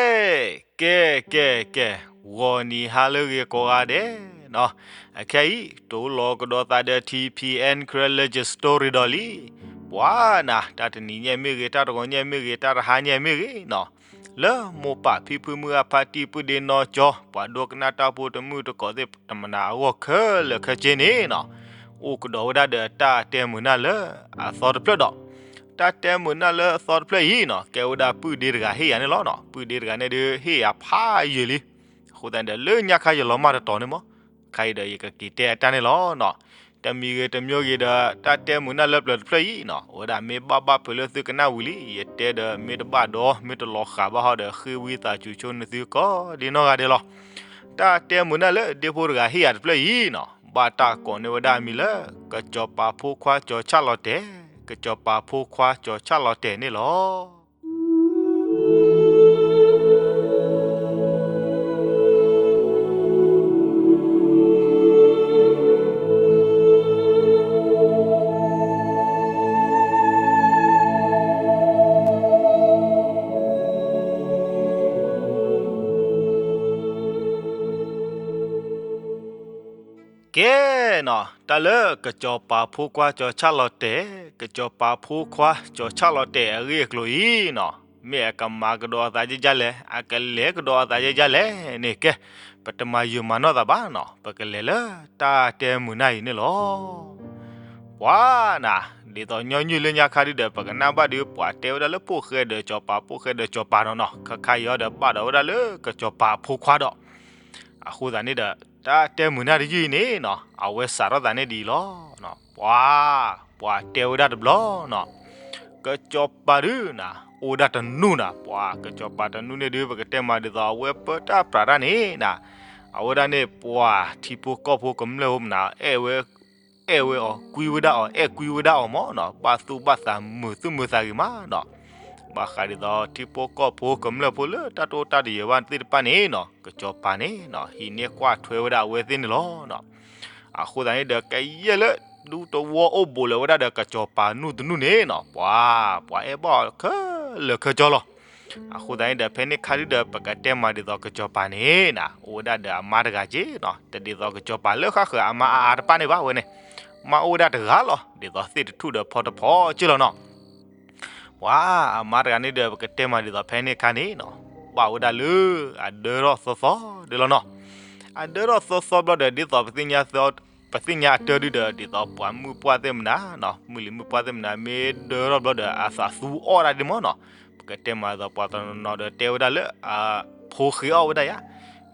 ကဲ ကဲ ကဲ ကဲ, ဂီၤနံၤဟါလၢအဂ့ၤကိးဂၤဒဲးနီၤ, အခဲအံၤ တိၢ်လီၤကဒီးသးဒီး ထံဖံအဲၣ် Karen Legend Story ဒီးလံ, ပှၤနၤ တၢ်တနံၤညါမ့ၢ်ဂ့ၤ တၢ်တဂီၤညါမ့ၢ်ဂ့ၤ တၢ်တဟါညါမ့ၢ်ဂ့ၤနီၤ, လၢမိၢ်ပၢ်ဖံဖုမုၢ်အဖါတံၢ်ပုၢ်ဒ့နီၢ်ကၠီ ပှၤဒိကနၣ်တၢ်ဖိတမုၢ်တကိးသ့ၣ်တမနၤအဂီၢ်ခဲလၢာ်ခဲဆ့န့ၣ်နီၤ, အိၣ်ကဒီးဝဲဒၣ်ဒီးတၢ်တဲမုာ်နၢ်လၢအသီတဖျၢၣ်ဒီး တၢ်တဲမုာ်နၢ်လၢအသီတဖျၢၣ်အံၤနီၤ ကဲဝဲဒၣ်ပုၢ်ဒ့တဂၤဟ့ၣ်ယၤန့ၣ်လီၤနီၤ. ပုၢ်ဒ့တဂၤန့ၣ်ဒုးဟ့ၣ်ယၤဖးယံာ်လံ, အဃိသတးန့ၣ်ဒီး လၢညါခါယလီၤမၢ်တတီၤန့ၣ်မး, ခါအံၤဒီးယကက့ၤတဲအတၢ်န့ၣ်လီၤနီၤ. တမံၤဂ့ၤတမံၤဂ့ၤဒီး တၢ်တဲမုာ်နၢ်လၢပျၢၤတဖျၢၣ်အံၤနီၤ အိၣ်ဝဲဒၣ်မ့ၢ်ဘၣ်ဘၣ်ဖုးလၢသုကနၣ်ဝံၤလံ, ယတဲဒီးမ့ၢ်တဘၣ်ဒီး မ့ၢ်တလီၤဃာ်ဘၣ်ဟီဒီး ဃ့ဝံသးစူၤဆိနသုကိးဒ်နီၢ်ဂၤဒဲးလီၤ. တၢ်တဲမုာ်နၢ်လၢဒ့ဖိတဂၤဟ့ၣ်ယၤတဖျၢၣ်အံၤနီၤ ဘၣ်တၢ်ကိးန့ၢ်ဝဲဒၣ်အမံၤလၢ ကစီၤပၤဖိခွါကၠီၤဆၣ်လီၤတဲာ်, ကစီၤပၤဖိခွါကၠီၤဆၣ်လီၤတဲာ်န့ၣ်လီၤ. ကဲနီၤ, တၢ်လၢကစီၤပၤဖိခွါကၠီၤဆၣ်လီၤတဲာ်, ကစီၤပၤဖိခွါကၠီၤဆၣ်လီၤတဲာ်အဂ့ၢ်အကျိၤအံၤနီၤ, မ့ၢ်အကမၤကဒီးအသးဒ်လဲၣ်, အကလဲၤကဒီးအသးဒ်လဲၣ်န့ၣ် ကဲ, ပတမၤယုာ်မၤနီၢ်သးဘၣ်နီၤ, ပကလဲၤလၢတၢ်တဲမုာ်နၢ်အံၤန့ၣ်လီၤ. ပှၤနၤ, ဒ်သိးညီနုၢ်လၢညါခါဒုဒီး ပကနၣ်ဘၣ်ဒုး ပှၤတဲဝဲဒၣ်လၢဖိၣ်ဃဲဒီးစီၤပၤ ဖိၣ်ဃဲဒီးစီၤပၤနီၤနီၤ, ခဲခါအံၤအီၤဒီးဘၣ်ဒီးဝဲဒၣ်လၢကစီၤပၤအဖိခွါဒီး အဃိသတးန့ၣ်ဒီး တၢ်တဲမုာ်နၢ်တယုၢ်အံၤန့ၣ်နီၤ အဝဲစးထီၣ်သးန့ၣ်ဒ်အံၤလီၤ. ပှၤ, ပှၤတဲဝဲဒၣ်တဘျီနီၤ, ကစီၤပၤဒုနၤ အိၣ်ဝဲဒၣ်တနူၢ်နၤ, ပှၤကစီၤပၤတနူၢ်န့ၣ်ဒု ပကတဲမးဒ်သိး အဝဲပၢတၢ်ပြးတၢ်န့ၣ်နၤ, အဝဲဒၣ်န့ၣ် ပှၤထံဖိကီၢ်ဖိကမျၢၢ်ဖိမနၤ အဲၣ်ဝဲ အဲၣ်ဝဲအီၤ ကွံဝဲဒၣ်အီၤ အဲၣ်ကွံဝဲဒၣ်အီၤမးနီၤ, ဘၣ်သူၣ်ဘၣ်သးမုာ်သူၣ်မုာ်သးဂ့ၤမးနီၤ. ဘၣ်ဃးဒ်သိး ထံဖိကီၢ်ဖိကမျၢၢ်ဖိလၢတၢ်တိၢ်တၢ်တယၢၤဘၣ်သ့ၣ်တဖၣ်န့ၣ်နီၤ ကစီၤပၤန့ၣ်နီၤ ဟံးန့ၢ်ကွၢ်ထွဲဝဲဒၣ်အဝဲသ့ၣ်န့ၣ်လီၤ. အဃိသတးန့ၣ်ဒီး ကယဲၢ်လၢဒူသဝီအိၣ်ဘူးလၢၤဝဲဒၣ်ဒီး ကစီၤပၤနူၢ်တနူၢ်န့ၣ်နီၤ ပှၤ, ပှၤအဲၣ်ဘၣ်အီၤခဲလၢာ်ခဲဆ့လီၤ. အဃိသတးန့ၣ်ဒီး ဖဲန့ၣ်ခါဒုဒီး ပကတဲမးဒ်သိးကစီၤပၤန့ၣ်နၤ အိၣ်ဝဲဒၣ်ဒီးအမါတဂၤက့နီၤ, တဒ်သိးကစီၤပၤလၢဃၣ်ဃၢၤအမါအါအါတဖၣ်န့ၣ်ဘၣ်ဝဲန့ၣ်, မါအိၣ်ဝဲဒၣ်တဂၤလီၤ, ဒ်သိးသ့ၣ်တထူၣ်ဒီးဖီတဖီက့လီၤနီၤ. ပှၤအမါတဂၤန့ၣ်ဒီး ပကတဲမးဒ်သိးဖဲန့ၣ်ခါန့ၣ်နီၤ ဘၣ်ဝဲဒၣ်လၢအဒၢထီၣ်သီသီဒၣ်လီၤနီၤ. အဒၢထီၣ်သီသီဘျီဒီး ဒ်သိးပသ့ၣ်ညါသ ပသ့ၣ်ညါအတၢ်ဒုဒီး ဒ်သိးပှၤမုၣ်ပှၢ်သ့ၣ်မနၤနီၤ မုၣ်လံၤမုၣ်ပှၢ်သ့ၣ်မနၤ မ့ၢ်ဒၢထီၣ်ဘျီဒီး အသးသူအီၣ်ဒၣ်ဒ်မးနီၤ. ပကတဲမးဒ်သိးပှၤတနီၤနီၤဒီးတဲဝဲဒၣ်လၢအဖိဃ့အီၣ်ဝဲဒၣ်ယါ.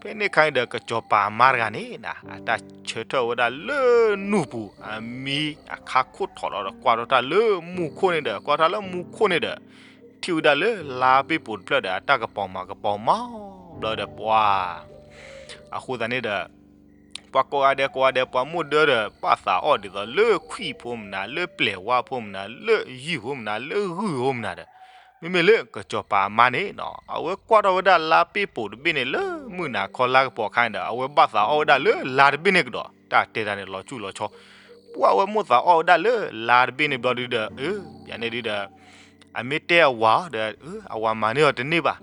ဖဲန့ၣ်ခါန့ၣ်ဒီး ကစီၤပၤအမါတဂၤန့ၣ်နၤ အတၢ်ဆၢထၢၣ်ဝဲဒၣ်လၢနူၢ်ပူၤ အမံအခါခိၣ်ထီၣ်လီၤဒီးကွၢ်ထီၣ်တၢ်လၢမူခိၣ်န့ၣ်ဒီး ကွၢ်ထီၣ်လၢမူခိၣ်န့ၣ်ဒီး ထံၣ်ဝဲဒၣ်လၢလါပ့ၣ်ပိာ်တဖျၢၣ်ဒီး အတၢ်ကပီၤမၤကပီၤမးဘျီဒီးပှၤ အဃိသတးန့ၣ်ဒီး ပှၤကိးဂၤဒဲးကိးဂၤဒဲး ပှၤမိၢ်ဒၢဒီး ဘၣ်သးအီၣ်ဒ်သိးလၢခွံၣ်ဖိမနၤ လၢပျဲၢ်ဝါဖိမနၤ လၢယုၢ်ဖိမနၤ လၢဂုၢ်ဖိမနၤဒီး မ့မ့ၢ်လၢကစီၤပၤအမါန့ၣ်နီၤ အဝဲကွၢ်ထီၣ်ဝဲဒၣ်လါပ့ၣ်ပိာ်တဘ့ၣ်န့ၣ် လၢမုၢ်နၤခီလါကပီၤအခါန့ၣ်ဒီး အဝဲဘၣ်သးအီၣ်ဝဲဒၣ်လၢလါတဘ့ၣ်န့ၣ်ကဒီး တၢ်တဲတၢ်န့ၣ်လီၤဆူၣ်လီၤဆီ ပှၤအဝဲမိၣ်သးအီၣ်ဝဲဒၣ်လၢလါတဘ့ၣ်န့ၣ်ဘျီဒုဒီး အၢ ယၤန့ၣ်ဒုဒီး အမ့ၢ်တဲအဝၤဒီး အဝၤမၤန့ၢ်အီၤတန့ၢ်ဘၣ်.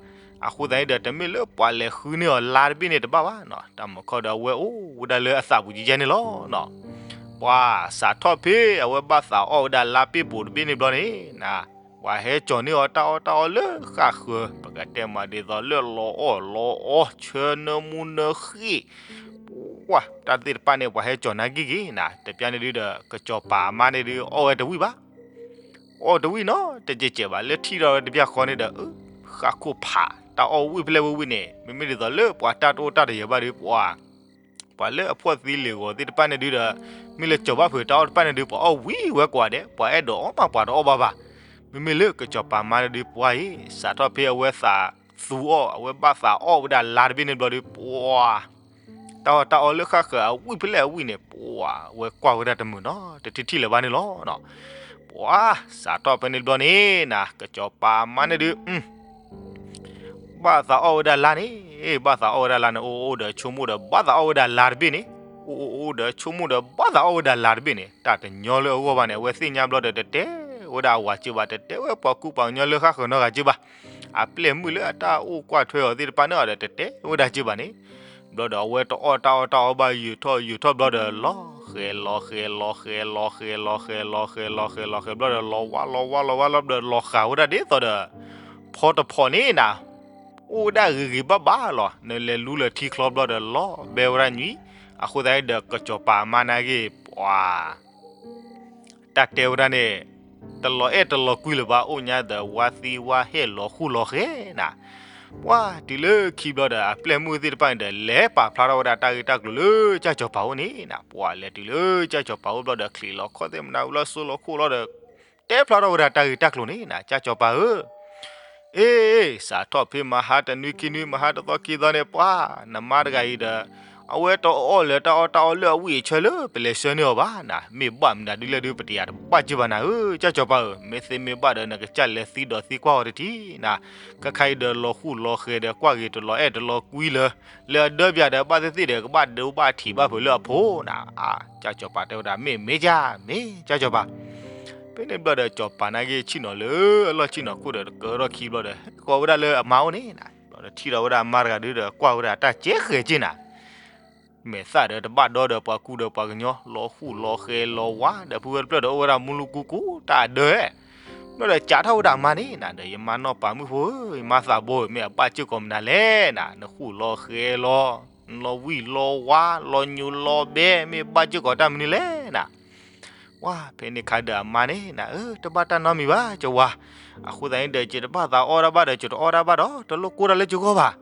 အဃိသတးန့ၣ်ဒီး တမ့ၢ်လၢပှၤလဲၤဃုန့ၢ်အီၤလါတဘ့ၣ်န့ၣ်တဘၣ်ဘၣ်နီၤ တၢ်မုာ်ခီဒီးအဝဲအိၣ်ဝဲဒၣ်လၢအသးပူၤကဲကဲန့ၣ်လီၤနီၤ. ပှၤစးထီၣ်ဖဲအဝဲဘၣ်သးအီၣ်ဝဲဒၣ်လါပ့ၣ်ပိာ်တဘ့ၣ်န့ၣ်ဘျီန့ၣ်နၤ ပှၤဟဲကၠီၤန့ၢ်အီၤတၢ်အီၣ်တၢ်အီလၢဃၣ်ဃၢၤ ပကတဲမးဒ်သိးလၢလီၤအီၣ်လီၤအီ ဆၢနၢမူနၢဃ့ၢ် ပှၤတၢ်သ့ၣ်တဖၣ်န့ၣ် ပှၤဟဲကၠီၤနၤဂ့ၤဂ့ၤနၤ တပျၢ်န့ၣ်ဒုဒီး ကစီၤပၤအမါန့ၣ်ဒု အီၣ်ဝဲတဝံၣ်ဘၣ် အီၣ်တဝံၣ်နီၤ တကဲးကဲးဘၣ် လၢထံၣ်ထီၣ်ဝဲတပျၢ်ဃီန့ၣ်ဒီး ဃၣ်ခိၣ်ဖး တၢ်အီၣ်ဝံၣ်ဖဲလဲၣ်ဝံၣ်ဝံၣ်န့ၣ် မ့မ့ၢ်ဒ်သိးလၢပှၤတၢ်တအိၣ်တၢ်တယၢၤဘၣ်ဒီး ပှၤ ပှၤလၢအဖှီၣ်သံလ့ၤဂီၤသ့ၣ်တဖၣ်န့ၣ်ဒုဒီး မ့ၢ်လဲၤကၠီၤဘၣ်ဖုးတၢ်အီၣ်တဖၣ်န့ၣ်ဒု ပှၤအီၣ်ဝံၣ်ဝဲကိးဂၤဒဲး ပှၤအဲၣ်ဒိးအီၣ်မးပှၤတအီၣ်ဘၣ်ဘၣ်. မ့မ့ၢ်လၢကစီၤပၤမါန့ၣ်ဒု ပှၤအံၤ စးထီၣ်ဖဲအဝဲသးသူအီၣ် အဝဲဘၣ်သးအီၣ်ဝဲဒၣ်လါတဘ့ၣ်န့ၣ်ဘျီဒီး ပှၤ တၢ်အီၣ်တၢ်အီလၢဃၣ်ဃၢၤအဝံၣ်ဖဲလဲၣ်အဝံၣ်န့ၣ် ပှၤ အဝဲကွၢ်ဝဲဒၣ်တမုာ်နီၤ တထံၣ်ထံၣ်လၢၤဘၣ်န့ၣ်လီၤ. ပှၤစးထီၣ်ဖဲန့ၣ်ဘျီန့ၣ်နၤ ကစီၤပၤမါန့ၣ်ဒု ဘၣ်သးအီၣ်ဝဲဒၣ်လါန့ၣ်, ဘၣ်သးအီၣ်ဝဲဒၣ်လါန့ၣ် အိၣ်အိၣ်ဒီးဆိကမိၣ်ဒီး ဘၣ်သးအီၣ်ဝဲဒၣ်လါတဘ့ၣ်န့ၣ်, အိၣ်အိၣ်အိၣ်ဒီးဆိကမိၣ်ဒီး ဘၣ်သးအီၣ်ဝဲဒၣ်လါတဘ့ၣ်န့ၣ် တၢ်တညီလၢအဂီၢ်ဘၣ်န့ၣ် အဝဲသ့ၣ်ညါဘျီဒီး တတဲဝဲဒၣ်အဝၤက့ဘၣ် တတဲဝဲပှၤကူပှၤကညီလၢဃၣ်ဃၢၤနီတဂၤက့ဘၣ်. အပျဲၢ်မုၣ်လၢအတၢ်အိၣ်ကွၢ်ထွဲအီၤသ့ၣ်တဖၣ်န့ၣ်ဒီး တတဲဝဲဒၣ်က့ဘၣ်န့ၣ်, ဘျီဒီးအဝဲတအီၣ်တၢ်အီၣ်တၢ်အီဘၣ် ယုာ်ထီၣ်ယုာ်ထီၣ်ဘျီဒီး လီၤဃဲၤလီၤဃဲၤလီၤဃဲၤလီၤဃဲၤ လီၤဃဲၤလီၤဃဲၤလီၤဃဲၤလီၤဃဲၤဘျီဒီး လီၤဝါလီၤဝါလီၤဝါလီၤဘျီဒီး လီၤဃာ်ဝဲဒၣ်ဒ်သိးဒီး ဖီတဖီန့ၣ်နၤ, အိၣ်ဝဲဒၣ်ဂ့ၤဂ့ၤဘၣ်ဘၣ်လီၤ. နလဲၤလူလၢထံချီဘျီဒီး လီၤဘဲဝဲဒၣ်ညွံ, အဃိသတးဒီး ကစီၤပၤအမါနာ်က့ၤ ပှၤ တၢ်တဲဝဲဒၣ်န့ၣ် တလီၤအဲၣ်တလီၤကွံလၢၤဘၣ် အိၣ်ညါဒီးဝါသံဝါဟဲလီၤဃူလီၤဃဲၤနၤ, ပှၤတုၤလၢခံဘျီဒီး အပျဲၢ်မုၣ်သ့ၣ်တဖၣ်န့ၣ်ဒီး လဲၤပာ်ဖျါထီၣ်ဝဲဒၣ်တၢ်ဂ့ၢ်တၢ်ကျိၤလၢကၠၢ်စီၤပၤအိၣ်န့ၣ်နၤ, ပှၤလဲၤတုၤလၢကၠၢ်စီၤပၤအိၣ်ဘျီဒီး ချံးလီၤခီၣ်သ့ၣ်မနၤဝံၤလီၤ စိလီၤခိၣ်လီၤဒီး တဲဖျါထီၣ်ဝဲဒၣ်တၢ်ဂ့ၢ်တၢ်ကျိၤန့ၣ်နၤ, ကၠၢ်စီၤပၤဧၢ အ့ စးထီၣ်ဖဲမဟါတနွံခံနွံ မဟါတသီခံသီန့ၣ် ပှၤ နမါတဂၤအံၤဒီး အဝဲတအီၣ်လၢတၢ်အီၣ်တၢ်အီလၢအဝံၣ်အဆၢလၢပလဲၤဆှၢန့ၢ်အီၤဘၣ်နၤ, မ့ၢ်ဘၣ်မနုၤဒ်လဲၣ်ဒုး ပတယၤတဘၣ်က့ဘၣ်နၤဧၢ ကၠၢ်စီၤပၤဧၢ, မ့ၢ်သ့မ့ၢ်ဘၣ်ဒီး နကစၢ်လဲၤသံဒီးသံကွၢ်အီၤတထံၣ်နၤ, ခဲခါအံၤဒီးလီၤဃူလီၤဃဲၤဒီးကွၢ်ဂ့ၤတလီၤအဲၣ်တလီၤကွံလၢၤ, လၢအဒၢပၠးဒီးဘၣ်သ့ၣ်သ့ၣ်ဒီး ကဘၣ်ဒိဘၣ်ထံးဘၣ်ဖုးလၢအဖိနၤ, အါ ကၠၢ်စီၤပၤတဲဝဲဒၣ် မ့ၢ်မ့ၢ်ကၠၢ် မ့ၢ်ကၠၢ်စီၤပၤ ဖဲန့ၣ်ဘျီဒီး စီၤပၤနာ်က့ၤဆ့ၣ်နီၤလၢအလီၢ်ဆ့ၣ်နီၤခိၣ်ဒီး တကၢထီၣ်ခံဘျီဒီး ဟဲဃီၤဝဲဒၣ်လၢအမါအိၣ်န့ၣ်နၤ, ဘျီဒီးထံၣ်ထီၣ်ဝဲဒၣ်အမါတဂၤဒုဒီး ကွၢ်ဝဲဒၣ်တၢ်ကဲဃဲၤက့နၤ, မဲာ်သၣ်ဒီးတဘၣ်ဒီဒီးပှၤကူဒီးပှၤကညီ လီၤဃူလီၤဃဲၤလီၤဝါဒီး ဖုဝဲတဖျၢၣ်ဒီးအိၣ်ဝဲဒၣ်မူလူကူကူတၢ်အဒၢ, ဘျီဒီးကးထီၣ်ဝဲဒၣ်အမါန့ၣ်နၤဒီး ယမါနီၢ်ပၤမုၣ်ဖိဧၢ, ယမါသးဘိဧၢ, မ့ၢ်အဘၣ်စ့ၢ်ကီးမနုၤလဲၣ်နၤ, နဃူလီၤဃဲၤလီၤ နလီၤဝံၣ်လီၤဝါ လီၤညိးလီၤဘဲ မ့ၢ်ဘၣ်စ့ၢ်ကီးတၢ်မနုၤလဲၣ်နၤ, ဝါဖဲန့ၣ်ခါဒီးအမါန့ၣ်နၤ အၢ တဘၣ်တၢ်နီတမံၤဘၣ် ကဝၤ, အဃိသတးန့ၣ်ဒီး ယတဘၣ်သးအီၣ်တၢ်ဘၣ်ဒီး ယတအီၣ်တၢ်ဘၣ်ဒီး တလိၣ်ကိၢ်တၢ်လၢယဂီၢ်ဘၣ်,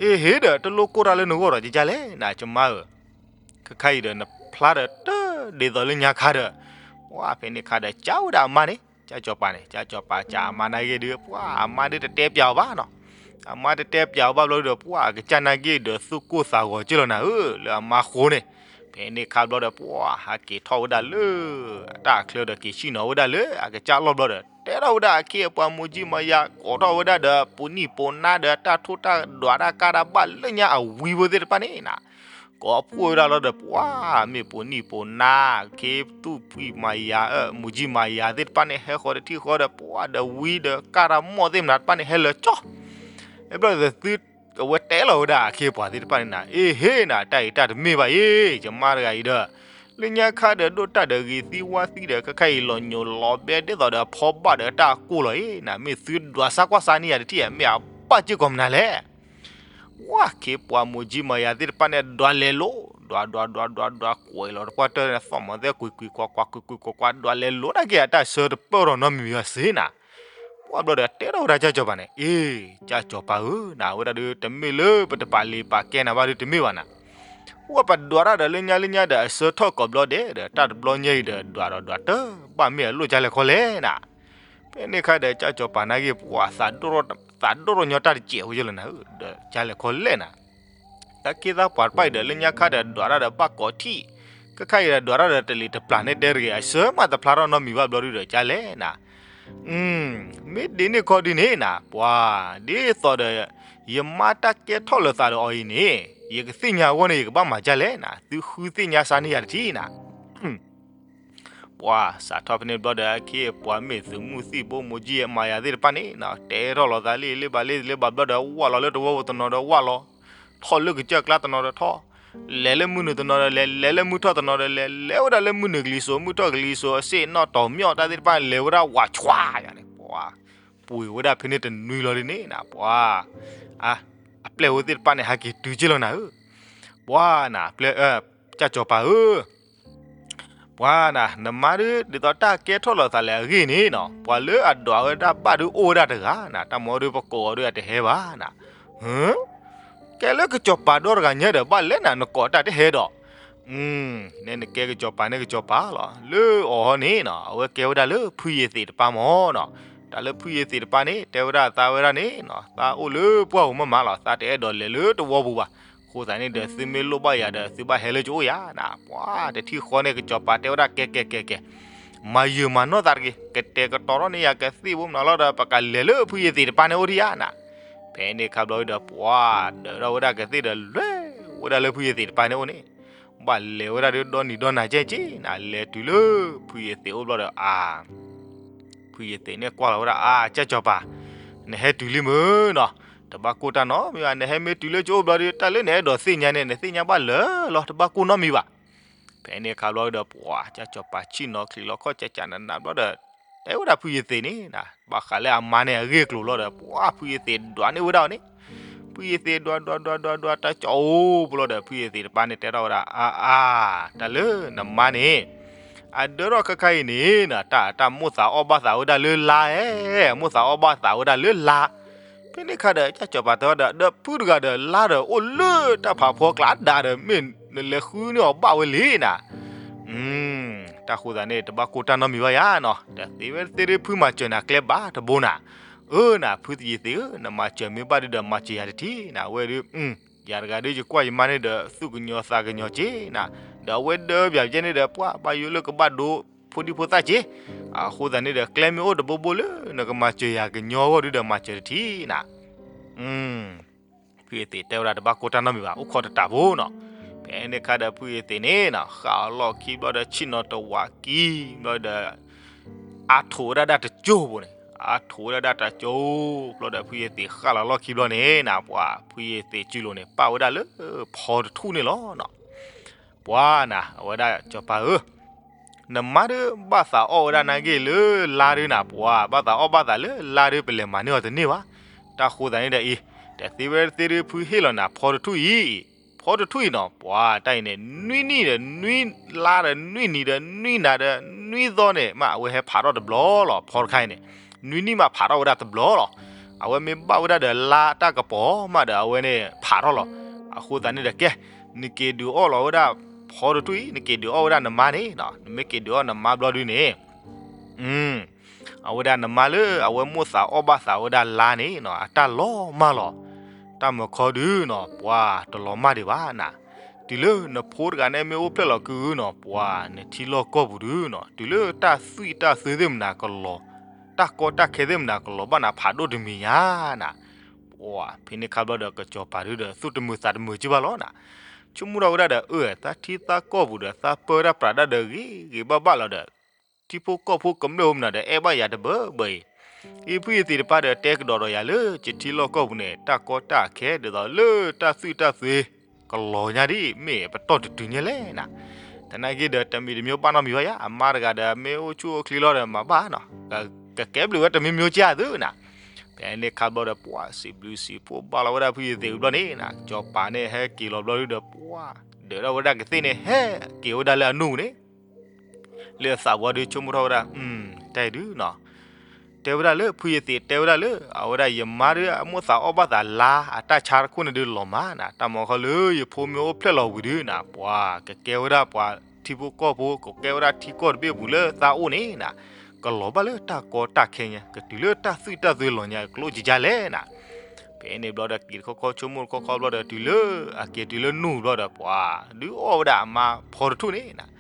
အ့ဟ့ဒီး တလိၣ်ကိၢ်တၢ်လၢနဂီၢ်ဒီး ယကလဲၣ်နၤ ယမါဧၢ, ခဲခါအံၤဒီး နဖျါဒီးတၢ်ဒ်သိးလၢညါခါဒီး, ဝါဖဲန့ၣ်ခါဒီး ကးဝဲဒၣ်အမါန့ၣ် ကၠၢ်စီၤပၤန့ၣ် ကၠၢ်စီၤပၤကးအမါနာ်က့ၤဒုး ပှၤအမါဒုးတတဲပၠးအီၤဘၣ်နီၤ, အမါတတဲပၠးအီၤဘၣ်ဘျီဒီး ပှၤအကစၢ်နာ်က့ၤဒီး သူၣ်ကိၢ်သးဂီၤက့လီၤနၤဧၢ လၢအမါဃိန့ၣ်, ဖဲန့ၣ်ခါဘျီဒီး ပှၤဟးက့ၤထီၣ်ဝဲဒၣ်လၢ အတၢ်ချၢဒီးက့ၤဆ့ၣ်နီၤဝဲဒၣ်လၢအကစၢ်လီၢ်ဘျီဒီး တဲထီၣ်ဝဲဒၣ်အခ့အပှၤမိၢ်ကၠံမၤယၤ ကိးထီၣ်ဝဲဒၣ်ဒီး ပူၤနံၣ်ပူၤနါဒီး တၢ်ထိၣ်တၢ်ဒွးတၢ်ကၢ်တၢ်ဘၣ်လၢညါအဝံဖိသ့ၣ်တဖၣ်န့ၣ်နၤ ကိးဖှိၣ်ဝဲဒၣ်လီၤဒီး ပှၤမ့ၢ်ပူၤနံၣ်ပူၤနါ ခ့သူၣ်ဖှံမၤယၤ မိၢ်ကၠံမၤယၤသ့ၣ်တဖၣ်န့ၣ် ဟဲဃီၤတထံၣ်ဃီဒီး ပှၤဒီးဝံဒီးကၢ်တၢ်မိၢ်သ့ၣ်မနုၤတဖၣ်န့ၣ် ဟဲလၢာ်ကၠီ, ဘျီဒီးသု အဝဲတဲလီၤဝဲဒၣ်အခ့အပှၤသ့ၣ်တဖၣ်န့ၣ်နၤ အ့ဟ့နၤ တၢ်အံၤတၢ်တမ့ၢ်ဘၣ်အံၤ ယမါတဂၤအံၤဒီး လၢညါခါဒီးဒိၣ်တၢ်ဒီးဂ့ၤသံဝါသံဒီး ခဲခါအံၤလီၤညိးလီၤဘဲဒ်သိးဒီးအဖီဘၣ်ဒီးတၢ်ကိၢ်လီၤအံၤနၤ မ့ၢ်သုဒွးစါကွၢ်စါန့ၢ်ယၤတထံၣ် မ့ၢ်အဘၣ်စ့ၢ်ကီးမနုၤလဲၣ် ဝါခ့ပှၤမိၢ်ကၠံမၤယၤသ့ၣ်တဖၣ်န့ၣ် ဒွးလဲၤလိၤ ဒွးဒွးဒွးဒွးဒွးကွဲးလီၤတပှၢ်တၢၢ်န့ၣ် သီၣ်မီၤသဲကွံာ်ကွံာ်ကွၢ်ကွၢ်ကွံာ်ကွံာ်ကွၢ်ကွၢ် ဒွးလဲၤလိၤနာ်က့ၤ အတၢ်ဆၢတပၢၢ်ထီၣ်နီတမံၤဘၣ်စ့နၤ, ပှၤဘျီဒီးတဲထီၣ်ဝဲဒၣ်ကၠၢ်စီၤပၤန့ၣ် အ့ ကၠၢ်စီၤပၤဧၢ နၤဝဲဒၣ်ဒုး တမ့ၢ်လၢပတပာ်လံာ်ပာ်ကဲနၤဘၣ်ဒုးတမ့ၢ်ဘၣ်နၤ ဝဲပဒွးတၢ်ဒီးလၢညါလၢညါဒီးအဆၢထီၣ်ကိးဘျီဒဲးဒီး တၢ်တဘျီညါအံၤဒီးဒွးဒီးဒွးတၢ် ဘၣ်မ့ၢ်အလိၣ်ကၢ်လဲၣ်ခီလဲၣ်နၤ, ဖဲန့ၣ်ခါဒီးကၠၢ်စီၤပၤနာ်က့ၤ ပှၤ သးဒိၣ်ထီၣ်ညီတၢ်တစဲးဖိယလၢနၤဧၢ ဒီးကၢ်လဲၣ်ခီလဲၣ်နၤ, တၢ်က့သးပှၤတဖၣ်အံၤဒီးလၢညါခါဒီးဒွးတၢ်ဒီးဘၣ်ကိးထံၣ်, ခဲခါအံၤဒီးဒွးတၢ်ဒီးတလံၤတပျၢ်န့ၣ်တဲတဂ့ၤ အဆၢမးတဖျါထီၣ်နီတမံၤဘၣ်ဘျီဒုးဒီးကၢ်လဲၣ်နၤ မ့ၢ်ဒ်န့ၣ်ခီဒုးန့ၣ်နၤ ပှၤ ဒ်သိးဒီး ယမါတၢ်ကဲထီၣ်လိာ်သးဒီးအီၤအံၤန့ၣ် ယကသ့ၣ်ညါအဂီၢ်န့ၣ် ယကဘၣ်မၤကၢ်လဲၣ်နၤ သုဃုသ့ၣ်ညါစါန့ၢ်ယၤတထံၣ်နၤ ပှၤ စးထီၣ်ဖဲန့ၣ်ဘျီဒီး အခ့အပှၤမ့ၢ်သုးမုၢ်သံၣ်ဘိမိၢ်ကၠံမၤယၤသ့ၣ်တဖၣ်န့ၣ် တဲထီၣ်လိာ်သးလံလံဘၣ်လံလံဘၣ်ဘျီဒီး ဝၢ်လီၤလၢတဝီပူၤတနီၤဒီးဝၢ်လီၤ, ထီၣ်လၢကစၢၢ်ကျါတနီၤဒီးထီၣ်, လဲၤလၢမုၢ်နုာ်တနီၤဒီးလဲၤ, လဲၤလၢမုၢ်ထီၣ်တနီၤဒီးလဲၤ, လဲၤဝဲဒၣ်လၢမုၢ်နုာ်ကလံၤစိး မုၢ်ထီၣ်ကလံၤစိး အစ့ၣ်နီၣ်တီၢ်မၠီၣ်တၢ်သ့ၣ်တဖၣ် လဲၤဝဲဒၣ်ဝးဆွါယၤန့ၣ် ပှၤ ပှ့ၤဝဲဒၣ်ဖဲန့ၣ်တနွံလီၤဒ်န့ၣ်နၤ ပှၤ အပျဲၢ်ဝဲသ့ၣ်တဖၣ်န့ၣ် ဟဲက့ၤတုၤက့လီၤနၤဧၢ, ပှၤနၤ ပျဲၢ် ကၠၢ်စီၤပၤဧၢ ပှၤနၤ နမါဒုး ဒ်သိးတၢ်ကဲထီၣ်လိာ်သးလၢအဂ့ၢ်န့ၣ်နီၤ ပှၤလၢအဒွးဝဲဒၣ်ဘၣ်ဒုးအိၣ်ဝဲဒၣ်တဂၤနၤ တၢ်မၤဒုးပကိးအီၤဒုးအတဟဲဘၣ်နၤ, ဟၢ, ကဲလၢကစီၤပၤဒီတဂၤညါဒီးဘၣ်လဲၣ်နၤ နကိးတၢ်တဟဲဒီး, န့ၣ်နကဲကစီၤပၤန့ၣ်ကစီၤပၤလီၤ လၢအီၤဟီန့ၣ်နီၤ အဝဲကဲဝဲဒၣ်လၢဖုယ့ၤသ့းတပၤမၢ်နီၤ, တၢ်လၢဖုယ့ၤသ့းတပၤန့ၣ် တဲဝဲဒၣ်သးဝဲဒၣ်န့ၣ်နီၤ သးအိၣ်လၢပှၢ်ပူၤမးမးလီၤ သးတအဲၣ်ဒိးလဲၤလၢတဝီပူၤဘၣ်, အဃိသတးန့ၣ်ဒီး သုမ့ၢ်လိၣ်ဘၣ်ယၤဒီး သုဘၣ်ဟဲလၢကအိၣ်ယၤနၤ, ပှၤတထံၣ်ဃီန့ၣ် ကစီၤပၤတဲဝဲဒၣ်ကဲကဲကဲကဲ မၤယုာ်မၤနီၢ်သးတက့ၢ် ကတဲာ်ကတီၤထီၣ်န့ၢ်ယၤကသ့ၣ်ဖိမးလီၤဒီး ပကလဲၤလၢဖုယ့ၤသ့းတပၤန့ၣ်အိၣ်ဒံးယၤနၤ, ဖဲန့ၣ်ခါဘျီဒီး ပှၤဒၢးထီၣ်ဝဲဒၣ်ကသ့ၣ်ဒီး လဲၤဝဲဒၣ်လၢဖုယ့ၤသ့းတပၤန့ၣ်အိၣ်န့ၣ်, ဘၣ်လဲၤဝဲဒၣ်ဒီးဒီနံၤဒီနၤကဲက့နၤ လဲၤတုၤလၢဖုယ့ၤသ့းအိၣ်ဘျီဒီး အါ ဖုယ့ၤသ့းန့ၣ်ကွၢ်လီၤဝဲဒၣ် အါ ကၠၢ်စီၤပၤ, နဟဲတုၤလံမုၢ်နီၤ, တဘၣ်ကိၢ်တၢ်နီတမံၤဘၣ်, နဟဲမ့ၢ်တုၤလၢကၠိအိၣ်ဘျီဒီး တၢ်လၢနအဲၣ်ဒိးသ့ၣ်ညါန့ၣ် နသ့ၣ်ညါဘၣ်လၢာ်လီၤ, တဘၣ်ကိၢ်နီတမံၤဘၣ်. ဖဲန့ၣ်အခါဘျီဒီး ပှၤ ကၠၢ်စီၤပၤဆ့ၣ်နီၤချံးလီၤခီၣ်ကၠးကၠးနးနးဘျီဒီး တဲဝဲဒၣ်ဖုယသ့းန့ၣ် ဘၣ်ဃးလၢအမါန့ၣ်အဂ့ၢ်အကျိၤလီၤဒီး ပှၤ ဖုယသ့းဒွးန့ၢ်ဝဲဒၣ်အီၤန့ၣ်, ဖုယသ့းဒွးဒွးဒွးဒွးဒွး တၢ်ကၠီအိၣ်ဘျီဒီး ဖုယသ့းတပၢ်န့ၣ်တဲထီၣ်ဝဲဒၣ် အါအါ, တၢ်လၢနမါန့ၣ် အဒၢထီၣ်ခဲခါအံၤန့ၣ် တၢ် တၢ်မိၣ်သးအီၣ်ဘၣ်သးဝဲဒၣ်လၢလါဧၢ, မိၣ်သးအီၣ်ဘၣ်သးဝဲဒၣ်လၢလါ. ဖဲန့ၣ်အခါဒီး ကၠၢ်စီၤပၤတဲဝဲဒၣ် ဒီးဖုတဂၤဒီး လါဒီးအိၣ်လၢတၢ်ဖးဖီကျါဒၣ်ဒီး မ့ၢ်နလဲၤဃုန့ၢ်အီၤဘၣ်ဝဲလံနၤ တၢ်ဃိသးန့ၣ် တဘၣ်ကိၢ်တၢ်နီတမံၤဘၣ်ယၤနီၤ, တသ့ဝဲသ့ဒ်ဖုမၤစၢၤနၤကျဲဘၣ်တဘိနၤ, အၢနၤ ဖုယသ့းဧၢ, နမၤစၢၤမ့ၢ်ဘၣ်ဒုဒီး မၤစၢၤယၤတထံၣ်နၤ, အဝဲဒု ယၤတဂၤဒု ယကွၢ်ယမါန့ၣ်ဒီး သူၣ်ကညီၤသးကညီၤက့နၤ, ဒီးအဝဲဒၢပၠးကဲန့ၣ်ဒီး ပှၤဘၣ်ယိၣ်လၢကဘၣ်ဒိဖိဒံဖိသၣ်က့, အဃိသတးန့ၣ်ဒီး ကျဲမ့ၢ်အိၣ်တဘိဘိလၢနကမၤစၢၤယၤကညီအဂီၢ်ဒုဒီး မၤစၢၤတထံၣ်နၤ ဖုယသ့းတဲဝဲဒၣ်တဘၣ်ကိၢ်တၢ်နီတမံၤဘၣ်, အိၣ်ခိးတတးဖိနီၤ. ဖဲန့ၣ်အခါဒီး ဖုယသ့းန့ၣ်နီၤ ဃၣ်အလီၢ်ခံဘျီဒီး ဆ့ၣ်နီၤတဝးကံဘျီဒီး အါထိးဝဲဒၣ်ဒၣ်တကၠိၢ်ဘိန့ၣ်, အါထိးဝဲဒၣ်ဒၣ်တကၠိၢ်ဘျီဒီး ဖုယသ့းဃၣ်လီၤလီၢ်ခံဘျီန့ၣ်နၤ ပှၤ ဖုယသ့းစုလိၤန့ၣ် ပာ်ဝဲဒၣ်လၢဖီတထူၣ်န့ၣ်လီၤနီၤ. ပှၤနၤ အဝဲဒၣ်စီၤပၤဧၢ နမါဒုးဘၣ်သးအီၣ်ဝဲဒၣ်နာ်က့လၢလါဒုနၤ, ပှၤ ဘၣ်သးအီၣ်ဘၣ်သးလၢလါဒု ပလဲၤမၤန့ၢ်အီၤတန့ၢ်ဘၣ်. တၢ်ဃိသးန့ၣ်ဒီးအံၤ တသ့ဝဲသ့ဒု ဖုဟ့ၣ်လီၤနၤဖီတထူၣ်အံၤ, ဖီတထူၣ်အံၤနီၤ ပှၤ တၢ်အံၤန့ၣ် နွံနံၣ်ဒီးနွံလါဒီး နွံနံၤဒီး နွံနၤဒီး နွံသီန့ၣ် မ့ၢ်အဝဲဟဲဖးထီၣ်တဘျီလီၤ. ဖီတခါအံၤန့ၣ် နွံနံၣ်မးဖးထီၣ်ဝဲဒၣ်တဘျီလီၤ. အဝဲမ့ၢ်ဘၣ်ဝဲဒၣ်ဒီးလါတၢ်ကပီၤမးဒီး အဝဲန့ၣ်ဖးထီၣ်လီၤ. အဃိသတးန့ၣ်ဒီးကဲ နက့ၤဒုးအီၣ်လီၤဝဲဒၣ်ဖီတထူၣ်အံၤ, နက့ၤဒုးအီၣ်ဝဲဒၣ်နမါန့ၣ်, နမ့ၢ်က့ၤဒုးအီၣ်နမါဘျီဒုန့ၣ် အဝဲဒၣ်နမါလၢအဝဲမိၣ်သးအီၣ်ဘၣ်သးဝဲဒၣ်လါန့ၣ်နီၤ အတၢ်လီၤမၢ်လီၤ. တၢ်မၢခီဒုနီၤ ပှၤတလီၤမၢ်ဒံးဘၣ်နၤ. တုၤလၢနဖိတဂၤန့ၣ်မ့ၢ်အိၣ်ဖျဲၣ်လီၤကုနီၤ ပှၤနထံလီၢ်ကီၢ်ပူၤဒုနီၤ တုၤလၢတၢ်သွံၣ်တၢ်သွဲသ့ၣ်မနၤကလီၤ, တၢ်ကီတၢ်ခဲသ့ၣ်မနၤကလီၤဘၣ်နၤဖးဒိၣ်တမံၤညါနၤ. ပှၤဖဲန့ၣ်ခါဘျီဒီး ကစီၤပၤဒုဒီး သူၣ်တမုာ်သးတမုာ်က့ဘၣ်လီၤနၤ. ဆိကမိၣ်ထီၣ်ဝဲဒၣ်ဒီး အၢ သးထံသးကီၢ်ပူၤဒီး သးပၢတၢ်ပြးတၢ်ဒီးဂ့ၤဂ့ၤဘၣ်ဘၣ်လီၤဒီး ထံဖိကီၢ်ဖိကမျၢၢ်ဖိမနၤဒီး အဲၣ်ဘၣ်ယၤတဘၢဘၢအံၤ, အံၤဖုယသ့းတပၢ်ဒီးတဲကဒီးဒီးယၤလၢ ယထံလီၢ်ကီၢ်ပူၤန့ၣ် တၢ်ကီတၢ်ခဲဒ်သိးလၢတၢ်သွံၣ်တၢ်သွဲ ကလီၤညါဒ် မ့ၢ်ပတီၢ်တတုၤညါလဲၣ်နၤ. သနာ်က့ဒီး တမံၤတမံၤဘၣ်နီတမံၤဘၣ်ယါ အမါတဂၤဒီး မ့ၢ်အိၣ်ဆူၣ်အိၣ်ချ့လီၤဒီး မၤဘၣ်နီၤ, ကကဲဘျုးဝဲတမံၤမံၤကၢ်သုနၤ. ဖဲန့ၣ်ခါဘျီဒီး ပှၤစံးဘျုးစံးဖှိၣ်ဘၣ်လီၤဝဲဒၣ်ဖုယသ့းဝံၤဘျီန့ၣ်နၤ ကစီၤပၤန့ၣ်ဟဲက့ၤလီၤဘျီဒုဒီး ပှၤဒၢးထီၣ်ဝဲဒၣ်ကသ့ၣ်န့ၣ် ဟဲက့ၤဝဲဒၣ်လၢအနူၢ်န့ၣ် လၢအသးပှၤဒုးဆိကမိၣ်ထီၣ်ဝဲဒၣ် တၢ်အံၤဒုနီၤ တဲဝဲဒၣ်လၢ ဖုယသ့းတဲဝဲဒၣ်လၢ အဝဲဒၣ်ယမါဒုး အမိၣ်သးအီၣ်ဘၣ်သးလါ အတၢ်ဆါတခိၣ်န့ၣ်ဒုးလီၤမၢ်နၤ, တၢ်မၤခီလၢယဖိမ့ၢ်အိၣ်ဖျဲၣ်လီၤဝံၤဒုနၤ ပှၤကကဲဝဲဒၣ်ပှၤထံဖိကီၢ်ဖိ ကကဲဝဲဒၣ်ထံကီၢ်တဘ့ၣ်ပူၤလၢသးအိၣ်န့ၣ်နၤ, ကလီၤဘၣ်လၢတၢ်ကီတၢ်ခဲညါ ကတုၤလၢတၢ်သွံၣ်တၢ်သွဲလီၤညါ ကျိၣ်ကကၢ်လဲၣ်နၤ. ဖဲန့ၣ်ဘျီဒီး က့ၤတခီခီဆိကမိၣ်တခီခီဘျီဒီး တုၤလၢ အက့ၤတုၤလၢနူၢ်ဘျီဒီး ပှၤဒုးအီၣ်ဝဲဒၣ်အမါဖီတထူၣ်န့ၣ်နၤ,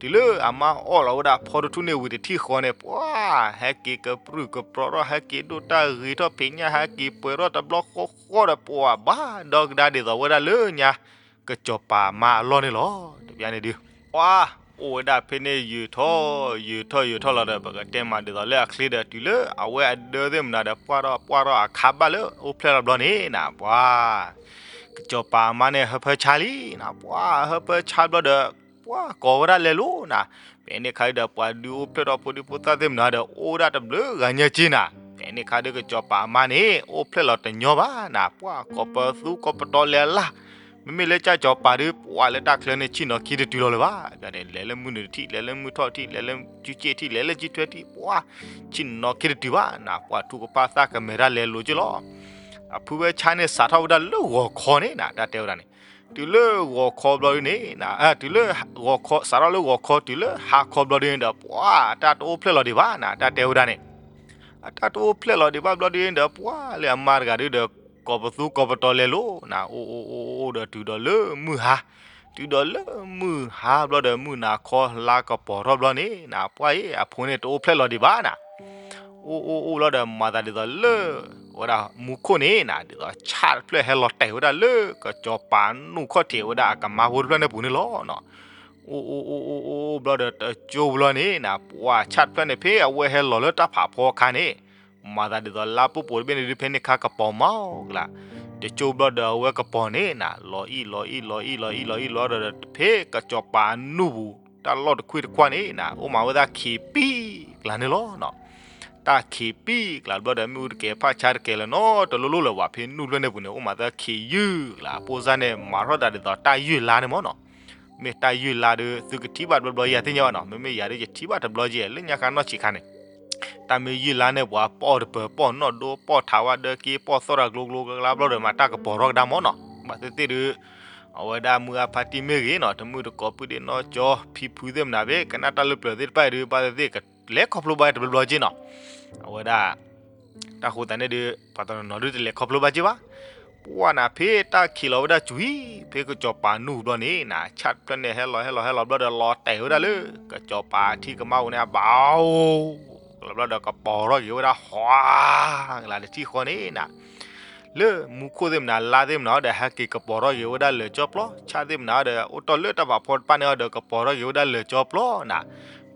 တုၤလၢအမါအီၣ်လီၤဝဲဒၣ်ဖီတထူၣ်န့ၣ်ဝံၤတထံၣ်ဃီန့ၣ် ပှၤဟဲက့ၤကပြုၢ်ကပြီၤထီၣ် ဟဲက့ၤဒိၣ်တၢ်ဂ့ၤထီၣ်ဖံးညၣ် ဟဲက့ၤပှဲၤထီၣ်တဘျီဃီဃီဒီး ပှၤဘၣ်ဒီကဒါဒ်သိးဝဲဒၣ်လၢညါ ကစီၤပၤမါအလီၢ်န့ၣ်လီၤ. တဘျီန့ၣ်ဒုး ပှၤအိၣ်ဝဲဒၣ်ဖဲန့ၣ် ယုာ်ထီၣ်ယုာ်ထီၣ်ယုာ်ထီၣ်လီၤဒီး ပကတဲမးဒ်သိးလၢအချ့ဒီး တုၤလၢအဝဲအဒၢသ့ၣ်မနၤဒီး ပှၢ်ထီၣ်ပှၢ်ထီၣ်အခါဘၣ်လၢအိၣ်ဖျဲၣ်လီၤဘျီန့ၣ်နၤ ပှၤ ကစီၤပၤအမါန့ၣ်ဟၢဖၢဆါလံနၤ, ပှၤဟၢဖၢဆါဘျီဒီး ပှၤကိးဝဲဒၣ်လဲၤလိၤနၤ. ဖဲန့ၣ်ခါဒုးဒီး ပှၤဒုးအိၣ်ဖျဲၣ်ထီၣ်ဖိဒံဖိသၣ်သ့ၣ်မနၤဒီး အိၣ်ဝဲဒၣ်တဘျုးဂၤညါက့နၤ. ဖဲန့ၣ်ခါဒုး ကစီၤပၤအမါန့ၣ် အိၣ်ဖျဲၣ်လီၤတညီဘၣ်နၤ, ပှၤကိးပသူကိးပတီၤလဲၤလၢ် မ့မ့ၢ်လၢကၢ်စီၤပၤဒုး ပှၤလၢတၢ်ချၢန့ၣ် ဆ့ၣ်နီၤခံတတုၤလီၤလၢၤဘၣ်. လဲၤလၢမုၢ်နုာ်တထံၣ် လဲၤလၢမုၢ်ထီၣ်ထံၣ် လဲၤလၢစုစ့ၣ်ထံၣ် လဲၤလၢစုထွဲထံၣ် ပှၤ ဆ့ၣ်နီၤခံတတုၤဘၣ်နၤ, ပှၤထူကဖၣ်သၣ်ကမဲာ်တၢ်လဲၤလိၤက့လီၤ. အဖုဝဲဆါန့ၣ် စးထီၣ်ဝဲဒၣ်လၢဂီၤခီန့ၣ်နၤ တၢ်တဲဝဲဒၣ်န့ၣ်, တုၤလၢဂီၤခီဘျီဒုးန့ၣ် တုၤလၢဂီၤခီ စးထီၣ်လၢဂီၤခီ တုၤလၢဟါခီဘျီဒုးန့ၣ်ဒီး ပှၤအတၢ်တအိၣ်ဖျဲၣ်လီၤဒံးဘၣ်နၤ တၢ်တဲဝဲဒၣ်န့ၣ် အတၢ်တအိၣ်ဖျဲၣ်လီၤဒံးဘၣ်ဘျီဒုးန့ၣ်ဒီး ပှၤလၢအမါတဂၤဒုးဒီး ကိးပသူကိးပတီၤလဲၤလိၤနၤ, အိၣ်အိၣ်အိၣ်အိၣ်ဒီးတုၤဒီးလၢမုၢ်ဟါ, တုၤဒီးလၢမုၢ်ဟါဘျီဒီး မုၢ်နၤခီလါကပီၤထီၣ်ဘျီန့ၣ်နၤ ပှၤအံၤ အဖိန့ၣ်တအိၣ်ဖျဲၣ်လီၤဒံးဘၣ်နၤ, အိၣ်အိၣ်အိၣ်ဘျီဒီး မၤသးဒ်သိးလၢ ဝဲဒၣ်မူခိၣ်န့ၣ်နၤ ဒ်သိးဆၣ်တဖျၢၣ်ဟဲလီၤတဲာ်ဝဲဒၣ်လၢ ကစီၤပၤနူၢ်ခီၣ်ထံးဝဲဒၣ်အကမါဖိတဖျၢၣ်န့ၣ်ပူၤန့ၣ်လီၤ. အိၣ်အိၣ်အိၣ်အိၣ်အိၣ်ဘျီဒီး တကၠိဘျီန့ၣ်နၤ ပှၤဆၣ်တဖျၢၣ်န့ၣ် ဖဲအဝဲဟဲလီၤလၢတၢ်ဖးဖီအခါန့ၣ် မၤသးဒ်သိးလါပိၢ်ပိၢ်တဘ့ၣ်န့ၣ်ဒုး ဖဲန့ၣ်ခါကပီၤမးအီၤကျါ, တကၠိဘျီဒီးအဝဲကပီၤန့ၣ်နၤ လီၤအံၣ်လီၤအံၣ်လီၤအံၣ်လီၤအံၣ်လီၤအံၣ်လီၤဒီး ဖဲကစီၤပၤအနူၢ်ပူၤ တၢ်လီၢ်တခွ့ၣ်တခွါန့ၣ်နၤ အိၣ်မးဝဲဒၣ်ခံးပံၣ်ကျါန့ၣ်လီၤ. တၢ်ခံးပံၣ်ကျါဘျီဒီး မ့ၣ်အူတကဲၤဖးဆါတကဲၤလၢၤနီတလိၤလိၤလၢၤဘၣ် ဖဲနူၢ်ဖျၢၣ်န့ၣ်ပူၤန့ၣ် အိၣ်မးသၢခံးယုၢ်ကျါ အဖိစၢ်န့ၣ် မၤထီၣ်သးဒ်သိးတၢ်ယုၢ်လါန့ၣ်မးနီၤ. မ့ၢ်တၢ်ယုၢ်လါဒီး သုကထံၣ်ဘၣ်တဘျီဘျီယၤသ့ၣ်ညါဘၣ်နီၤ, မ့မ့ၢ်ယၤဒီးယထံၣ်ဘၣ်တဘျီက့ လၢညါခါနီၢ်ဆံးခါန့ၣ် တၢ်မ့ၢ်ယုၢ်လါန့ၣ် ပှၤပီၣ်တပၢၤ ပီၣ်နီၣ်ဒိ ပီၣ်ထးဝါဒၢက့ ပီၣ်သီၣ်တၢ်ကျိကျိကျါကျါဘျီဒီး မ့ၢ်တၢ်ကပီၤထီၣ်ကဒါမးနီၤ. ဘၣ်သ့ၣ်သ့ၣ်ဒီး အဝဲဒၣ်မုၢ်အါဖါတံၢ်မ့ၢ်ဂ့ၤနီၤ, တမုၢ်တကိးပုၢ်ဒ့နီၢ်ကၠီ ဖံဖုသ့ၣ်မနၤ ဖဲကနၣ်တၢ်လၢပျၢၤသ့ၣ်တဖၣ်အံၤဒီး ဘၣ်သ့ၣ်သ့ၣ်ကလဲၤခီဖျိဘၣ်တဘျီဘျီက့နီၤ. အဝဲဒၣ် တၢ်ဃိသးန့ၣ်ဒီး ပှၤတနီၤနီၤဒုးတလဲၤခီဖျိဘၣ်က့ဘၣ်. ပှၢ်နၤဖဲတၢ်ခံးလီၤဝဲဒၣ်ကွံာ် ဖဲကစီၤပၤနူၢ်ပူၤဘျီန့ၣ်နၤ ဆၣ်တဖျၢၣ်န့ၣ်ဟဲလီၤဟဲလီၤဟဲလီၤဘျီဒီး လီၤတဲာ်ဝဲဒၣ်လၢ ကစီၤပၤထံကမါပူၤန့ၣ် အဘၣ်အိၣ် လီၤဘျီဒီးကပီၤထီၣ်က့ၤဝဲဒၣ်ဟီ ကလါတထံၣ်ဃီန့ၣ်နၤ လၢမူခိၣ်သ့ၣ်မနၤ လါသ့ၣ်မနၤဒီး ဟဲက့ၤကပီၤထီၣ်က့ၤဝဲဒၣ်လၢာ်ကၠီပျီ, ဆၣ်သ့ၣ်မနၤဒီး အိၣ်တ့ၢ်လၢတၢ်ဖးဖီတဖၣ်န့ၣ်ဒီး ကပီၤထီၣ်က့ၤဝဲဒၣ်လၢာ်ကၠီပျီနၤ.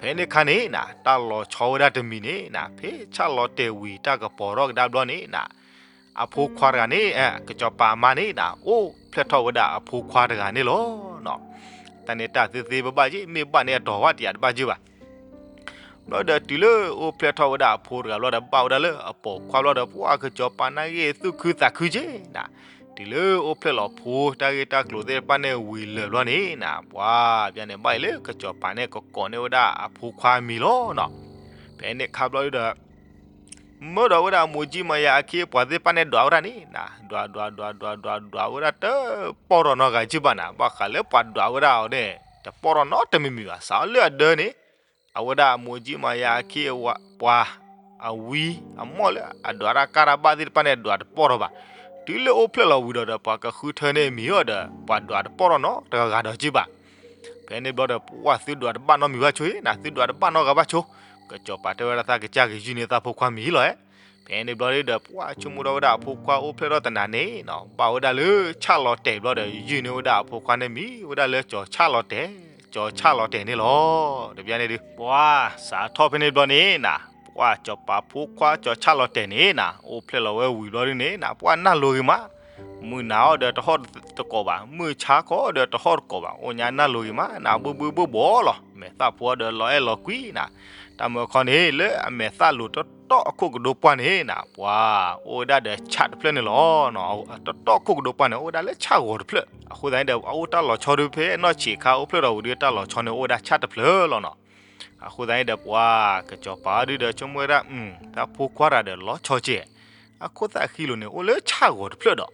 ဖဲန့ၣ်ခါန့ၣ်နၤ တၢ်လီၤဆီဝဲဒၣ်တမံၤန့ၣ်နၤ ဖဲဆၣ်လီၤတဲာ်ဝံၤ တၢ်ကပီၤထီၣ်ကဒါဘျီန့ၣ်နၤ အဖိခွါတဂၤန့ၣ် ကစီၤပၤမါန့ၣ်နၤ အိၣ်ဖျဲၣ်ထီၣ်ဝဲဒၣ်အဖိခွါတဂၤန့ၣ်လီၤ. တၢ်န့ၣ်တၢ်သ့သ့ဘၣ်ဘၣ်က့ မ့ၢ်ဘၣ်န့ၣ်အတီၤဝဲတယးတဘၣ်က့ဘၣ်. ဘျီဒီးတုၤလၢအိၣ်ဖျဲၣ်ထီၣ်ဝဲဒၣ်အဖိတဂၤဘျီဒီး ဘၣ်ဝဲဒၣ်လၢအပိာ်ခွါဘျီဒီး ပှၢ်ကစီၤပၤန့ၣ်ဂ့ၤသူၣ်ခုသးခုက့နၤ. တုၤလၢအိၣ်ဖျဲၣ်လီၤဖိ တၢ်ဂ့ၢ်တၢ်ကျိၤသ့ၣ်တဖၣ်န့ၣ်ဝံၤလၢာ်ဘျီန့ၣ်နၤ ပှၢ်ပျၢ်န့ၣ်ဘၣ်အံၤလၢကစီၤပၤန့ၣ် ကကိးန့ၢ်ဝဲဒၣ်အဖိခွါမံၤလီၤနီၤ. ဖဲန့ၣ်ခါဘျီဒီး မၢဒီးဝဲဒၣ်အမိၢ်ကၠံမၤယၤအခံ ပှၤသ့ၣ်တဖၣ်န့ၣ်ဒွးဝဲဒၣ်န့ၣ်နၤ ဒွးဒွးဒွးဒွးဒွးဒွးဝဲဒၣ်တပီၢ်ထီၣ်နီတဂၤက့ဘၣ်နၤ. ဘၣ်ဃးလၢပှၤဒွးဝဲဒၣ်အီၤန့ၣ် တပီၢ်ထီၣ်နီတမံၤမံၤဘၣ်. စးလၢအဒၢန့ၣ် အဝဲဒၣ်အမိၢ်ကၠံမၤယၤအခံ ပှၤ အဝံအမီၢ်လၢအဒွးတၢ်ကါတၢ်ဘၣ်သ့ၣ်တဖၣ်န့ၣ် ဒွးတပီၢ်ထီၣ်ဘၣ်. တုၤလၢအိၣ်ဖျဲၣ်လီၤဝံၤဒီး ပှၤကဃုထၢန့ၢ်အမံၤအီၤဒီး ပှၤဒွးတပီၢ်ထီၣ်နီတဂၤဒီးက့ဘၣ်. ဖဲန့ၣ်ဘျီဒီး ပှၢ်သုဒွးတဘၣ်နီတမံၤဘၣ်ဆိအံၤနၤ သုဒွးတဘၣ်နီတဂၤဘၣ်ဆိ, ကစီၤပၤတဲဝဲဒၣ်သးကစၢ်က့ၤယုၢ်န့ၢ်သးဖိခွါမံၤလီၤဧါ. ဖဲန့ၣ်ဘျီဒီး ပှၢ်ဆိကမိၣ်ထီၣ်ဝဲဒၣ်အဖိခွါအိၣ်ဖျဲၣ်ထီၣ်သနာ်န့ၣ်နီၤ ဘၣ်ဝဲဒၣ်လၢဆၣ်လီၤတဲာ်ဘျီဒီး ယုၢ်န့ၢ်ဝဲဒၣ်အဖိခွါန့ၣ်မံၤဝဲဒၣ်လၢကၠီၤဆၣ်လီၤတဲာ်, ကၠီၤဆၣ်လီၤတဲာ်န့ၣ်လီၤ. တဘျီန့ၣ်ဒုး ပှၢ်စးထီၣ်ဖဲန့ၣ်ဘျီန့ၣ်နၤ ပှၢ်ကစီၤပၤဖိခွါကၠီၤဆၣ်လီၤတဲာ်န့ၣ်နၤ အိၣ်ဖျဲၣ်လီၤဝဲဝံၤဘျီဒုးန့ၣ်နၤ ပှၢ်နၢ်လိၤဂ့ၤမး, မုၢ်နၤအီၤဒီးတဟီၣ်တကိးဘၣ်, မုၢ်ဆါခီအီၤဒီးတဟီၣ်တကိးဘၣ်, အိၣ်ညါနၢ်လိၤဂ့ၤမးနၤ ဘှ့ၣ်ဘှ့ၣ်ဘှီၣ်ဘှီၣ်လီၤ. မဲာ်သၣ်ဖိအီၤဒီးလီၤအဲၣ်လီၤကွံနၤ. တၢ်မၢခီန့ၣ် လၢအမဲာ်သၣ်လိၤတတီၢ်အခိၣ်ကဒိပှၢ်န့ၣ်နၤ ပှၢ်အိၣ်ဝဲဒၣ်ဒီးဆၣ်တဖျၢၣ်န့ၣ်လီၤ. တတီၢ်ခိၣ်ကဒိပှၢ်န့ၣ် အိၣ်ဝဲဒၣ်လၢဆၣ်ဂီၤတဖျၢၣ်. အဃိသတးန့ၣ်ဒီး အအိၣ်တၢ်လီၤဆီဒုး ဖဲနီၢ်ဆံးခါအိၣ်ဖျဲၣ်ထီၣ်ဝံၤဒီး တၢ်လီၤဆီန့ၣ် အိၣ်ဝဲဒၣ်ဆၣ်တဖျၢၣ်လီၤနီၤ. အဃိသတးန့ၣ်ဒီး ပှၤကစီၤပၤအီၤဒုးဒီး ဆိကမိၣ်ဝဲဒၣ် တၢ်ဖိခွါတဂၤဒီးလီၤဆီကဲ, အခိၣ်သၣ်ဃံလိၤန့ၣ် အိၣ်လၢဆၣ်ဂီၤတဖျၢၣ်ဒီး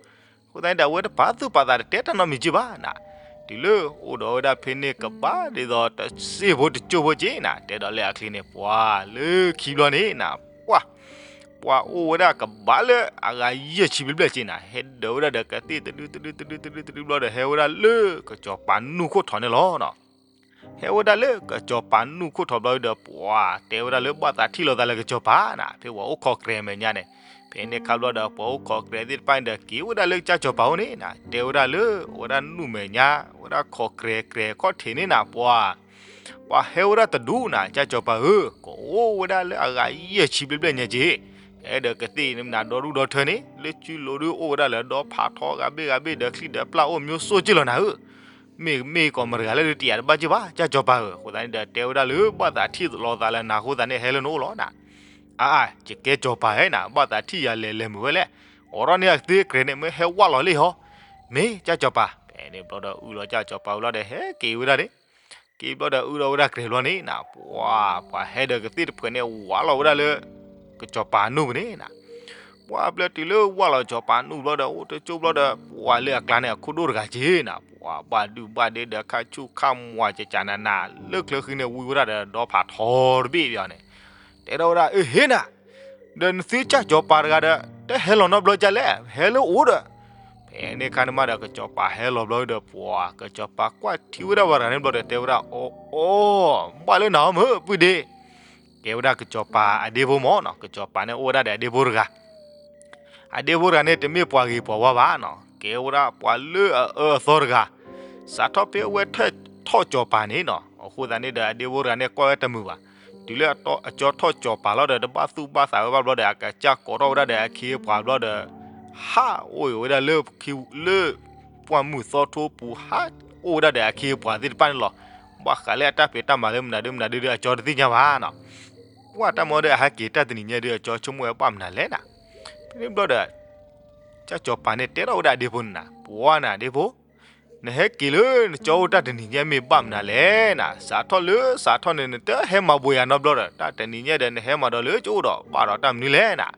အဃိသတးန့ၣ်ဒီး အဝဲတပာ်သူၣ်ပာ်သးတတဲတၢ်နီတမံၤက့ဘၣ်နၤ. တုၤလၢအိၣ်ဒီးဝဲဒၣ်ဖဲန့ၣ်ကဘၣ်ဒ်သိး တစ့ဖိတကၠိဖိက့နၤ တဲဒီးလၢအချ့န့ၣ် ပှၤလၢခံဘျီန့ၣ်နၤ ပှၤ ပှၤအိၣ်ဝဲဒၣ်ကဘၣ်လၢအဂၤယဲၢ်ဆံဘျဲၣ်ဘျဲၣ်က့နၤ ဟဲဒၢးဝဲဒၣ်ဒီးကသ့ၣ်တဒုတဒုတဒုတဒုတဒုဘျီဒီး ဟဲဝဲဒၣ်လၢကစီၤပၤနူၢ်ခိၣ်ထီၣ်န့ၣ်လီၤနီၤ. ဟဲဝဲဒၣ်လၢကစီၤပၤနူၢ်ခိၣ်ထီၣ်ဘျီဒီး ပှၤတဲဝဲဒၣ်လၢဘၣ်သးထံၣ်လိာ်သးလၢကစီၤပၤနၤ ဖဲပှၤအိၣ်ခိးကြဲးမဲာ်ညါန့ၣ်. ဖဲန့ၣ်ခါဘျီဒီး ပှၤအိၣ်ခိးကြဲးသ့ၣ်တဖၣ်န့ၣ်ဒီး က့ၤဝဲဒၣ်လၢကစၢ်စီၤပၤအိၣ်န့ၣ်နၤ တဲဝဲဒၣ်လၢ ဝဲဒၣ်နူၢ်မဲာ်ညါ ဝဲဒၣ်ခိးကြဲးကြဲးခီၣ်ထံးန့ၣ်နၤ ပှၤ ပှၤဟဲဝဲဒၣ်တဒူၣ်နၤ ကစၢ်စီၤပၤဧၢ, ကအိၣ်ဝဲဒၣ်လၢအဂၤယဲၢ်ဆံဘျဲၣ်ဘျဲၣ်ညါက့, ဟဲဒီးကသ့ၣ်န့ၣ်မနၤဒီဒူၣ်ဒီထၢန့ၣ် လၢစုလိၤဒုးအိၣ်ဝဲဒၣ်လၢဒီဖးထီဂၤဘ့ၣ်ဂၤဘ့ၣ်ဒီးချံၣ်ဒီးပျၢ်အိၣ်မျိုးစိက့လီၤနၤဧၢ, မ့ၢ်မ့ၢ်ကီးမတၤတဂၤလၢဒုးတယာ်တဘၣ်က့ဘၣ် ကစၢ်စီၤပၤဧၢ, အဃိသတးန့ၣ်ဒီး တဲဝဲဒၣ်လၢဘၣ်သးထံၣ်လိာ်သးလၢနၤအဃိသတးန့ၣ် ဟဲလၢနအိၣ်လီၤနၤ, အါအါ ယကဲစီၤပၤဧၢနၤ ဘၣ်သးထံၣ်ယၤလဲၤလဲၤမုာ်ဝဲလဲၣ်, အိးထီၣ်န့ၢ်အကသ့ၣ်ကြဲးန့ၣ် မ့ၢ်ဟဲဝၢ်လီၤလံဟီ, မ့ၢ်ကစၢ်စီၤပၤ, ဖဲန့ၣ်ဘျီဒီးအုၣ်လီၤကစၢ်စီၤပၤဝံၤလီၤဒီး ဟဲက့ၤဝဲဒၣ်န့ၣ် က့ၤဘျီဒီးအုၣ်ထီၣ်ဝဲဒၣ်ကြဲးဘျီန့ၣ်နၤ ပှၤ ပှၤဟဲဒီးကသ့ၣ်တဖုန့ၣ် ဝၢ်လီၤဝဲဒၣ်လၢ ကစီၤပၤနူၢ်ပူၤန့ၣ်နၤ, ပှၤပျၢၤတုၤလၢဝၢ်လီၤကစီၤပၤနူၢ်ဘျီဒီး အိၣ်တကၠိဘျီဒီး ပှၤလၢအကျါန့ၣ် အခိၣ်ဒိၣ်တဂၤက့နၤ ပှၤဘၣ်ဒုၣ်ဘၣ်ဒ့ဒီးခါဆူၣ်ခါမွၤကကနနၤ လၢချၢဃံန့ၣ် ဝံဝဲဒၣ်ဒီးဒီဖးထီတဘ့ၣ်ဘၣ်န့ၣ်, တဲထီၣ်ဝဲဒၣ် အဟ့နၤ ဒီးနသုကစၢ်စီၤပၤတဂၤဒီး တဟဲလီၤနီတဘျီကလဲၣ် ဟဲလၢအိၣ်ဒီး, ဖဲန့ၣ်ခါန့ၣ်မးဒီး ကစီၤပၤဟဲလီၤဘျီဒီး ပှၤ ကစီၤပၤကွၢ်ထံဝဲဒၣ်ပှၤတဂၤန့ၣ်ဘျီဒီး တဲဝဲဒၣ် အိ အိ ဘၣ်လၢနၤအီၤမုၢ် ပုၢ်ဒ့, ကဲဝဲဒၣ်ကစီၤပၤအဒ့ဖိမၢ်နီၤ ကစီၤပၤန့ၣ်အိၣ်ဝဲဒၣ်ဒီးအဒ့ဖိတဂၤ အဒ့ဖိတဂၤန့ၣ် တမ့ၢ်ပှၤဂ့ၤပှၤဝါဘၣ်နီၤ ကဲဝဲဒၣ်ပှၤလၢအအၢအသီတဂၤ, စးထီၣ်ဖဲအဝဲထၢၣ်ထီၣ်စီၤပၤန့ၣ်နီၤ အဃိသတးန့ၣ်ဒီး အဒ့ဖိတဂၤန့ၣ် ကွၢ်ဝဲတမုာ်ဘၣ်, တုၤလၢအကၠီထီၣ်ကၠီၤပၤလီၤဒီး တဘၣ်သူၣ်ဘၣ်သးဝဲဘၣ်ဘျီဒီး အကစၢ်ကိးထီၣ်ဝဲဒၣ်ဒီးအခ့အပှၤဘျီဒီး ဟးအိၣ်ဝဲဒၣ်လၢ လၢပှၢ်မုၢ်သီထိပူၤ ဟးအိၣ်ဝဲဒၣ်ဒီးအခ့အပှၤသ့ၣ်တဖၣ်န့ၣ်လီၤ. ဘၣ်ဃးလၢအတၢ်ဖံးတၢ်မၤလၢမနုၤဒုမနုၤဒုဒီး အကၠီတသ့ၣ်ညါဘၣ်နီၤ. ပှၢ်တၢ်မၤဒီး အဟဲက့ၤတၢ်တနံၤညါဒီး အကၠီဆိကမိၣ်ဝဲဘၣ်မနုၤလဲၣ်နၤ. ဖဲန့ၣ်ဘျီဒီး ကၠၢ်ကၠီၤပၤန့ၣ်တဲထီၣ်ဝဲဒၣ်ဒ့ဖိန့ၣ်နၤ, ပှၤနၤဒ့ဖိ, နဟဲက့ၤလၢနကၠီအိၣ်တၢ်တနံၤညါမ့ၢ်ဘၣ်မနုၤလဲၣ်နၤ. စးထီၣ်လၢစးထီၣ်န့ၣ် နတဟဲမၤဘှံးယၤနီတဘျီဒီး တၢ်တနံၤညါဒီး နဟဲမၤဒီးလၢကၠိအိၣ်ဒီး ဘၣ်ဒီးတၢ်မနုၤလဲၣ်နၤ.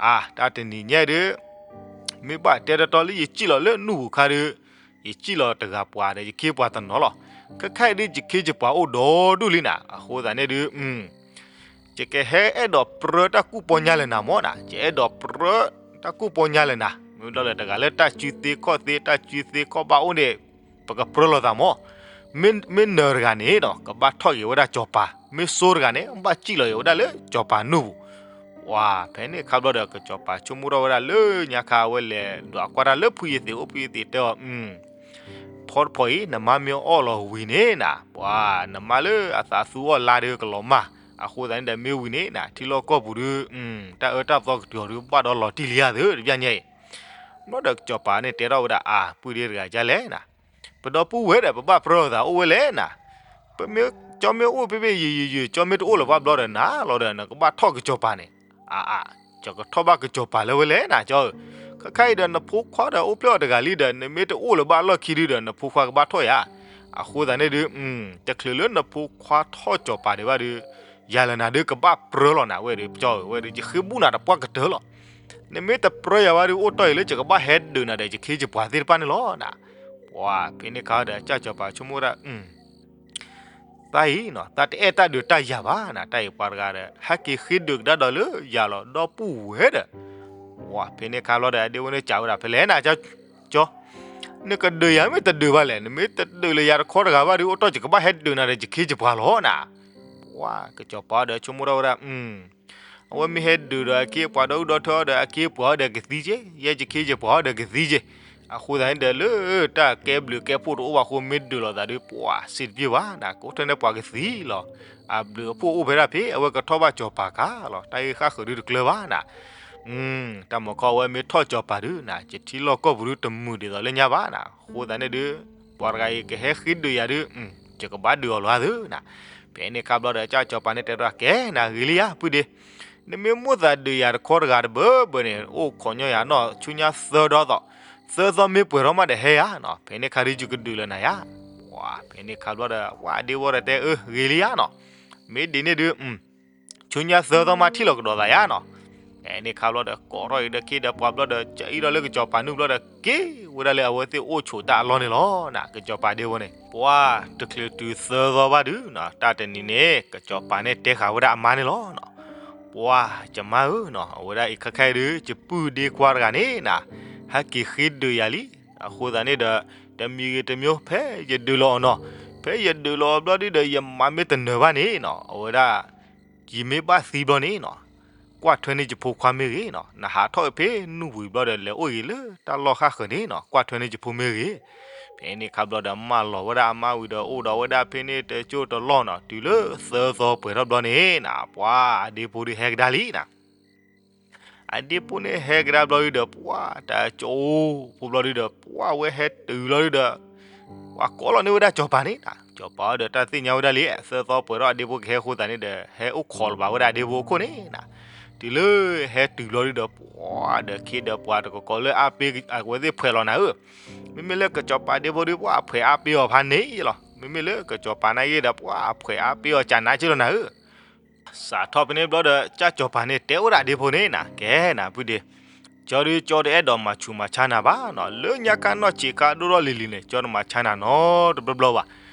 အါ တၢ်တနံၤညါဒီး မ့ၢ်ဘၣ်တဲတီတီလၢယစံၣ်လီၤလၢနူၢ်ပူၤခါဒီး ယစံၣ်လီၤတဂၤပှၤဒီး ယခ့ပှၤတနီၤလီၤ. ခဲခါအံၤဒုး ယခ့ယပှၤအိၣ်ဒီဒူၣ်လံနၤ. အဃိသတးန့ၣ်ဒုး ယကဟဲအဲၣ်ဒိးပြၢတၢ်ကူၣ်ပီညါလၢနၤမၢ်နၤ, ယအဲၣ်ဒိးပြၢတၢ်ကူၣ်ပီညါလၢနၤ. မ့ၢ်ဘျီလၢတဂၤလၢတၢ်စုသ့ခီၣ်သ့ တၢ်စုသ့ခီၣ်ဘၣ်အိၣ်န့ၣ် ပကပြၢလိာ်သးမၢ်. မ့ၢ်နၢၤတဂၤန့ၣ်ဒီး ကဘၣ်ထီၣ်က့ၤဝဲဒၣ်ကၠီၤပၤ, မ့ၢ်စိတဂၤန့ၣ် ဘၣ်စံၣ်လီၤက့ၤဝဲဒၣ်လၢကၠီၤပၤနူၢ်ပူၤ. ပှၤဖဲန့ၣ်ခါဘျီဒီး ကစၢ်ကၠီၤပၤဆိကမိၣ်ထီၣ်ဝဲဒၣ်လၢညါခါ အဝဲလဲၤဒွးကွၢ်တၢ်လၢဖုယသ့ၣ်အိၣ် ဖုယသ့ၣ်တဲအီၤ ဖီတဖီအံၤ နမါမ့ၢ်အီၣ်လီၤဝံၤန့ၣ်နၤ, ပှၤနမါလၢအသးသူအီၣ်လါဒီးကလီၤမၢ်, အဃိသတးန့ၣ်ဒီးမ့ၢ်ဝံၤန့ၣ်နၤ ထံလီၢ်ကီၢ်ပူၤဒုး တၢ်အၢတၢ်သီကတုၤအီၤဒုး ဘၣ်ဒီးလီၤတံၢ်လံဧါသုတဘျီညါအံၤ. ဘျီဒီးကစၢ်ကၠီၤပၤန့ၣ်တဲထီၣ်ဝဲဒၣ် အါ ပုၢ်ဒ့တဂၤဒ်လဲၣ်နၤ, ပဒီပုၢ်ဝဲၢ်ဒီး ပဘၣ်ပြၢလိာ်သးအိၣ်ဝဲလဲၣ်နၤ, ပမ့ၢ် ကၠီမ့ၢ်အိၣ်ဖဲဖဲယံာ်ယံာ်ယံာ် ကၠီမ့ၢ်တအိၣ်လၢၤဘၣ်ဘျီဒီးနၤလီၤဒီး နကဘၣ်ထီၣ်ကစၢ်ကၠီၤပၤန့ၣ်, အါအါ ကၠီကထီၣ်ဘၣ်ကစၢ်ကၠီၤပၤလၢဝဲလဲၣ်နၤကၠီဧၢ, ခဲခါအံၤဒီးနဖိခွါဒီးအိၣ်ဖျဲၣ်အီၤတဂၤလံဒီး နမ့ၢ်တအိၣ်လၢၤဘၣ်လီၢ်ခံဒုဒီး နဖိခွါကဘၣ်ထီၣ်ယၤ, အဃိသတးန့ၣ်ဒုး တချုးလၢနဖိခွါထီၣ်ကစၢ်ကၠီၤပၤဒံးဘၣ်ဒုး ယၤလၢနၤဒုးကဘၣ်ပြၢလိာ်နၤဝဲဒီး ကၠီဧၢ ဝဲဒီး ယဃ့ဘူၣ်နၤတပှၢ်ကတၢၢ်လီၤ, နမ့ၢ်တပြၢယၤဘၣ်ဒုး အိၣ်တီၢ်အံၤလၢယကဘၣ်ဟဲဒုးနၤဒီး ယခ့ယပှၤသ့ၣ်တဖၣ်န့ၣ်လီၤနၤ, ပှၤဖဲန့ၣ်ခါဒီး ကၠၢ်ကၠီၤပၤဆိကမိၣ်ဝဲဒၣ် သးအံၤနီၤ သးတအဲၣ်တၢ်ဒုးတၢ်ယၤဘၣ်နၤ, တၢ်အံၤပှၤတဂၤဒီး ဟဲက့ၤဃ့ဒုးကဒါဒီးလၢယၤလီၤ ဒီပုၢ်ဝဲၢ်ဒီး, ပှၤဖဲန့ၣ်ခါဘျီဒီး အဒ့ဖိန့ၣ်စံးဝဲဒၣ်ဖဲလဲၣ်နၤ ကၠီ, နကဒုးယၤမ့ၢ်တဒုးဘၣ်လဲၣ်, နမ့ၢ်တဒုးလၢယၤတခီတဂၤဘၣ်ဒုး အိၣ်တီၢ်ယကဘၣ်ဟဲဒုးနၤဒီး ယခ့ယပှၤလီၤနၤ, ပှၤကစၢ်ကၠီၤပၤဒီးဆိကမိၣ်ထီၣ်ဝဲဒၣ် အဝဲမ့ၢ်ဟဲဒုးဒီးအခ့အပှၤဒီး အုၣ်ဒီးထွဲအီၤဒီး အခ့အပှၤအီၤဒီးကသံက့, ယဲယခ့ယပှၤအီၤဒီးကသံက့, အဃိသတးန့ၣ်ဒီး လၢတၢ်ကဲဘျုးကဲဖှိၣ်တအိၣ်ဘၣ်အဃိ မ့ၢ်ဒုးလိာ်သးဒုး ပှၤစံးတပျ့ၤဘၣ်နၤ, ကအိၣ်ထဲန့ၣ်ပှၤကသံလီၤ, အဘျုးအဖှိၣ်အိၣ်ဖဲဒၣ်ဖဲ အဝဲကထီၣ်ဘၣ်ကၠီၤပၤကါလီၤ, တၢ်ဂ့ၢ်ဃၣ်ဃုာ်ဒုးတကျၢၤဘၣ်နၤ တၢ်မၤခီအဝဲမ့ၢ်ထီၣ်ကၠီၤပၤဒုးနၤ ယထံလီၢ်ကီၢ်ပူၤဒုးတမုာ်ဒ်သိးလၢညါဘၣ်နၤ, အဃိသတးန့ၣ်ဒုး ပှၤတဂၤအံၤကဟဲဃ့ဒုးယၤဒုး ယကဘၣ်ဒုးအီၤလီၤဧါသုနၤ, ဖဲန့ၣ်ခါဘျီဒီး ကၠၢ်ကၠီၤပၤန့ၣ်တဲထီၣ် ကဲနၤဂ့ၤလံဧါ ပုၢ်ဒ့, နမ့ၢ်မိၣ်သးဒုးယၤတခီတဂၤတဘၢဘၢန့ၣ် အိၣ်ခိးညီယၤနီၢ် ဆူညါသၢသီသိး, သၢသီမ့ၢ်ပှဲၤထီၣ်မးဒီးဟဲဧါနီၤ, ဖဲန့ၣ်ခါဒုးယကဒုးလၢနၤယါ, ပှၤဖဲန့ၣ်ခါဘျီဒီး ပှၤဒ့ဖိဒီးတဲအၢ ဂ့ၤလံဧါနီၤ, မ့ၢ်ဒ်န့ၣ်ဒုး ဆူညါသၢသီမးထံၣ်လိာ်ကဒီးသးယါနီၤ, ဖဲန့ၣ်ခါဘျီဒီး ကိးထီၣ်အံၤဒီးခ့ဒီးပှၤဘျီဒီး ကအံၤဒီးလၢကစၢ်ကၠီၤပၤနုၢ်ဘျီဒီး က့ၤဝဲဒၣ်လၢအဝဲသ့ၣ်အိၣ်ဆိးတၢ်အလီၢ်န့ၣ်လီၤနၤ, ကစၢ်ကၠီၤပၤဒ့ဖိန့ၣ်, ပှၤတချုးတုၤသၢသီဘၣ်ဒုးနီၤ တၢ်တနံၤန့ၣ် ကစၢ်ကၠီၤပၤန့ၣ်တဲဃာ်ဝဲဒၣ်အမါန့ၣ်လီၤနီၤ, ပှၤယမါဧၢနီၤ အဝဲဒၣ်အံၤခဲခါအံၤဒုး ယပုၢ်ဒ့ခွါတဂၤန့ၣ်နၤ, ဟဲက့ၤဃ့ဒုးယၤလံ, အဃိသတးန့ၣ်ဒီး တမံၤဂ့ၤတမံၤ ဖဲယဒုးလီၤအီၤနီၤ, ဖဲယဒုးလီၤအီၤဘျီဒုးဒီး ယမါမ့ၢ်တနၢၤဘၣ်န့ၣ်နီၤ အဝဲဒၣ် ယမ့ၢ်ဘၣ်သံဘျီန့ၣ်နီၤ, ကွၢ်ထွဲန့ၢ်ယဖိခွါမ့ၢ်ဂ့ၤနီၤ, နဟးထီၣ်ဖဲနူၢ်ဝံၤဘျီဒီး လဲၤအိၣ်ဂ့ၤလၢတၢ်လီၢ်ဃၣ်ဃၢၤန့ၣ်နီၤ ကွၢ်ထွဲန့ၢ်ယဖိမ့ၢ်ဂ့ၤ, ဖဲန့ၣ်ခါဘျီဒီး မၢလီၤဝဲဒၣ်အမါဝံၤဒီး အိၣ်ဒီးဝဲဒၣ်ဖဲန့ၣ်တကၠိၢ်တလီၢ်နီၤ, တုၤလၢသၢသီပှဲၤထီၣ်ဘျီန့ၣ်နၤ ပှၤအဒ့ဖိဒုးဟဲကဒါလံနၤ အဒ့ဖိန့ၣ်ဟဲကဒါဘျီဒုးဒီး ပှၤတၢ်ကၠိဖိဘျီဒုးဒီး ပှၤဝဲဟဲတုၤလီၤဒုးဒီး ပှၤကိးလီၤန့ၢ်ဝဲဒၣ်ကၠီၤပၤန့ၣ်နၤ, ကၠီၤပၤအီၤဒီးတၢ်သ့ၣ်ညါဝဲဒၣ်လံ သၢသီပှဲၤထီၣ်အဒ့ဖိကဟဲအဃိသတးန့ၣ်ဒီး ဟဲအိၣ်ခိးလၢၤဘၣ်ဝဲဒၣ်အဒ့ဖိအခိၣ်န့ၣ်နၤ, တုၤလၢဟဲတုၤလီၤဒုးဒီး ပှၤဒီးခ့ဒီးပှၤတကကိးလၢအါပ့ၤ အဝဲသ့ၣ်ဖှဲးလီၤနၤဧၢ, မ့မ့ၢ်လၢကစၢ်ကၠီၤပၤဒ့ဖိဒုး ပှၤအဖှဲးအါပ့ၤအီၤဖးန့ၣ်လီၤ, မ့မ့ၢ်လၢကစၢ်ကၠီၤပၤန့ၣ်ယဲဒီး ပှၤအဖှဲးအါပ့ၤအီၤကနါက့လီၤနၤဧၢ စးထီၣ်ဖဲန့ၣ်ဘျီဒီး ကၠၢ်ကၠီၤပၤန့ၣ် တဲဝဲဒၣ်ဒ့ဖိန့ၣ်နၤ ကဲနၤ ပုၢ်ဒ့, ကၠီဒုး ကၠီတအဲၣ်ဒိးမၤဆူးမၤဆါနၤဘၣ်နီၤ, လၢညါခါနီၢ်ဆံးခါဒိၣ်ထီၣ်လံၤလံၤန့ၣ် ကၠီတမၤဆါနၤနီတဘျီဘျီဘၣ်,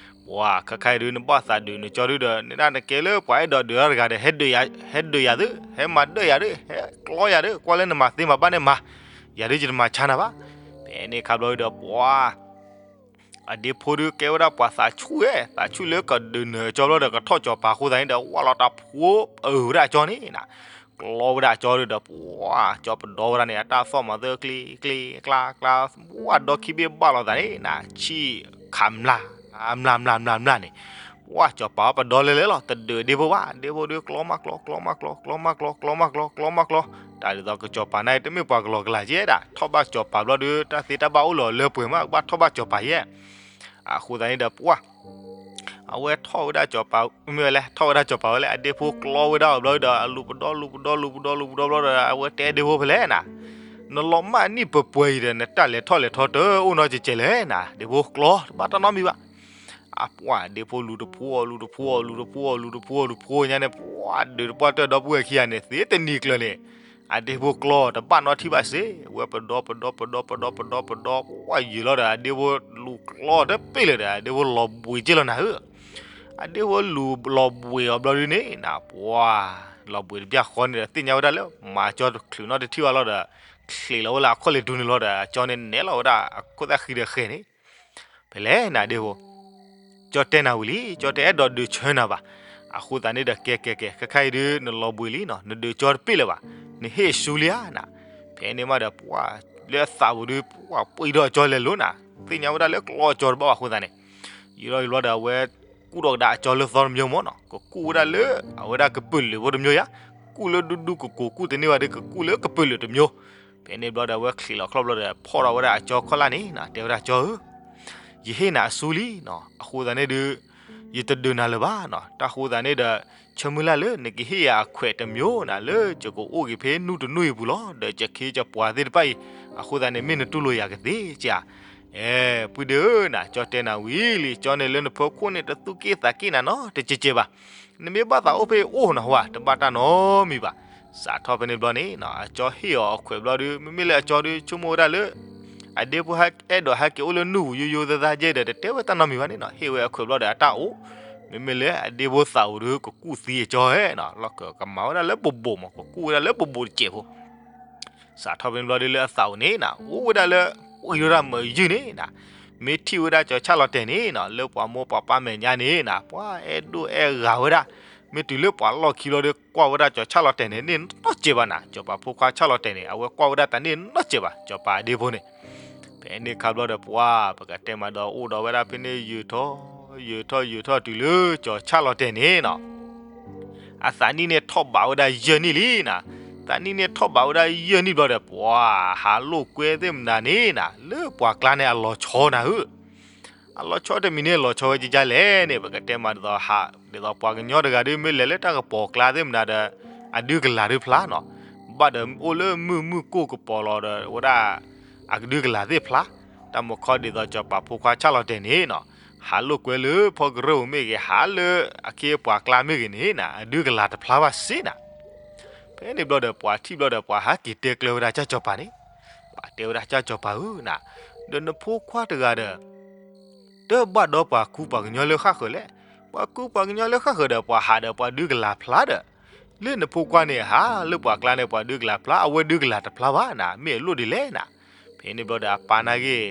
ပှၤခဲခါအံၤဒုး နဘၣ်သးဒုးနကၠီဒုးဒီး နဒၣ်နကဲလၢပှၤအဲၣ်ဒိးဒုးတၢ်တဂၤဒီး ဟဲဒုးယၤသု, ဟဲမၤဒၢးယၤဒုး, ဟဲကျီယၤဒုး, ကွၢ်လၢနမၤသ့မၤဘၣ်န့ၣ်မၤ, ယၤဒုးယတမၤဆါနၤဘၣ်, ဖဲန့ၣ်ခါဘျီဒုးဒီး ပှၤ အဒ့ဖိဒုးကဲဝဲဒၣ်ပှၤသးဆူၣ်ဧဲ, သးဆူၣ်လၢကဒုးနၢၤကၠီဘျီဒီး ကထီၣ်ကၠီၤပၤအဃိသတးန့ၣ်ဒီး ဝၢ်လီၤတၢ်ဖိအုးဝဲဒၣ်ကၠီန့ၣ်နၤ, ကျီဝဲဒၣ်ကၠီဒုးဒီး ပှၤ ကၠီပဒီဝဲဒၣ်န့ၣ် အတၢ်သီၣ်မၤသၢကျ့ကျ့ကျါကျါ, ဝၢ်ဒီခံဘ့ၣ်ဘၣ်လိာ်သးန့ၣ်နၤ, ဆံၣ်ခးမျၢ် မျၢ်မျၢ်မျၢ်မျၢ်န့ၣ်, ပှၢ်စီၤပၤအီၤပဒီလၢလဲၤလီၤ တဒုးဒ့ဖိဘၣ်, ဒ့ဖိဒီးကျီမးကျီ ကျီမးကျီ ကျီမးကျီ ကျီမးကျီ ကျီမးကျီ, တၢ်ဒ်သိးကစီၤပၤန့ၣ် တမ့ၢ်ပှၤကလီကလးကဲဒၣ် ထီၣ်ဘၣ်စီၤပၤဘျီဒီး တၢ်သ့တၢ်ဘၣ်အိၣ်လီၤလၢပှဲၤမး ကဘၣ်ထီၣ်ဘၣ်စီၤပၤယဲၢ်, အဃိသတးန့ၣ်ဒီးပှၢ် အဝဲထီၣ်ဝဲဒၣ်စီၤပၤ မ့ၢ်ဝဲလဲၣ် ထီၣ်ဝဲဒၣ်စီၤပၤဝဲလၢအဒ့ဖိကျီဝဲဒၣ်အီၤဘျီဒီး အလူၤပဒီလူၤပဒီလူၤပဒီလူၤပဒီဘျီဒီး အဝဲတဲဒ့ဖိဖဲလဲၣ်နၤ, နလီၤမၢ်နံၣ်ပှဲၤပှဲၤအံၤဒီး နတၢ်လဲၤထီၣ်လဲၤထီတအိၣ်နီတကဲးလဲၣ်နၤ, ဒ့ဖိကျီတဘၣ်တၢ်နီတမံၤဘၣ်. အပှၢ်ဒ့ဖိလူၤတဖိအီၤ လူၤတဖိအီၤ လူၤတဖိအီၤ လူၤတဖိအီၤ လူၤတဖိညါန့ၣ် ပှၢ်ဒုးတပှၢ်တၢၢ်ဒီပုၢ်ဝဲၢ်ခံဂၤန့ၣ် သ့တနံၤကျၢၤန့ၣ် အဒ့ဖိကျီတဘၣ်နီထံၣ်ဘၣ်စ့ၢ် ဝဲပဒီပဒီပဒီပဒီပဒီပဒီ ပှၢ်ယုာ်လီၤဒီး အဒ့ဖိလူၤကျီတပ့ၢ်လၢာ်ဒီး အဒ့ဖိလီၤဘှံးက့လီၤနၤဧၢ, အဒ့ဖိလူၤလီၤဘှံးအီၤဘျီဒုန့ၣ်နၤ ပှၢ် လီၤဘှံးတဘျီဃီန့ၣ်ဒီး သ့ၣ်ညါဝဲဒၣ်လၢ မၤကၠီတချုးနီတထံၣ်ဘၣ်လီၤဒီး ချံးလီၤဝဲလၢအခီၣ်လ့ၣ်ဒူန့ၣ်လီၤဒီး အကၠီန့ၣ်နဲလီၤဝဲဒၣ်အခိၣ်သၣ်ဃံဒီးဃဲၤန့ၣ် ဖဲလဲၣ်နၤဒ့ဖိ ကၠီတဲနၤဝံၤလံ ကၠီတအဲၣ်ဒိးဒုးဆၢနၤဘၣ်. အဃိသတးန့ၣ်ဒီး ကဲကဲကဲ ခဲခါအံၤဒုး နလီၤဘှံးလံနီၤ နဒုးကၠီတပ့ၢ်လၢၤဘၣ်. နဟ့ၣ်အစူလံဧါနၤ. ဖဲန့ၣ်မးဒီး ပှၢ်လၢအသးပူၤဒုး ပှၢ်ပှံၢ်ထီၣ်အကၠီလဲၤလိၤနၤ. သ့ၣ်ညါဝဲဒၣ်လၢကျီအကၠီတဘၣ်ဘၣ်အဃိသတးန့ၣ် ယူၤထီၣ်ယူၤလီၤဒီး အဝဲကူၣ်ထီၣ်ကဒါအကၠီလၢသီတမျိုးမးနီၤ ကကူၣ်ဝဲဒၣ်လၢ အဝဲဒၣ်ကပုာ်လုာ်ဖိတမျိုးယါ ကူၣ်လၢဒူဒူကကိၤကူၣ်တန့ၢ်ဘၣ်ဒီး ကကူၣ်လၢကပုာ်လုာ်တမျိုး. ဖဲန့ၣ်ဘျီဒီး အဝဲချံးလီၤချီၣ်ဘျီဒီး ဖီၣ်ထီၣ်ဝဲဒၣ်အကၠီခီၣ်လာ်န့ၣ် တဲဝဲဒၣ်ကၠီဧၢ ယဟ့ၣ်နၤအစူလံနီၤ အဃိသတးန့ၣ်ဒုး ယတဒုးနၤလၢၤဘၣ်နီၤ. တၢ်ဃိသတးန့ၣ်ဒီး ဆၢမုၢ်လၢ်လၢ နကဟ့ၣ်ယၤအခွဲးတမျိုးနၤ လၢယကအိၣ်က့ၤဖဲနူတနူအံၤပူၤလီၤ. ဒီးယခ့ယပှၤသ့ၣ်တဖၣ်အံၤ အဃိသတးန့ၣ် မ့ၢ်နတူၢ်လိာ်ယၤကသ့ဧါ. အဲ ပုၢ်ဒ့ဧၢနၤ ကၠီတဲနၤဝံၤလံ ကၠီန့ၣ်လၢနဖီခိၣ်န့ၣ် တသူၣ်က့ၣ်သးက့ၣ်နၤနီတကဲးကဲးဘၣ်. နမ့ၢ်ဘၣ်သးအိၣ်ဖဲအအိၣ်နဟါ တဘၣ်တၢ်နီတမံၤဘၣ်. စးထီၣ်ဖဲန့ၣ်ဘျီန့ၣ် အကၠီဟ့ၣ်အီၤအခွဲးဘျီဒီး မ့မ့ၢ်လၢအကၠီဒီး ဆိကမိၣ်ဝဲဒၣ်လၢ အဒ့ဖိအဲၣ်ဒိးဟဲက့ၤအိၣ်လၢနူၢ်ပူၤယိယိသးသးကဲဒီး တတဲဝဲတၢ်နီတမံၤဘၣ်န့ၣ်နီၤ ဟ့ၣ်ဝဲအခွဲးဘျီဒီးအတၢ်အိၣ် မ့မ့ၢ်လၢအဒ့ဖိသးအိၣ်ဒီး ကကူၣ်သံအကၠီဧဲနီၤ လီၢ်ကကမၤဝဲဒၣ်လၢဘိးဘိးမး ကကူၣ်ဝဲဒၣ်လၢဘိးဘိးတစဲးဖိ စးထီၣ်ဖဲန့ၣ်ဘျီဒီးလၢအသးအိၣ်န့ၣ်နၤ အိၣ်ဝဲဒၣ်လၢ ပှံၤထီၣ်ဒၣ်မုာ်ယုၢ်န့ၣ်နၤ မ့ၢ်ထံၣ်ဝဲဒၣ်ကၠီဆၣ်လီၤတဲာ်န့ၣ်နီၤ လၢပှၤမိၢ်ပှၤပၢ်မဲာ်ညါန့ၣ်နၤ ပှၤအဲၣ်ဒိၣ်အဲၣ်ဂၤဝဲဒၣ် မ့ၢ်တုၤလၢပှၤလီၢ်ခံဘျီဒီး ကွၢ်ဝဲဒၣ်ကၠီဆၣ်လီၤတဲာ်န့ၣ် န့ၢ်နီတစဲးဘၣ်နၤ စီၤပၤဖိခွါဆၣ်လီၤတဲာ်န့ၣ် အဝဲကွၢ်ဝဲဒၣ်တၢ်န့ၢ်နီတစဲးဘၣ် စီၤပၤအဒ့ဖိန့ၣ် ဖဲန့ၣ်ခါဘျီဒီးပှၤ ပကတဲမးဒီးအိၣ်ဒီးဝဲဒၣ်ဖဲန့ၣ် ယုာ်ထီၣ် ယုာ်ထီၣ် ယုာ်ထီၣ်တုၤလၢကၠီဆၣ်လီၤတဲာ်န့ၣ်နီၤ အသးနံၣ်န့ၣ်ထီၣ်ဘးဝဲဒၣ်ယဲၢ်နံၣ်လံနၤ သးနံၣ်န့ၣ်ထီၣ်ဘးဝဲဒၣ်ယဲၢ်နံၣ်ဘျီဒီး ပှၤဟးလိာ်ကွဲသ့ၣ်မနုၤန့ၣ်နၤ လၢပှၤကျါန့ၣ်အလီၤဆီနၤဧၢ အလီၤဆီတမံၤန့ၣ် လီၤဆီဝဲကကလဲၣ်န့ၣ် ပကတဲမးဒ်သိးဟး ဒ်သိးပှၤကညီတဂၤဒီး မ့ၢ်လဲၤလၢတၢ်ကပီၤကျါသ့ၣ်မနုၤဒီး အဒုကလၤဒုဖျါနီၤ ဘၣ်ဒီးအိၣ်လၢမုၢ်မုၢ်ကိၢ်ကပီၤလီၤဒီး ဝဲဒၣ် အကဒုကလၤသ့ၣ်ဖျါ တၢ်မုၢ်ခီဒ်သိးစီၤပၤဖိခွါဆၣ်လီၤတဲာ်န့ၣ်နီၤ ဟးလိာ်ကွဲလၢဖီကရၢၢ်ဧိၤမ့ၢ်ဂ့ၤ ဟးလၢအခ့အပှၤကျါမ့ၢ်ဂ့ၤန့ၣ်နၤ အဒုကလၤတဖျါဘၣ်စ့ၢ်နၤ ဖဲန့ၣ်ဘျီဒီးပှၤထံၣ်ဘျီဒီးပှၤဟးက့ၤတဲကျၢၤဝဲဒၣ်ကၠၢ်စီၤပၤန့ၣ် ပှၤတဲဝဲဒၣ်ကၠၢ်စီၤပၤဧၢနၤ ဒီးနဖိခွါတဂၤဒီး တဘၣ်ဒီးပှၤကူပှၤကညီလၢဃၣ်ဃၢၤလဲၣ်. ပှၤကူပှၤကညီလၢဃၣ်ဃၢၤဒီး ပှၤဟးဒီးပှၤဒုကလၤဖျါဒီး လၢနဖိခွါန့ၣ် ဟးလၢပှၤကျါန့ၣ် ပှၤဒုကလၤဖျါ အဝဲဒုကလၤတဖျါဘၣ်နၤ မ့ၢ်အလိၣ်ဒ်လဲၣ်နၤ. ဖဲန့ၣ်ဘျီဒီးအပၢ်နာ်က့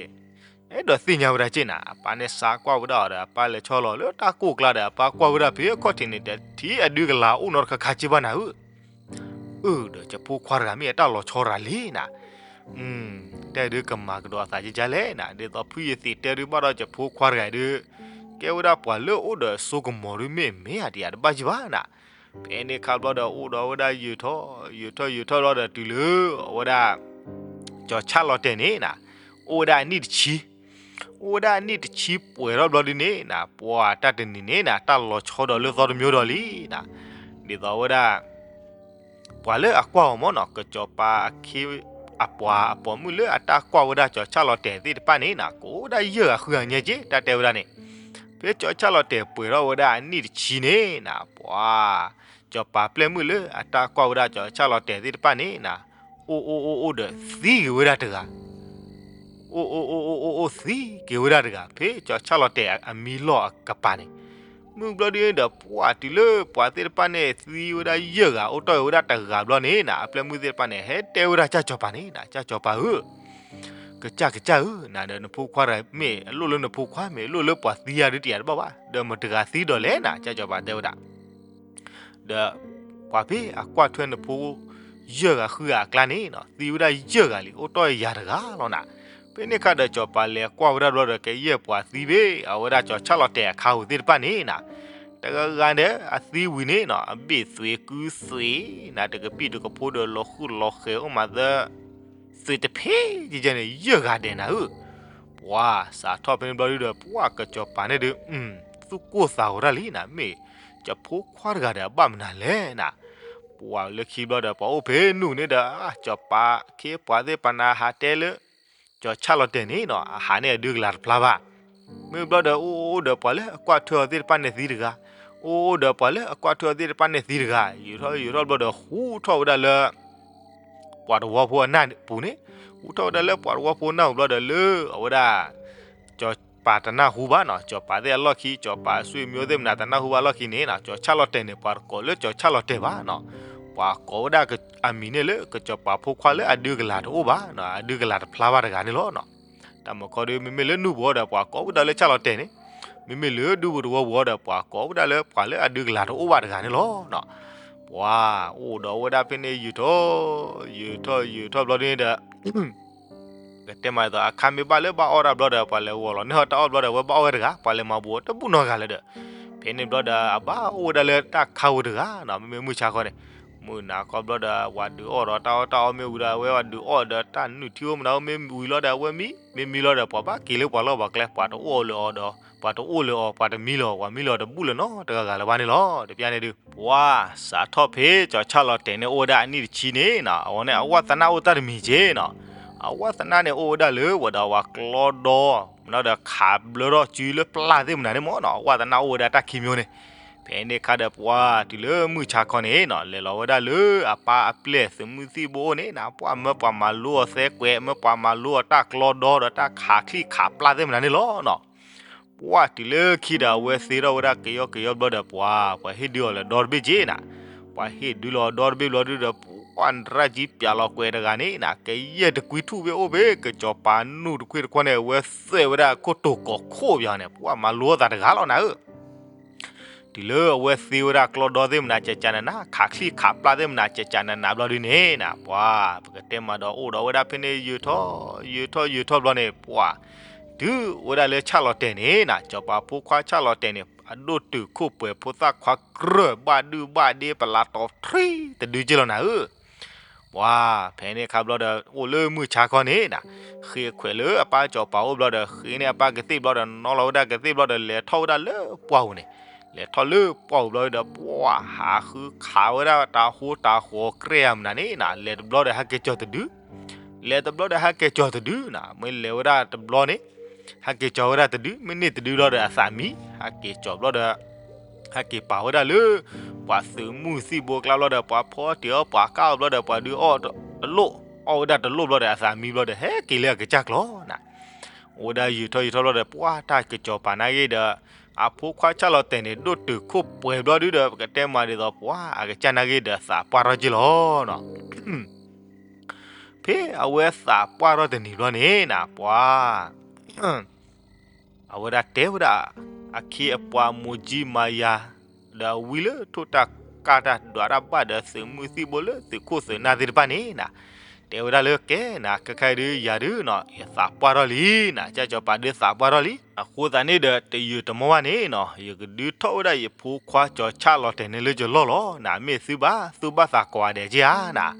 အဲၣ်ဒိးသ့ၣ်ညါဝဲဒၣ်က့နၤ အပၢ်န့ၣ်စးကွၢ်ဝဲဒၣ်အီၤဒီး အပၢ်လဲၤဆီလီၤလၢတၢ်ကိၢ်ကျါဒီး အပၢ်ကွၢ်ဝဲဒၣ်ဖဲအခီၣ်ထံးန့ၣ် တထံၣ်အဒုကလၤအိၣ်နီတခါခါက့ဘၣ်နၤဧၢ အၢ ဒီးယဖိခွါတဂၤမ့ၢ်အတၢ်လီၤဆီတဂၤလံနၤ. တဲဒုးကမၤကဒီးအသးကကလဲၣ်နၤ ဒ်သိးဖုယသံးတဲဒုးဘၣ်ဒီးယဖိခွါတဂၤဒုး ကဲဝဲဒၣ်ပှၤလၢအိၣ်ဒီးစိကမီၤဒုးမ့ၢ်အမဲာ်အတယၤတဘၣ်ယံၤဘၣ်နၤ. ဖဲန့ၣ်ခါဘျီဒီးအိၣ်ဒီးဝဲဒၣ်ယုာ်ထီၣ် ယုာ်ထီၣ်ယုာ်ထီၣ်ဘျီဒီးတုၤလၢအဝဲဒၣ် ကၠီၤဆၣ်လီၤတဲာ်န့ၣ်နၤ အိၣ်ဝဲဒၣ်အနံၣ်တဆံ အိၣ်ဝဲဒၣ်အနံၣ်တဆံပှဲၤထီၣ်ဘျီဒုန့ၣ်နၤ ပှၤတၢ်တနံၤန့ၣ်နၤ တၢ်လီၤဆီဒီးလၢသီတမျိုးဒီးလံနၤ. ဒ်သိးဝဲဒၣ် ပှၤလၢအကွၢ်အီၤမ့ၢ်နီၤ ကစီၤပၤအခ့အပှၤအပိာ်မုၣ်လၢအတၢ်ကွၢ်ဝဲဒၣ် ကၠီၤဆၣ်လီၤတဲာ်သ့ၣ်တဖၣ်န့ၣ်နၤ ကအိၣ်ဝဲဒၣ်ယဲၢ်ဂၤဃုဂၤညါက့ တၢ်တဲဝဲဒၣ်န့ၣ်. ဖဲကၠီၤဆၣ်လီၤတဲာ်ပှဲၤထီၣ်ဝဲဒၣ်အနံၣ်တဆံန့ၣ်နၤ ပှၤ စီၤပၤပျဲၢ်မုၣ်လၢအတၢ်ကွၢ်ဝဲဒၣ်ကၠီၤဆၣ်လီၤတဲာ်သ့ၣ်တဖၣ်န့ၣ်နၤ အိၣ်အိၣ်အိၣ်အိၣ်ဒီးသံက့ၤဝဲဒၣ်တဂၤ အိၣ်အိၣ်အိၣ်အိၣ်အိၣ်အိၣ်သံက့ၤဝဲဒၣ်တဂၤ ဖဲကၠီၤဆၣ်လီၤတဲာ်အမံလီၢ်အကပၤန့ၣ်. မုၢ်ဘျီဒုန့ၣ်ဒီး ပှၤတုၤလၢပှၤသ့ၣ်တဖၣ်န့ၣ် သံဝဲဒၣ်ယဲၢ်ဂၤ အိၣ်တ့ၢ်ဝဲဒၣ်တဂၤဘျီန့ၣ်နၤ အပျဲၢ်မုၣ်သ့ၣ်တဖၣ်န့ၣ် ဟဲတဲဝဲဒၣ်ကၠၢ်စီၤပၤန့ၣ်နၤ ကၠၢ်စီၤပၤဧၢ ကစၢ်ကစၢ်ဧၢ နၤဒီးနဖိခွါတဂၤမ့ၢ်အလိၣ်လၢနဖိခွါ မ့ၢ်အလိၣ်လၢပှၤသံယၤဒုတယၤတဘၣ်ဘၣ် ဒီးမတၤတဂၤသံဒီးလဲၣ်နၤ ကၠၢ်စီၤပၤတဲဝဲဒၣ် ဒီး ပှၤဖဲအကွၢ်ထွဲနဖိ ယဲၢ်ဂၤဃုဂၤအကျါန့ၣ်နၤ သံဝဲဒၣ်ယဲၢ်ဂၤလံ အိၣ်တ့ၢ်ယၤတဂၤလီၤနၤ. ဖဲန့ၣ်အခါဒီး စီၤပၤလဲၤကွၢ်ဝဲဒၣ်ဘျီဒီး ကယဲၢ်ပှၤသံဘ့ၣ် အဝဲဒၣ်စီၤဆၣ်လီၤတဲာ်အခါဧိၤသ့ၣ်တဖၣ်န့ၣ်နီၤ, တဂၤဂၤဒီးအသံဝံၤန့ၣ်နီၤ အဘ့ၣ်သွံးကုသွံးနၤ တကပံၣ်တကဖိဒီး လီၤဃုာ်လီၤဃဲၤအိၣ်မးသၢ သွံးတဖ့ကဲန့ၣ် ယဲၢ်ဂၤဒဲးနၤဧၢ. ပှၤစးထီၣ်ဖဲန့ၣ်ဘျီဒုဒီး ပှၤကစီၤပၤန့ၣ်ဒုး သူၣ်ကိၢ်သးဂီၤတၢ်လံနၤ, မ့ၢ်ကဖိခွါတဂၤဒီး အဘၣ်မနုၤလဲၣ်နၤ. ပှၤလၢခံဘျီဒီး ပှၤအိၣ်ဖဲနုာ်န့ၣ်ဒီး စီၤပၤခ့ပှၤသ့ၣ်ပှၤနၤဟးတဲလၢ စီၤဆၣ်လီၤတဲာ်န့ၣ်နီၤ အဟးန့ၢ်အဒုကလၤတဖျါဘၣ်. မ့ၢ်ဘျီဒီး အိၣ်အိၣ်ဒီးပှၤလၢအကွၢ်ထွဲအီၤသ့ၣ်တဖၣ်န့ၣ်သံတဂၤ, အိၣ်အိၣ်ဒီးပှၤလၢအကွၢ်ထွဲအီၤသ့ၣ်တဖၣ်န့ၣ်သံတဂၤ, ယူာ်ထီၣ်ယူာ်ထီၣ်ဘျီဒီး ဟူးထီၣ်ဝဲဒၣ်လၢ ပှၤတဝီဖိအနၢ်ပူၤန့ၣ်, ဟူးထီၣ်ဝဲဒၣ်လၢပှၤတဝီဖိနၢ်ပူၤဘျီဒီး လၢအဝဲဒၣ် စီၤပၤတနၢ်ဟူဘၣ်နီၤ, စီၤပၤသ့ၣ်အလီၢ်ခံ စီၤပၤအဆွေမျိုးသ့ၣ်မနၤ တနၢ်ဟူဘၣ်လီၢ်ခံန့ၣ်နီၤ, စီၤဆၣ်လီၤတဲာ်န့ၣ် ပှၤတကိးလၢစီၤဆၣ်လီၤတဲာ်ဘၣ်နီၤ, ပှၤကိးဝဲဒၣ်အမံၤန့ၣ်လၢ ကစီၤပၤဖိခွါလၢအဒုကလၤတအိၣ်ဘၣ်နီၤ, အဒုကလၤတဖျါဘၣ်တဂၤန့ၣ်လီၤနီၤ. တၢ်မုၢ်ခီဒီး မ့မ့ၢ်လၢနုၢ်ပူၤအီၤဒီး ပှၤကိးဝဲဒၣ်လၢဆၣ်လီၤတဲာ်န့ၣ်, မ့မ့ၢ်လၢဒူပူၤတဝီပူၤအီၤဒီး ပှၤကိးဝဲဒၣ်လၢပှၤလၢအဒုကလၤတအိၣ်ဘၣ်တဂၤန့ၣ်လီၤနီၤ. ပှၤအိၣ်ဒီးဝဲဒၣ်ဖဲန့ၣ် ယူာ်ထီၣ် ယူာ်ထီၣ်ယူာ်ထီၣ်ဘျီဒုန့ၣ်ဒီး ကတဲမးဒ်သိး အခါမ့ၢ်ဘၣ်လၢဘၣ်အီၣ်တၢ်ဘျီဒီး ပှၤလဲၤဂီၤလီၤန့ၢ်ဟီၣ်တၢ်အီၣ်ဘျီဒီး အဝဲဘၣ်အီၣ်ဝဲတဂၤ, ပှၤလဲၤမၤဘူးအီၤတဘူၣ်နီတဂၤလၢၤဒီး, ဖဲန့ၣ်ဘျီဒီး အဘၣ်အိၣ်ဝဲဒၣ်လၢတၢ်ခါဧိၤတဂၤနီၤ, မ့မ့ၢ်မုၢ်ဆါခီန့ၣ်, မုၢ်နၤခီဘျီဒီး ပှၤဒုးအီၣ်ဒီးတၢ်အီၣ်တၢ်အီမ့ၢ်ဝံၤဒီး အဝဲဒုးအီၣ်ဒီးတၢ်နုၢ်ထံအိၣ်မနုၤမ့ၢ်ဝံၤလီၤဒီး အဝဲမံ, မ့ၢ်မံလီၤဒီး ပှၤဘၣ်က့ၤလၢပှၤလီၢ်ပှၤကျဲ, ပှၤတအိၣ်လၢအီၤဒီး ပှၤတအိၣ်လၢအီၤ ပှၤတမံလၢၤအီၤ ပှၤမံလၢၤအီၤတဘူၣ်လၢၤနီတဂၤဂၤလၢၤဘၣ်န့ၣ်လီၤ. တပျၢ်န့ၣ်ဒုး ပှၤစးထီၣ်ဖဲစီၤဆၣ်လီၤတဲာ်န့ၣ် အိၣ်ဝဲဒၣ်အနံၣ်တဆံန့ၣ်နီၤ, အဝဲန့ၣ် အဝၣ်သနၢ်အိၣ်တၢ်တမံၤက့နီၤ, အဝၣ်သနၢ်န့ၣ် အိၣ်ဝဲဒၣ်လၢ ဝဲဒီးပှၤကျီဒီ မ့ၢ်ဒီးခးဘျၢထီၣ်စုလၢပျၢ်သ့ၣ်မနၤန့ၣ်မ့ၢ်နီၤ, အဝၣ်သနၢ်အိၣ်ဝဲဒၣ်တၢ်ခံမျိုးန့ၣ်, ဖဲန့ၣ်အခါဒီး ပှၤတုၤလၢမုၢ်ဆါခီန့ၣ်နီၤ လဲၤလီၤဝဲဒၣ်လၢအပၢ်အပျဲၢ်သုးမုၢ်သံၣ်ဘိအအိၣ်န့ၣ်နီၤ, ပှၤမၢပှၤမၤလိအီၤသဲကွဲး မၢပှၤမၤလိအီၤတၢ်ကျီဒီဒီးတၢ်ခးချံၣ်ခးပျၢ်သ့ၣ်မနၤန့ၣ်လီၤနီၤ. ပှၤတုၤလၢခံဒီး အဝဲသ့ထီၣ်ဝဲဒၣ်ကယီကယီဘျီဒီး ပှၤ ပှၤဟ့ၣ်ဒုးအီၤလၢဒီတဘ့ၣ်က့နီၤ, ပှၤဟ့ၣ်ဒုးလီၤဒီတဘ့ၣ်ဘျီဒုဒီး ပှၤနရၣ်ကံပၠးလီၤကွဲးတဂၤန့ၣ်နီၤ, ကယဲၢ်တကွံထူၣ်ဘ့ၣ်အိၣ်ဘ့ၣ် ကစီၤပၤနူၢ်တခွ့ၣ်တခွီန့ၣ် အဝဲသွဲၣ်ဝဲဒၣ်ခိၣ်တိၤကိးခိၣ်ပၠးန့ၣ် ပှၤမၤလိအီၤသးတဂၤလီၤနၤဧၢ. တုၤလၢအဝဲသ့ဝဲဒၣ်ကျီဒီသ့ၣ်မနၤ ကကနနၤ ခးချံၣ်ခးပျၢ်သ့ၣ်မနၤ ကကနနၤဘျီဒုန့ၣ်နီၤ, ပှၤ ပကတဲမးဒီး အိၣ်ဒီးဝဲဒၣ်ဖဲန့ၣ် ယူာ်ထီၣ် ယူာ်ထီၣ်ယူာ်ထီၣ်ဘျီန့ၣ် ပှၤ တုၤဝဲဒၣ်လၢဆၣ်လီၤတဲာ်န့ၣ်နီၤ, စီၤပၤဖိခွါဆၣ်လီၤတဲာ်န့ၣ် အဒိၣ်တုာ်ခိၣ်ပှဲၤဖိသၣ်ခွါကြၢၢ် ဘၣ်ဒုၣ်ဘၣ်ဒ့ ပလၤတီၤထံတဒုက့လီၤနၤဧၢ. ပှၤ ဖဲန့ၣ်အခါဘျီဒီး အိၣ်လၢမုၢ်ဆါခီန့ၣ်နီၤ, ဃ့ခွဲးလၢအပၢ်စီၤပၤအိၣ်ဘျီဒီး ဃ့န့ၢ်အပၢ်ကသ့ၣ်ဘျီဒီး နီၣ်လီၤဝဲဒၣ်ကသ့ၣ်ဘျီဒီး လဲၤထီၣ်ဝဲဒၣ်လၢပှၢ်ပူၤန့ၣ်, လဲၤထီၣ်လၢပှၢ်ပူၤဘျီဒီး ပှၤဟးဃုခးဝဲဒၣ်တၢ်ဟိတၢ်ဃီၤကြဲၢ်အမနၤန့ၣ်နီၤ, လဲၤတဘျီဒီးဟဲက့ၤကၠီၤတဒု လဲၤတဘျီဒီးဟဲက့ၤကၠီၤတဒုနီၤ, မ့ၢ်လဲၤဝဲဒၣ်တဘျီန့ၣ် ဟဲက့ၤကၠီၤဝဲဒၣ်တဒု မ့ၢ်န့ၢ်တဒုဘျီဒီးအသးမံ, ဟဲက့ၤကၠီၤဘျီဒီး ဟဲက့ၤပာ်ဝဲဒၣ်လၢ ပှၤသုးမုၢ်သံၣ်ဘိကျါဘျီဒီး ပှၤဖီတ့ၢ်အီၣ်ပှၤကၢ်အီၣ်ဘျီဒီး ပှၤဒုးအီၣ်တလိၣ် အီၣ်ဝဲဒၣ်တလိၣ်ဘျီဒီးအသးမံဘျီဒီး ဟဲက့ၤလၢအကစၢ်ကျီနီၤ, အိၣ်ဝဲဒၣ်ယူာ်ထီၣ်ယူာ်ထီၣ်ဘျီဒီး ပှၤတၢ်ကစီၤပၤနာ်က့ဒီး အဖိခွါဆၣ်လီၤတဲာ်န့ၣ် ဒိၣ်တုာ်ခိၣ်ပှဲၤဘျီဒုဒီး ပကတဲမးဒ်သိး ပှၤအကစၢ်နာ်က့ဒီးသးပှၢ်ထီၣ်က့လီၤနီၤ. ဖဲအဝဲသးပှၢ်ထီၣ်တနံၤဘျီန့ၣ်နီၤ ပှၤ အဝဲဒၣ်တဲဝဲဒၣ် အခ့အပှၤမိၢ်ကၠံမၤယၤ ဒီးဝံလၢထိၣ်တၢ်ကၢ်တၢ်ဒွးတၢ်ဘၣ်ဒီးသုးမုၢ်သံၣ်ဘိလၢသုးခိၣ်သုးနၢ်သ့ၣ်တဖၣ်န့ၣ်နီၤ, တဲဝဲဒၣ်လၢကဲနီၤ ခဲခါအံၤဒုးယၤဒုးနီၤ ယသးပှၢ်ထီၣ်လံနီၤ, ကစၢ်စီၤပၤဒုးသးပှၢ်ထီၣ်လံ, အဃိသတးန့ၣ်ဒီး တယုၢ်တမီၢ်ဘၣ်န့ၣ်နီၤ ယကဒုးထီၣ်ဝဲဒၣ်ယဖိခွါစီၤဆၣ်လီၤတဲာ်န့ၣ်လၢယလီၢ်လီၤနီၤ, မ့ၢ်သုဘၣ်သူၣ်ဘၣ်သးကိးဂၤဒဲးက့ဧါနီၤ.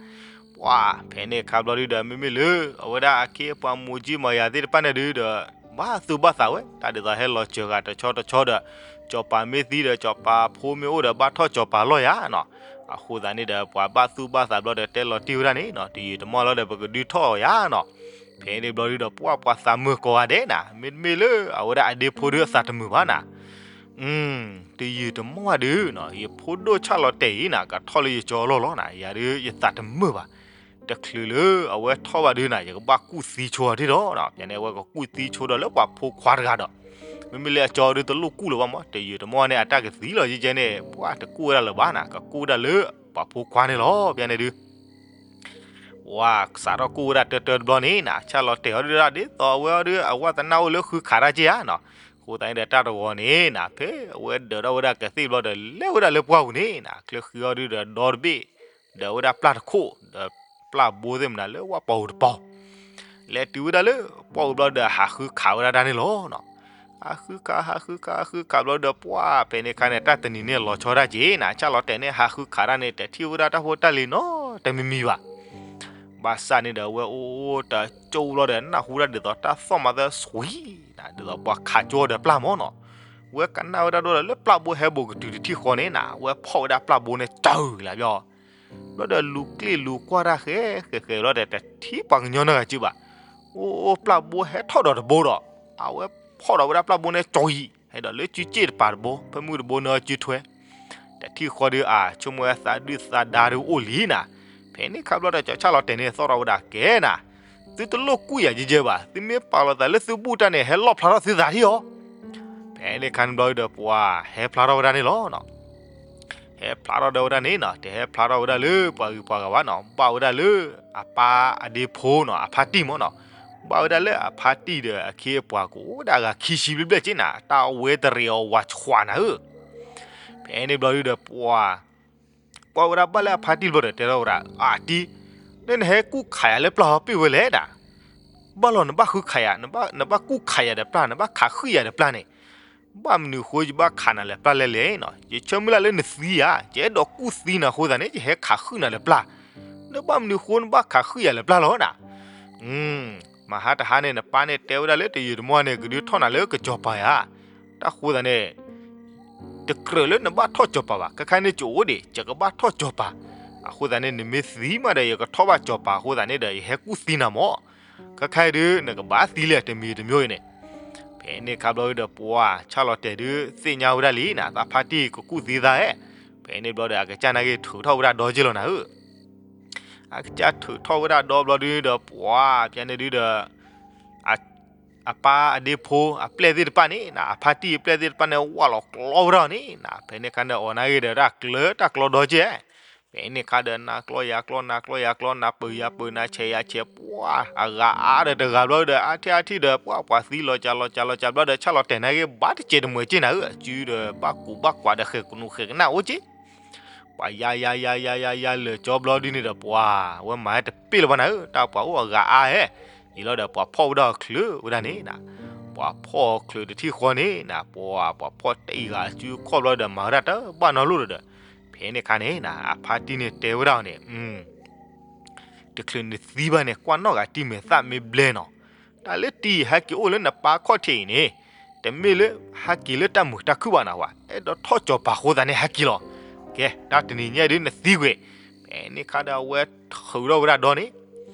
ပှၤ ဖဲန့ၣ်အခါဘျီဒုဒီး မ့မ့ၢ်လၢအဝဲဒၣ်အခ့အပှၤမိၢ်ကၠံမၤယၤသ့ၣ်တဖၣ်န့ၣ်ဒုဒီး ဘၣ်သူၣ်ဘၣ်သးဝဲ တၢ်ဒ်သိးဟဲလီၤစၢၤဂၤတဆီတဆီဒီး စီၤပၤမ့ၢ်သံဒီး စီၤပၤဖိမ့ၢ်အိၣ်ဒီး ဘၣ်ထီၣ်စီၤပၤလီၢ်ယၤနီၤ, အဃိသတးန့ၣ်ဒီး ပှၤဘၣ်သူၣ်ဘၣ်သးဘျီဒီး တဲလီၤတံၢ်ဝဲဒၣ်န့ၣ်နီၤ တယုၢ်တမီၢ်လီၤဒီး ပကဒုးထီၣ်အီၤယၤနီၤ. ဖဲန့ၣ်ဘျီဒုဒီး ပှၤ ပှၤသးမုာ်ကိးဂၤဒဲးနီၤ, မ့တမ့ၢ်လၢအဝဲဒၣ်အဒ့ဖိဒုအသးတမုာ်ဘၣ်နီၤ တယုၢ်တမီၢ်ဘၣ်ဒုနီၤ ယဖိဒိၣ်ဆၣ်လီၤတဲာ်အံၤနီၤ ကထီၣ်လၢယကၠီအလီၢ်လီၤနီၤ, ယၤဒုးယသးတမုာ်ဘၣ်, တချုးလၢအဝဲထီၣ်ဘၣ်ဒုနီၤ ယကဘၣ်ကူၣ်သံဆိအီၤဒၣ်ဒီးနီၤ, ပန့ၣ်အဝဲကကူၣ်သံဆိဒီးလၢပှၤဖိခွါတဂၤဒီး မ့မ့ၢ်လၢအကၠီဒုတလိၣ်ကူၣ်လၢၤဘၣ်မး, တယုၢ်တမီၢ်န့ၣ် အတၢ်ကသံလီၤယဲကဲန့ၣ် ပှၤတကူၣ်ဝဲဒၣ်လၢၤဘၣ်နီၤ, ကကူၣ်ဝဲဒၣ်လၢပှၤဖိခွါန့ၣ်လီၤ ပန့ၣ်ဒုး ပှၤစးထီၣ်ကူၣ်ဝဲဒၣ်တၢတၢတဘျီန့ၣ်နီၤ, ဆၣ်လီၤတဲာ်အီၤဒုဒၣ်ဒ်သိးအဝဲအီၤဒု အဝၣ်သနၢ်အိၣ်လၢဃုခးတၢ်က့ဧါနီၤ, အဃိသတးန့ၣ်ဒီးတၢ်တဂီၤန့ၣ်နီၤ ဖဲအဝဲဒၢးထီၣ်ဝဲဒၣ်ကသ့ၣ်ဘျီဒီး လဲၤဝဲဒၣ်လၢပှၢ်ပူၤန့ၣ်နီၤ, ချၢဃံအီၤဒုဒီးဒီတဘ့ၣ်, ဒၢးဝဲဒၣ်ပျၢ်တခိၣ်, ဒီးပျၢ်ဘိသ့ၣ်မနၤလၢဝၣ်ပီၤအူတပီၤ လဲၤတုၤဝဲဒၣ်လၢပှၢ်ပူၤဘျီဒီး ဟးဃုခးဝဲဒၣ်တၢ်န့ၣ်လီၤနီၤ. ဟးဃုခး ဟးဃုခး ဟးဃုခးဘျီဒီး ပှၢ်ဖဲန့ၣ်အခါန့ၣ် တၢ်တနံၤန့ၣ်လီၤဆီဒၣ်က့ၤနီၤ, ဆၣ်လီၤတဲာ်န့ၣ် ဟးဃုခးတၢ်န့ၣ် တထံၣ်ဝဲဒၣ်တၢ်ဖိတၢ်လံၤနီတမံၤမံၤဘၣ်. ဘၣ်ဆၣ်န့ၣ်ဒီး အဝဲအိၣ်တကၠိဘျီဒီး နၢ်ဟူဒၣ်ဒ်သိးတၢ်သီၣ်မၤသၢ စှံ နၤ ဒ်သိးပှၤခးကၠိဒီးပျၢ်မၢ်နီၤ. ဝဲကနၣ်ဝဲဒၣ်ဒိၣ်ဒီး လၢပျၢ်ဘိဟဲဘိးကတုၤတထံၣ်ဃီန့ၣ်နၤ, အဝဲဖီၣ်ဝဲဒၣ်ပျၢ်ဘိန့ၣ် စၢၤလၢဘျီ ဘျီဒီးလူၤကျ့ၣ်လူၤကွၢ်တၢ်ဃဲဃဲဃဲဘျီဒီး တထံၣ်ပှၤကညီနီတဂၤစုဘၣ်. အိၣ် ပျၢ်ဘိဟဲထီၣ်ဒီးတဘိဒီး အဝဲဖီၣ်ဒီးဝဲဒၣ်ပျၢ်ဘိန့ၣ် စှံ ဟဲဒီးလၢစုစ့ၣ်တပၤတဘိ ဖဲမုၢ်တဘိန့ၣ်စုထွဲ တထံၣ်ဃီဒီး အါ ဆိကမိၣ်ဝဲသးဒုၣ်သးဒါဒုးအိၣ်လံနၤ. ဖဲန့ၣ်အခါဘျီဒီး ကၠီၤဆၣ်လီၤတဲာ်န့ၣ် သီၣ်ထီၣ်ဝဲဒၣ်ကဲနၤ, သုတလိၣ်ကူၣ်ယၤယဲယဲဘၣ်, သုမ့ၢ်ပာ်လီၤသးလၢသုဘူၣ်တၢ်န့ၣ် ဟဲလီၣ်ဖျါထီၣ်သုသးထံၣ်အီၤ. ဖဲန့ၣ်အခါန့ၣ်ဘျီဒီး ပှၤဟဲဖျါထီၣ်ဝဲဒၣ်န့ၣ်လီၤနီၤ. ဟဲဖျါထီၣ်ဒီးဝဲဒၣ်န့ၣ်နီၤ, တဟဲဖျါထီၣ်ဝဲဒၣ်လၢပှၤဂုၤပှၤဂၤဘၣ်နီၤ, ဘၣ်ဝဲဒၣ်လၢအပၢ်အဒ့ဖိနီၤ, အဖါတံၢ်မၢ်နီၤ. ဘၣ်ဝဲဒၣ်လၢအဖါတံၢ်ဒီးအခ့အပှၤကအိၣ်ဝဲဒၣ်အဂၤခံဆံဘျဲၣ်ဘျဲၣ်က့နၤ, တၢ်ဝဲတရံးအီၤဝးဆှးနၤဧၢ. ဖဲန့ၣ်ဘျီဒီး ပှၤ ပှၤဝဲဒၣ်ဘၣ်လၢအဖါတံၢ်ဘျီဒီး တဲထီၣ်ဝဲဒၣ်, အတံၢ်, နနဟဲကူၣ်ခးယၤလၢပျၢ်ဟီပ့ၢ်ဝဲလဲၣ်နၤ. ဘၣ်လီၤ နဘၣ်ဃုခးယၤ, နဘၣ်ကူၣ်ခးယၤဒီးပျၢ်, နဘၣ်ခးဃုာ်ယၤဒီးပျၢ်န့ၣ်, ဘၣ်မနုၤဃိယဘၣ်ခးနၤလၢပျၢ်လဲၣ်လဲၣ်နီၤ. ယဆၢမုၢ်လၢ်လၢနသံဧါ, ယအဲၣ်ဒိးကူၣ်သံနၤအဃိသတးန့ၣ် ယဟဲခးဃုာ်နၤလၢပျၢ်. နဘၣ်မနုၤဃိနဘၣ်ခးဃုာ်ယၤလၢပျၢ်လီၤနၤ. မဟါတဟါန့ၣ် နပၢ်န့ၣ်တဲဝဲဒၣ်လၢတယုာ်တမီၢ်န့ၣ် ကဒုးထီၣ်နၤလၢကစီၤပၤဧါ. တၢ်ဃိသတးန့ၣ် တကြၢးလၢနဘၣ်ထီၣ်စီၤပၤဘၣ်, ခဲခါန့ၣ် ကအိၣ်ဒံး ယကဘၣ်ထီၣ်စီၤပၤ. အဃိသတးန့ၣ် နမ့ၢ်သံမးဒီး ယကထီၣ်ဘၣ်စီၤပၤအဃိသတးန့ၣ်ဒီး ယဟဲကူၣ်သံနၤမၢ်. ခဲခါအံၤဒုး နကဘၣ်သံလၢတမံၤတမံၤအံၤန့ၣ်. ဖဲန့ၣ်အခါဘျီဒီး ပှၤဆၣ်လီၤတဲာ်ဒုး သ့ၣ်ညါဝဲဒၣ်လံနၤ, သးဖါတံၢ်ကကူၣ်သံသးဧါ. ဖဲန့ၣ်ဘျီဒီး အကစၢ်နာ်က့ထုးထီၣ်ဝဲဒၣ်ဒီက့ၢ်လီၤနၤဧၢ. အကစၢ်ထုးထီၣ်ဝဲဒၣ်ဒီဘျီဒုးဒီး ပှၤဖဲန့ၣ်ဒုးဒီး အပၢ်အဒ့ဖိအပျဲၢ်သ့ၣ်တဖၣ်န့ၣ်နၤ, အဖါတံၢ်အပျဲၢ်သ့ၣ်တဖၣ်န့ၣ် ဝၢ်လီၤကျီဝဲဒၣ်အီၤန့ၣ်နၤ. ဖဲန့ၣ်အခါန့ၣ် အီၤနာ်က့ဒီး တၢ်ကျၢတၢ်ကျီဒီက့ၢ်. ဖဲန့ၣ်အခါဒီး နၤကျီယၤကျီ နၤကျီယၤကျီ နၤပၢၢ်ယၤပၢၢ် နၤဆဲးယၤဆဲး ပှၤအဂၤအါဒီးတဂၤဘျီဒီး အါထံၣ်အါထံၣ်ဒီး ပှၤပှၤသံလီၤကၢ်လီၤကၢ်လီၤကၢ်ဘျီဒီး ဆၣ်လီၤတဲာ်နာ်က့ ဘၣ်တစဲးတမှဲးက့ၢ်နၤဧၢ, အစုဒီး ဘၣ်ကူးဘၣ်ကွၢ်ဒီး ဃဲးကနူၤဃဲးကနၣ်အိၣ်က့ၢ်. ပှၤယၤယၤယၤယၤယၤယၤလၢာ်ကၠီဘျီဒုန့ၣ်ဒီး ပှၤဝဲမၤတပ့ၢ်လၢၤဘၣ်နၤဧၢ, တၢ်ပှၤအိၣ်အဂၤအါဧဲ. ယံာ်လီၤဒီး ပှၤဖီၣ်ဝဲဒၣ်အီၤချုးဝဲဒၣ်န့ၣ်နၤ. ပှၤဖီၣ်အီၤချုးတထံၣ်ဃီန့ၣ်နၤ, ပှၤ ပှၤဖီၣ်တ့ၢ်ဂၤစုခီၣ်ဘျီဒီး မၤဝဲဒၣ်တဘၣ်နီတလိၣ်ဒီး, ဖဲန့ၣ်အခါန့ၣ်နၤ အဖါတံၢ်န့ၣ်တဲဝဲဒၣ်အီၤန့ၣ် တချုးနသံဘၣ်န့ၣ် ကွၢ်နီၣ်ဂၤတံၢ်မဲာ်သၣ်မ့ၢ်ဘျဲနီၤ. တၢ်လၢတံၢ်ဟဲက့ၤအိၣ်လၢနပၢ်ခီၣ်ထံးအံၤန့ၣ် တမ့ၢ်လၢဟဲက့ၤလၢတၢ်မုာ်တၢ်ခုၣ်ဘၣ်နၤဝဲ, အဲၣ်ဒိးထီၣ်စီၤပၤအဃိသတးန့ၣ်ဟဲက့ၤလီၤ. ကဲ တၢ်တနံၤညါဒုးနသံကွံာ်. ဖဲန့ၣ်အခါဒီးအဝဲထုးထီၣ်ဝဲဒၣ်ဒီန့ၣ်,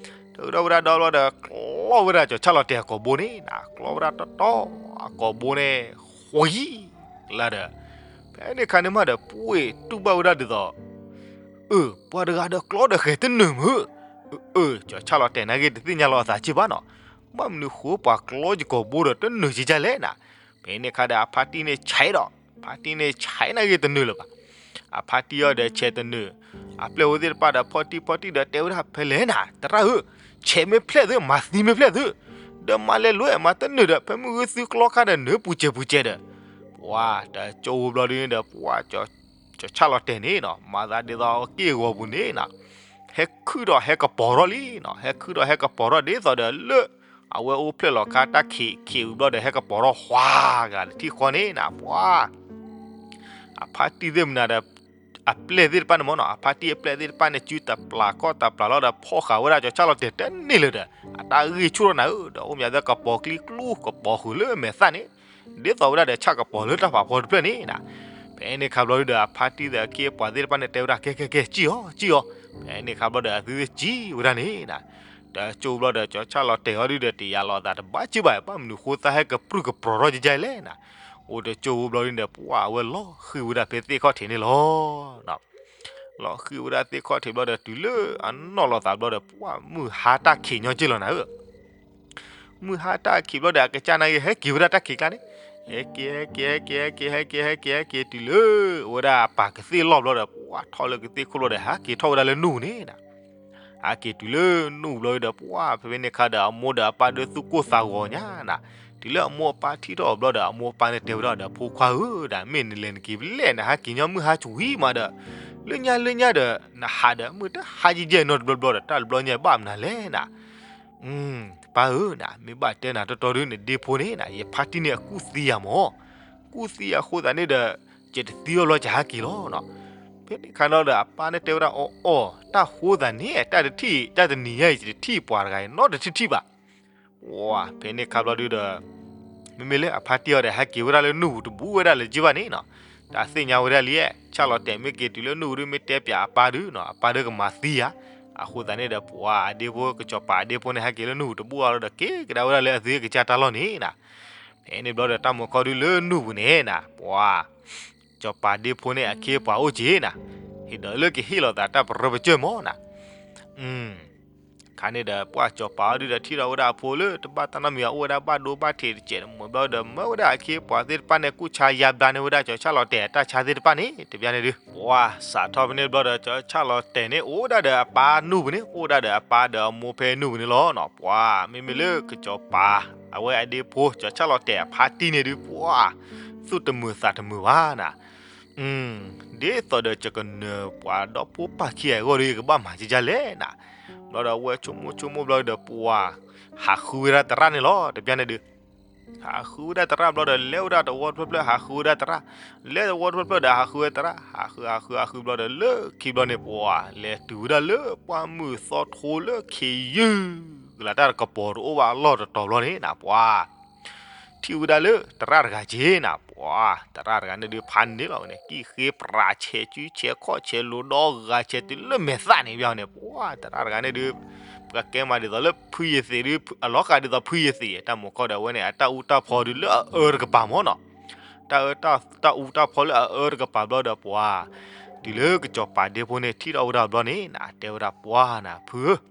ထုးထီၣ်ဝဲဒၣ်ဒီဘျီဒီး ကျီဝဲဒၣ်ကၠီၤဆၣ်လီၤတဲာ်အကိာ်ဘိန့ၣ်နၤ, ကျီဝဲဒၣ်တီတီအကိာ်ဘိန့ၣ် ဃီယံၤလၢဒီး, ဖဲန့ၣ်အခါန့ၣ်မးဒီး ပှ့ၢ်တူၢ်ဘၣ်ဝဲဒၣ်ဒ်သိး အၢ ပှၤတဂၤဒီးကျီဒီးဃဲၤတနၢၤမုၢ်, အၢ ကၠီၤဆၣ်လီၤတဲာ်နာ်က့ တသ့ၣ်ညါလီၤအသးက့ၢ်ဘၣ်နီၤ, ဘၣ်မနုၤဃိပှၤကျီယကိာ်ဘိဒီးတနၢၤက့ၢ်ဒ်လဲၣ်နၤ. ဖဲန့ၣ်အခါဒီး အဖါတံၢ်န့ၣ်ဆဲးဒီး, အဖါတံၢ်န့ၣ်ဆဲးနာ်က့တနၢၤလၢၤဘၣ်. အဖါတံၢ်အီၤဒီးဆဲးတနၢၤ, အပျဲၢ်ဖိသ့ၣ်တဖၣ်ဒီး ဖီၣ်တံၢ်ဖီၣ်တံၢ်ဒီးတဲဝဲဒၣ်ဖဲလဲၣ်နၤ, သရၣ်ဧၢ, ဆဲးမ့ၢ်ဖျဲၣ်သု မၤသံမ့ၢ်ဖျဲၣ်သု, ဒီးမၤလဲၤလိၤမၤတနၢၤဒီး ဖဲမုၢ်ဂ့ၤသုကျီခါဒီးနၢၤပူၤစဲးပူၤစဲးဒီး, ပှၤတကၠိဖိဘျီဒုန့ၣ်ဒီး ပှၤ ကၠီၤဆၣ်လီၤတဲာ်န့ၣ်နီၤ မၤသးဒ်သိးက့ၢ်ဂီၤပူၤန့ၣ်နၤ, ဟဲခုၣ်ဒီးဟဲကပီၤထီၣ်လံနီၤ, ဟဲခုၣ်ဒီးဟဲကပီၤထီၣ်ဒ်သိးဒီးလၢ အဝဲအိၣ်ဖျဲၣ်လီၤခါတၢ်ခံးခံးဝံၤဘျီဒီး ဟဲကပီၤထီၣ်ဃွါဂၤတထံၣ်ဃီန့ၣ်နၤ, ပှၤ အဖါတံၢ်သ့ၣ်မနုၤဒီး အပျဲၢ်သ့ၣ်တဖၣ်န့ၣ်မ့ၢ်နီၤ, အဖါတံၢ်အပျဲၢ်သ့ၣ်တဖၣ်န့ၣ် စုတပျၢ်ခီၣ်တပျၢ်လီၤဒီး ဖီၣ်ဃာ်ဝဲဒၣ်ကၠီၤဆၣ်လီၤတဲာ်တန့ၢ်လၢၤဒီး အတၢ်ဂ့ၢ်ဆူၣ်ထီၣ်နၤဧၢ, ဒီးအိၣ်မးသ့ၣ်ကပီၤကျံကျူ ကပီၤဃုာ်လၢမဲာ်သၣ်န့ၣ်, ဒ်သိးဝဲဒၣ်ဒီးဆၣ်ကပီၤလၢတၢ်ဖးဖီတဖျၢၣ်န့ၣ်နၤ. ဖဲန့ၣ်အခါဘျီဒုဒီး အဖါတံၢ်သ့ၣ်အခ့အပှၤသ့ၣ်တဖၣ်န့ၣ်တဲဝဲဒၣ် ကဲ ကဲ ကဲ ကံၣ်အီၤ ကံၣ်အီၤ, ဖဲန့ၣ်အခါဘျီဒီး အသုသ့ၣ်ကံၣ်ဝဲဒၣ်န့ၣ်နၤ. တကၠိဖိဘျီဒီး ကၠီၤဆၣ်လီၤတဲာ်အီၤဒုဒီး တယာ်လီၤအသးတဘၣ်က့ၢ်ဘၣ်, ဘၣ်မနုၤဃိသးဟဲကပြုၢ်ကပြီၤထီၣ်ကဲကဲလဲၣ်နၤ. အိၣ်တကၠိဖိဘျီဒုန့ၣ်ဒီး ပှၤအဝဲလီၤဃံၤဝဲဒၣ်ဖဲသ့ၣ်ခီၣ်ထံးန့ၣ်လီၤ. လီၤဃံၤဝဲဒၣ်သ့ၣ်ခီၣ်ထံးဘျီဒီး တုၤလၢအနီၢ်လီၤသးဘျီဒီး ပှၤမုၢ်ဟါတၢ်ခံးညီက့ၢ်လီၤနၤဧၢ. မုၢ်ဟါတၢ်ခံးဘျီဒီး အကစၢ်နာ်က့ ဟဲက့ၤဝဲဒၣ်တၢ်ခံးကျါန့ၣ်, ဟဲက့ၤ ဟဲက့ၤ ဟဲက့ၤ ဟဲက့ၤ ဟဲက့ၤ ဟဲက့ၤ ဟဲက့ၤတုၤလၢ ဝဲဒၣ်အပၢ်ကသ့ၣ်လီၢ်ဘျီဒီး ပှၤထီၣ်လၢကသ့ၣ်ခိၣ်ဘျီဒီး ဟးက့ၤထီၣ်ဝဲဒၣ်လၢနူၢ်န့ၣ်နၤ. ဟဲက့ၤတုၤလၢနူၢ်ဘျီဒီး ပှၤဖဲဖဲန့ၣ်အခါဒီး အမိၢ်ဒီးအပၢ်ဒီးသူၣ်ကိၢ်သးဂီၤညါနၤ. တုၤလၢအမိၢ်အပၢ်ထံၣ်ထီၣ်အီၤဘျီဒီး အမိၢ်အပၢ်န့ၣ်တဲဝဲဒၣ်ဒီး ဖိခွါဧၢဒီး မ့ၢ်နလဲၤနက့ၤဖဲလဲၣ် နဟဲက့ၤညီမုၢ်ဟါဆူၣ်ဝံၤမးဒီး လၢညါလၢညါဒီး နဟးဒီး မုၢ်တဟါယဲၢ်ယဲၢ်နီတဘျီဘျီဒီး တၢ်တဘျီညါဘၣ်မနုၤလဲၣ်နၤ. ပၢ်ဧၢနၤ, မ့ၢ်ဘၣ်တဲနၤတီတီဒုး နဒ့ဖိန့ၣ်နၤ ယဖါတံၢ်န့ၣ်အကူၣ်သံယၤမၢ်, ကူၣ်သံယၤအဃိသတးန့ၣ်ဒီး ယတသံအီၤဘျီယဟဲက့ၤလီၤနီၤ. ဖဲန့ၣ်ခါဒီးအပၢ်န့ၣ်တဲဝဲဒၣ်အီၤအီၤ တၢ်ဃိသးန့ၣ် တၢ်တထံၣ် တၢ်တနံၤညါအံၤ ယတထံၣ်ပှၤတဂၤအံၤ နီတထံၣ်ထံၣ်ဘၣ်. ဝါ ဖဲန့ၣ်ခါဘျီဒုးဒီး မ့မ့ၢ်လၢအဖါတံၢ်အီၤဒီး ဟဲက့ၤဝဲဒၣ်လၢနူၢ်ပူၤတဘူၣ်ဝဲဒၣ်လၢၤဘၣ်န့ၣ်နီၤ, တၢ်သ့ၣ်ညါဝဲဒၣ်လံ, ဆၣ်လီၤတဲာ်မ့ၢ်က့ၤတုၤလၢနူၢ်ပူၤဒုး မ့ၢ်တဲပၠးအပၢ်ဒုးနီၤ အပၢ်ဒုးကမၤသံဧါ. အဃိသတးန့ၣ်ဒီး ပှၤအဒ့ဖိ ကစီၤပၤအဒ့ဖိန့ၣ် ဟဲက့ၤလၢနူၢ်ပူၤတဘူၣ်အီၤဒီး က့ၤကဒါဝဲဒၣ်လၢအသုကစၢ်တၢ်လီၢ်န့ၣ်နၤ. ဖဲန့ၣ်ဘျီဒီး တၢ်မုာ်ခီဒုးလၢနူၢ်ပူၤန့ၣ်နၤ ပှၤ စီၤပၤဒ့ဖိန့ၣ်အခ့အပှၤအိၣ်က့ၤနၤ, ဟ့ၣ်ဒီးလၢကဟ့ၣ်လီၤသးတၢ်ပရၢပကၢၢ်မၢ်နၤ. ခါန့ၣ်ဒီး ပှၤစီၤပၤအီၤဒုးဒီး ထံၣ်ထီၣ်ဝဲဒၣ်အဖိလၢတဘၣ်တၢ်နီတမံၤ အအိၣ်ဝဲဒၣ်ဘၣ်ဒိဘၣ်ထံးတစဲးတမှဲာ်ဘျီဒီး မၢဝဲဒၣ်အခ့အပှၤသ့ၣ်တဖၣ်န့ၣ် ကူၣ်ဆါယါဘျါန့ၢ်ဝဲဒၣ် စီၤဆၣ်လီၤတဲာ်အတၢ်ဆါသ့ၣ်တဖၣ်န့ၣ် တဘျီန့ၣ်ဒုး ပှၤစးထီၣ်ဖဲန့ၣ်ဘျီဒီး စီၤဆၣ်လီၤတဲာ်န့ၣ် အိၣ်ဝဲဒၣ်ဒီးအပၢ်နူၢ်ပူၤန့ၣ် အိၣ်ဝဲဒၣ်ဒီးအပၢ်ဒီးအမိၢ်ဖဲနူၢ်ပူၤန့ၣ်လီၤနီၤ. ပှၤမ့မ့ၢ်လၢကစီၤပၤ အဝဲအဒ့ဖိ စီၤဆၣ်လီၤတဲာ်အဖါတံၢ်န့ၣ်ဒုး ပှၤ သူၣ်တမုာ်သးတမုာ်ဘၣ်နၤ. ဒ်သိးဒီးယကနၢၤပှၤဒီဖိပၢ်ခံဂၤအဂီၢ်ဒီး ယကဘၣ်မၤကကလဲၣ်နၤ. ဘျီဒီးအဝဲဆိကမိၣ်ဆိကမိၣ်ဘျီဒီး ပှၤဟးဃုဝဲဒၣ်သရၣ်န့ၣ်လီၤ တဘျီန့ၣ်ဒုး ဟးဃုဝဲဒၣ်သရၣ်ဘျီဒီး လဲၤဝဲဒၣ်တဝီတဖျၢၣ်ဖျၢၣ် ဟးဃုဝဲဒၣ်သရၣ်, လဲၤတဝီတဖျၢၣ်ဖျၢၣ်ဒီး ဟးဃုဝဲသရၣ်, ဟးဃုဟးဃုဟးဃုဘျီဒီး လၢခံဘျီန့ၣ် ပှၤလဲၤတုၤဝဲဒၣ်လၢပှၢ်မုၢ်သီထိလၢခံယုၢ် ကလးတၢ်တကပီၤတအိၣ်ဘၣ်အလီၢ်တတီၤဘျီန့ၣ်နၤ ပှၤ ထံၣ်ဝဲဒၣ်လၢသရၣ်တဂၤက့ၤနၤ ပှၤ သရၣ်တဂၤန့ၣ်ဒုးဖးန့ၣ်လီၤဝဲန့ၣ် ကံၣ်ဃ့ပြးဆဲးစုဆဲးခီၣ်ဆဲးလိၤဒီဂၤဆဲးတုၤလၢမဲာ်သၣ်န့ၣ် ဘၣ်န့ၣ် ပှၤ သရၣ်တဂၤန့ၣ်ဒုး ပကကဲမးဒ်သိးလၢဖုယသံးဒုး အလီၤဃာ်ဒ်သိးဖုယသံး တၢ်မုာ်ခီဒီးအဝဲန့ၣ် အတၢ်အူတၢ်ဖီဒုးလၢအအၢတကပၤမၢ်နီၤ တၢ်အၢ တၢ်အူတၢ်ဖီလၢအအၢတကပၤဘျီဒီးပှၤ တုၤလၢကစီၤပၤဒ့ဖိန့ၣ် ထံၣ်ထီၣ်ဝဲဒၣ်ဘျီန့ၣ်နၤ တဲဝဲဒၣ်ပှၤနၤ ဖုဧၢ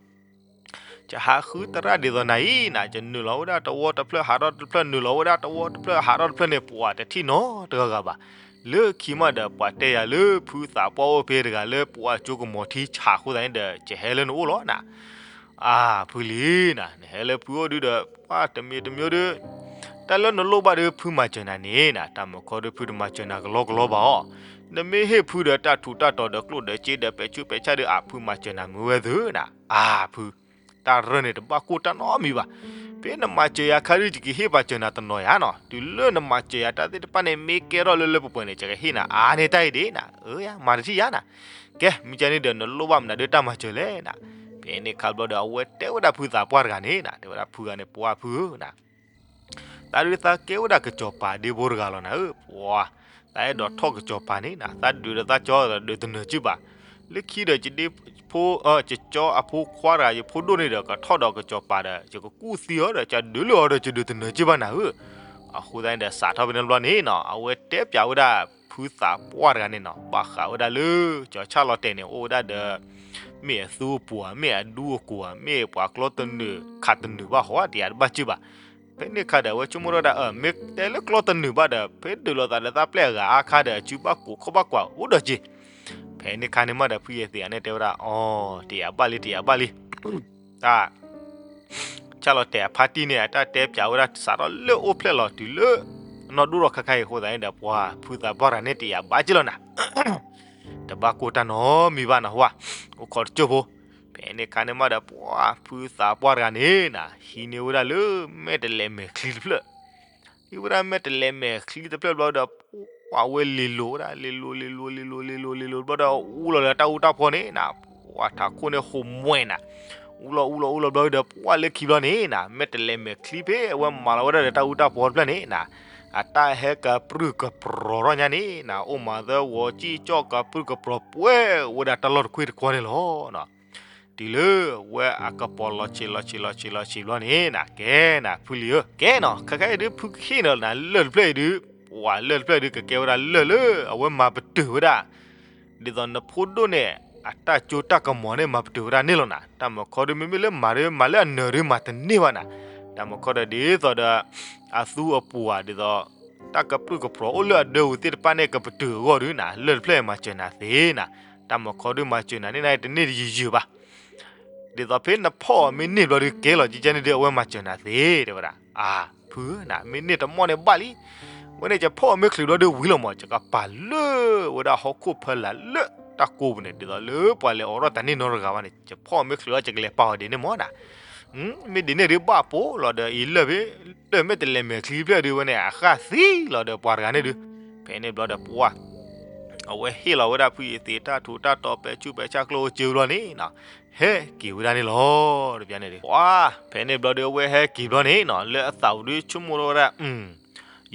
ယဟးဃုသရၣ်ဒ်သိးနၤအံၤနၤ ယနုာ်လီၤဝဲဒၣ်တဝီတဖျၢၣ်ဟးထီၣ်တဖျၢၣ် နုာ်လီၤဝဲဒၣ်တဝီတဖျၢၣ်ဟးထီၣ်တဖျၢၣ်န့ၣ် ပှၤတထံၣ်နီတဂၤဂၤဘၣ်. လၢခံမးဒီးပှၤတဲယၤလၢဖုသးပှၢ်အိၣ်ဖဲတဂၤလၢပှၤကၠိကမီၤထံဆးအဃိသတးန့ၣ်ဒီး ယဟဲလၢနအိၣ်လီၤနၤ အါ ဖုလံနၤ နဟဲလၢဖုအိၣ်ဒုဒီး ပှၤတမံၤတမံၤဒု တၢ်လၢနလိၣ်ဘၣ်ဒု ဖုမၤစၢၤနၤန့ၣ်နၤ တၢ်မုာ်ခီဒု ဖုတမၤစၢၤနၤကလီကလီဘၣ်အီၤ. နမ့ၢ်ဟ့ၣ်ဖုဒီးတၢ်ထူးတၢ်တီၤဒီးကျိၣ်ဒီးစ့ဒီးပဲာ်ဆူးပဲာ်ဆၣ်ဒု အါ ဖုမၤစၢၤနၤမုာ်ဝဲသုနၤ အါ ဖု တၢ်ရၢၢ်န့ၣ်တဘၣ်ကိၢ်တၢ်နီတမံၤဘၣ်. ဖဲနမၤစၢၤယၤခါဒု ယကဟ့ၣ်ပာ်စၢၤနၤတနီၤယၤနီၤ တုၤလၢနမၤစၢၤယၤတၢ်သ့ၣ်တဖၣ်န့ၣ် မ့ၢ်ကဲထီၣ်လၢလၢပှဲၤပှဲၤန့ၣ် ယကဟ့ၣ်နၤအါန့ၢ်တၢ်အံၤဒ်နၤ အၢ ယၤ မၤတထံၣ်ယၤနၤ. ကဲ မ့ၢ်ကဲန့ၣ်ဒီး နလိၣ်ဘၣ်မနုၤဒုတၢ်မၤစၢၤလဲၣ်နၤ. ဖဲန့ၣ်ခါဘျီဒီး အဝဲတဲဝဲဒၣ်ဖုသးပှၢ်တဂၤန့ၣ်နၤ တဲဝဲဒၣ်ဖုဂၤန့ၣ် ပှၤဖုဧၢနၤ သးဒုးသးကဲဝဲဒၣ်ကစီၤပၤဒ့ဖိတဂၤလီၤနၤဧၢ ပှၤ သးအဲၣ်ဒိးထီၣ်ကစီၤပၤန့ၣ်နၤ သးဒုးဒီးသးကၠီဒီးတနၢၤစုဘၣ်. လၢခံဒီး ယဖိ ယကၠီအဖိခွါတဂၤ ယဖိဒိၣ်န့ၣ်ဒီး ကထီၣ်ဒီးကစီၤပၤဒီး ယကကူၣ်သံအီၤဒီး ယဒုးလၢအီၤဒီး ယဒုးတနၢၤစုဘၣ်နၤဧၢ. အဃိသတးန့ၣ်ဒီး စးထီၣ်ဖဲန့ၣ်ဘျီန့ၣ်နီၤ အဝဲတဲပၠးဝဲဒၣ်ဖုသးပှၢ်တဂၤန့ၣ်နီၤ ဘၣ်ဃးဝဲဒၣ်လၢ ကၠီၤဆၣ်လီၤတဲာ်န့ၣ် အိၣ်ဝဲဒၣ်ဒီး မ့ၢ်အသူအပူၤဧါ မ့ၢ်အဒူအကိာ်ဧါ မ့ၢ်ပှၤကျီတနုာ်ခးတနုာ်ဘၣ်ဟီဧါ တယၤတဘၣ်စုဘၣ်. ဖဲန့ၣ်ခါဒီး အဝဲဆိကမိၣ်ထီၣ်ဝဲဒၣ် မ့ၢ်တဲလၢကျီတနုာ်ဘၣ်ဒီး ဖဲဒုးလိာ်သးဒီးသးပျဲၢ်အဂၤအါခါဒီး အစုဘၣ်ကိးခီၣ်ဘၣ်ကွၢ်အိၣ်ဒီးက့ၤ. ဖဲန့ၣ်ခါန့ၣ်မးဒီး ဖုယသံးန့ၣ်တဲဝဲဒၣ် အီ တယၤဘၣ်လံ တယၤဘၣ်လံ တၢ် ဆၣ်လီၤတဲာ်အဖါတံၢ်န့ၣ် အတၢ်တဲပၠးဝဲဒၣ်စးထီၣ်လၢအိၣ်ဖျဲၣ်လီၤတုၤလၢ နီၢ်ဒိၣ်ထီၣ်ခါခါအံၤအဃိသတးန့ၣ်ဒီး ပှၤဖုသးပှၢ်တဂၤန့ၣ် တယၤဘၣ်က့ၤလီၤနၤ တဘၣ်ကိၢ်တၢ်နီတမံၤဘၣ်နဟူဧါ, အိၣ်ခိးတစိၢ်ဖိ. ဖဲန့ၣ်ခါန့ၣ်မးဒီး ပှၤဖုသးပှၢ်တဂၤန့ၣ်နၤ ဟံးန့ၢ်ဝဲဒၣ်လၢ မဲာ်တဲးလဲးမဲာ်ချံတဖျၢၣ် ဟံးဝဲဒၣ်မဲာ်တဲးလဲးမဲာ်ချံတဖျၢၣ်ဘျီဒီး ပှၤဝဲလ့ၤလိၤဝဲဒၣ် လ့ၤလိၤ လ့ၤလိၤ လ့ၤလိၤ လ့ၤလိၤ လ့ၤလိၤဘျီဒီး အူလီၤလၢတၢ်အူတၢ်ဖီန့ၣ်နၤ ပှၤထးခိၣ်န့ၣ် ဟိးမှဲနၤ အူလီၤ အူလီၤ အူလီၤဘျီဒီး ပှၤလၢခံဘျီန့ၣ်နၤ မဲာ်တဲးလဲးမဲာ်ချံဖဲအဝဲမၤလီၤဝဲဒၣ်ဒီးတၢ်အူတၢ်ဖီတဖျၢၣ်န့ၣ်နၤ အတၢ်ဟဲကပြုၢ်ကပြီၤထီၣ်ညါန့ၣ်နၤ အိၣ်မးသၢဂီၤကံၢ်ကၠီၣ် ကပြုၢ်ကပြီၤပှဲၤဝဲဒၣ်တၢ်လီၢ်တကွ့ၢ်တကွီၢ်န့ၣ်လီၤ. တုၤလၢဝဲအကပီၤလီၤဆံးလီၤဆံးလီၤဆံးလီၤဆံးဘျီန့ၣ်နၤ ကဲနၤ ဖုလံၤဧၢ ကဲနီၤ ခဲခါအံၤဒုး ဖုကဟ့ၣ်နၤလၢၢ်တဖျၢၣ်အံၤဒုး ပှၤလၢၢ်တဖျၢၣ်အံၤဒုး ကကဲဝဲဒၣ်လၢၢ်လၢအဝဲမၤပတုာ်ဝဲဒၣ် ဒ်သိးနဖိဒိၣ်န့ၣ် အတၢ်ကၠိတၢ်ကမီၤန့ၣ် မၤပတုာ်ဝဲဒၣ်န့ၣ်လီၤနၤ တၢ်မုာ်ခီဒုး မ့မ့ၢ်လၢမၤဒုး မၤလၢအနၢၤဒုးမၤတန့ၢ်ဘၣ်နၤ တၢ်မုာ်ခီဒီး ဒ်သိးဒီး အသူအပူၤဧါ ဒ်သိး တၢ်ကပြုၢ်ကပြီၤအိၣ်လၢအဒၢပူၤသ့ၣ်တဖၣ်န့ၣ် ကပတုာ်အဂီၢ်ဒုးနၤ လၢၢ်တဖျၢၣ်အံၤမၤစၢၤနၤသ့နၤ တၢ်မုာ်ခီဒုးမၤစၢၤနၤန့ၣ်နၤ တန့ၢ်တယုၢ်ယုၢ်ဘၣ် ဒ်သိးဖဲနဖီၣ်အီၤမ့ၢ်န့ၢ်ဘျီဒုး ကဲလီၤကကဲန့ၣ်ဒုး အဝဲမၤစၢၤနၤသ့ တဲဝဲဒၣ် အါ ဖုဧၢနၤ မ့ၢ်န့ၢ်တမီၢ်န့ၣ်ဘၣ်လံ ဝဲန့ၣ်ယဖီၣ်အီၤမ့ၢ်ချုးဘျီဒုးဝံၤလီၤမး ယကပာ်လၢဝဲဒၣ်ဟီၣ်ခိၣ်ဖီလာ်လၢတၢ်ကိးပူၤန့ၣ် ဒ်သိးလၢပှၤလဲၤအိးထီၣ်တၢ်န့ၢ်နီတဂၤဘၣ်န့ၣ် ယဖီၣ်အီၤမ့ၢ်ချုးလီၤ ယကလဲၤပာ်အီၤဒ်န့ၣ်မးနၤ မ့ၢ်ဒ်န့ၣ်ဒုးဘၣ်ပိာ်လီၤဒီး အံၤလၢၢ်ဖဲ လၢၢ်မ့ၢ်တလဲၤမဲာ်ချံဖျၢၣ်ဒုးဝဲန့ၣ် အဃၣ်သံလီၤဒီးပှၤတဂၤန့ၣ်ဒုး, ဖဲန့ၣ်ဘျီဒီးပှၢ် အဝဲဟ့ၣ်လီၤဝဲဒၣ်ဖုယသံးတၢ်ထူးတၢ်တီၤ ပဲာ်ဆူၣ်ပဲာ်ဆၣ်ကျိၣ်အိၣ်စ့ဘျီန့ၣ်နီၤ, ဟဲက့ၤဝဲဒၣ်န့ၣ်လီၤ. တဘျီန့ၣ်ဒုး ပှၢ် ဖဲန့ၣ်ဘျီဒီး အဝဲဟဲက့ၤဘျီန့ၣ်နီၤ လၢအသးပူၤဒုးဆိကမိၣ်ထီၣ်ဝဲဒၣ်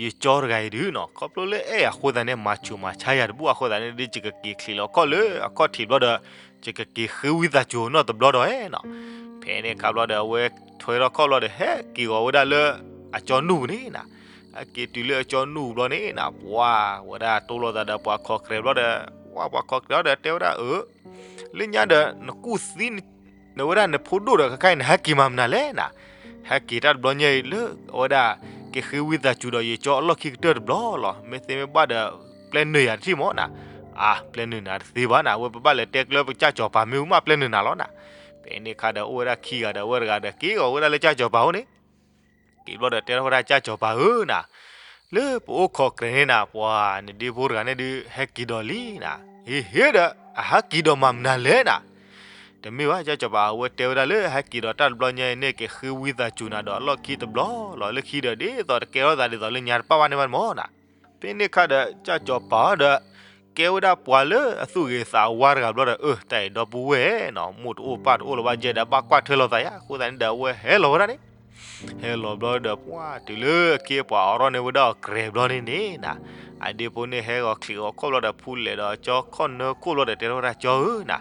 ယကၠီတဂၤအံၤဒုးနီၤ ခီဖျိလၢအဲၣ်အဃိသတးန့ၣ် မၤဆူၣ်မၤဆါယၤတဘူၣ်အဃိသတးန့ၣ်ဒုး ယကက့ၤချံးလီၤခီၣ်လၢအခီၣ်ထံးဘျီဒီး ယကက့ၤဃ့ဝံသးစူၤနီတဘျီဒီးနီၤ. ဖဲန့ၣ်အခါဘျီဒီး အဝဲထွဲထီၣ်ခီၣ်ဘျီဒီး ဟဲက့ၤဂီၤဝဲဒၣ်လၢအကၠီနူၢ်ပူၤန့ၣ်နီၤ. ဟဲက့ၤတုၤလၢအကၠီနူၢ်ပူၤဘျီန့ၣ်နီၤ ပှၢ်ဝဲဒၣ်တိၢ်လိာ်သးဒီးပှၤခိးကြဲးဘျီဒီး ပှၢ်ပှၤခိးကြဲးဘျီဒီးတဲဝဲဒၣ်အၢ လၢညါဒီး နကူၣ်သံ နဝဲဒၣ်နဖိဒိၣ်ဒီးခဲခါအံၤ နဟဲက့ၤမၤမနုၤလဲၣ်နီၤ. ဟဲက့ၤတၢ်တဘျီညါအံၤလၢ အဝဲဒၣ် ကဃ့ဝံသးစူၤဒီးယကၠီအလီၢ်ခံကတၢၢ်တဘျီလီၤ. မ့ၢ်သ့မ့ၢ်ဘၣ်ဒီး ပျဲနုာ်ယၤတထံၣ်မးနီၤ. အါ ပျဲနုာ်နၤတသ့ဘၣ်နီၤ အဝဲပဘၣ်လဲၤတဲကျၢၤပကစၢ်စီၤပၤမ့ၢ်ဝံၤမး ပျဲနုာ်နၤလီၤနီၤ. ဖဲန့ၣ်အခါဒီး အိၣ်ဝဲဒၣ်ခံဂၤဒီး အဝဲတဂၤဒီးက့ၤဂီၤဝဲဒၣ်လၢကစၢ်စီၤပၤအအိၣ်န့ၣ် က့ၤဘျီဒီးတဲထီၣ်ဝဲဒၣ် ကစၢ်စီၤပၤဧၢနီၤ, လၢပအိၣ်ခိးကြဲးန့ၣ်နီၤ ပှၤနဒ့ဖိတဂၤန့ၣ်ဒုး ဟဲက့ၤဒီးလံနီၤ, ဟ့ၣ်ဟ့ၣ်ဒီး အဟဲက့ၤဒီးမၤမနုၤလဲၣ်နီၤ. တမ့ၢ်ဘၣ် ကစၢ်စီၤပၤ အဝဲတဲဝဲဒၣ်လၢ ဟဲက့ၤဒီးတၢ်တဘျီညါအံၤန့ၣ် ကဃ့ဝံသးစူၤနၤဒီးအလီၢ်ခံတဘျီလီၤ. လၢခံဒီးဒ်သိး တကဲထီၣ်သးဒ်သိးလၢညါတပၣ်ဘၣ်န့ၣ်ဘၣ်န့ၣ်မးနီၤ. ဖဲန့ၣ်အခါဒီး ကစၢ်စီၤပၤဒီး ကဲဝဲဒၣ်ပှၤလၢအသူၣ်ဂ့ၤသးဝါတဂၤဘျီဒီး အၢ တၢ်အံၤဒီပုၢ်ဝဲၢ်နီၤ မိၢ်တအိၣ်ပၢ်တအိၣ်လၢၤဘၣ်ယဲဒီး ဘၣ်ကွၢ်ထွဲလိာ်သးယါ အဃိသတးန့ၣ်ဒီး အဝဲဟဲလီၤဝဲဒၣ်န့ၣ် ဟဲလီၤဘျီဒီး ပှၢ်တုၤလၢအခ့အပှၤအိးထီၣ်န့ၢ်ဝဲဒၣ်အီၤကြဲးဘျီန့ၣ်န့ၣ်နီၤ, အဒ့ဖိန့ၣ်ဟဲဂီၤချံးဂီၤခီၣ်ဘျီဒီး ဖူလဲၤဒီးကၠီခီၣ်နၢခိၣ်ဘျီဒီး တဲထီၣ်ဝဲဒၣ် ကၠီဧၢနီၤ,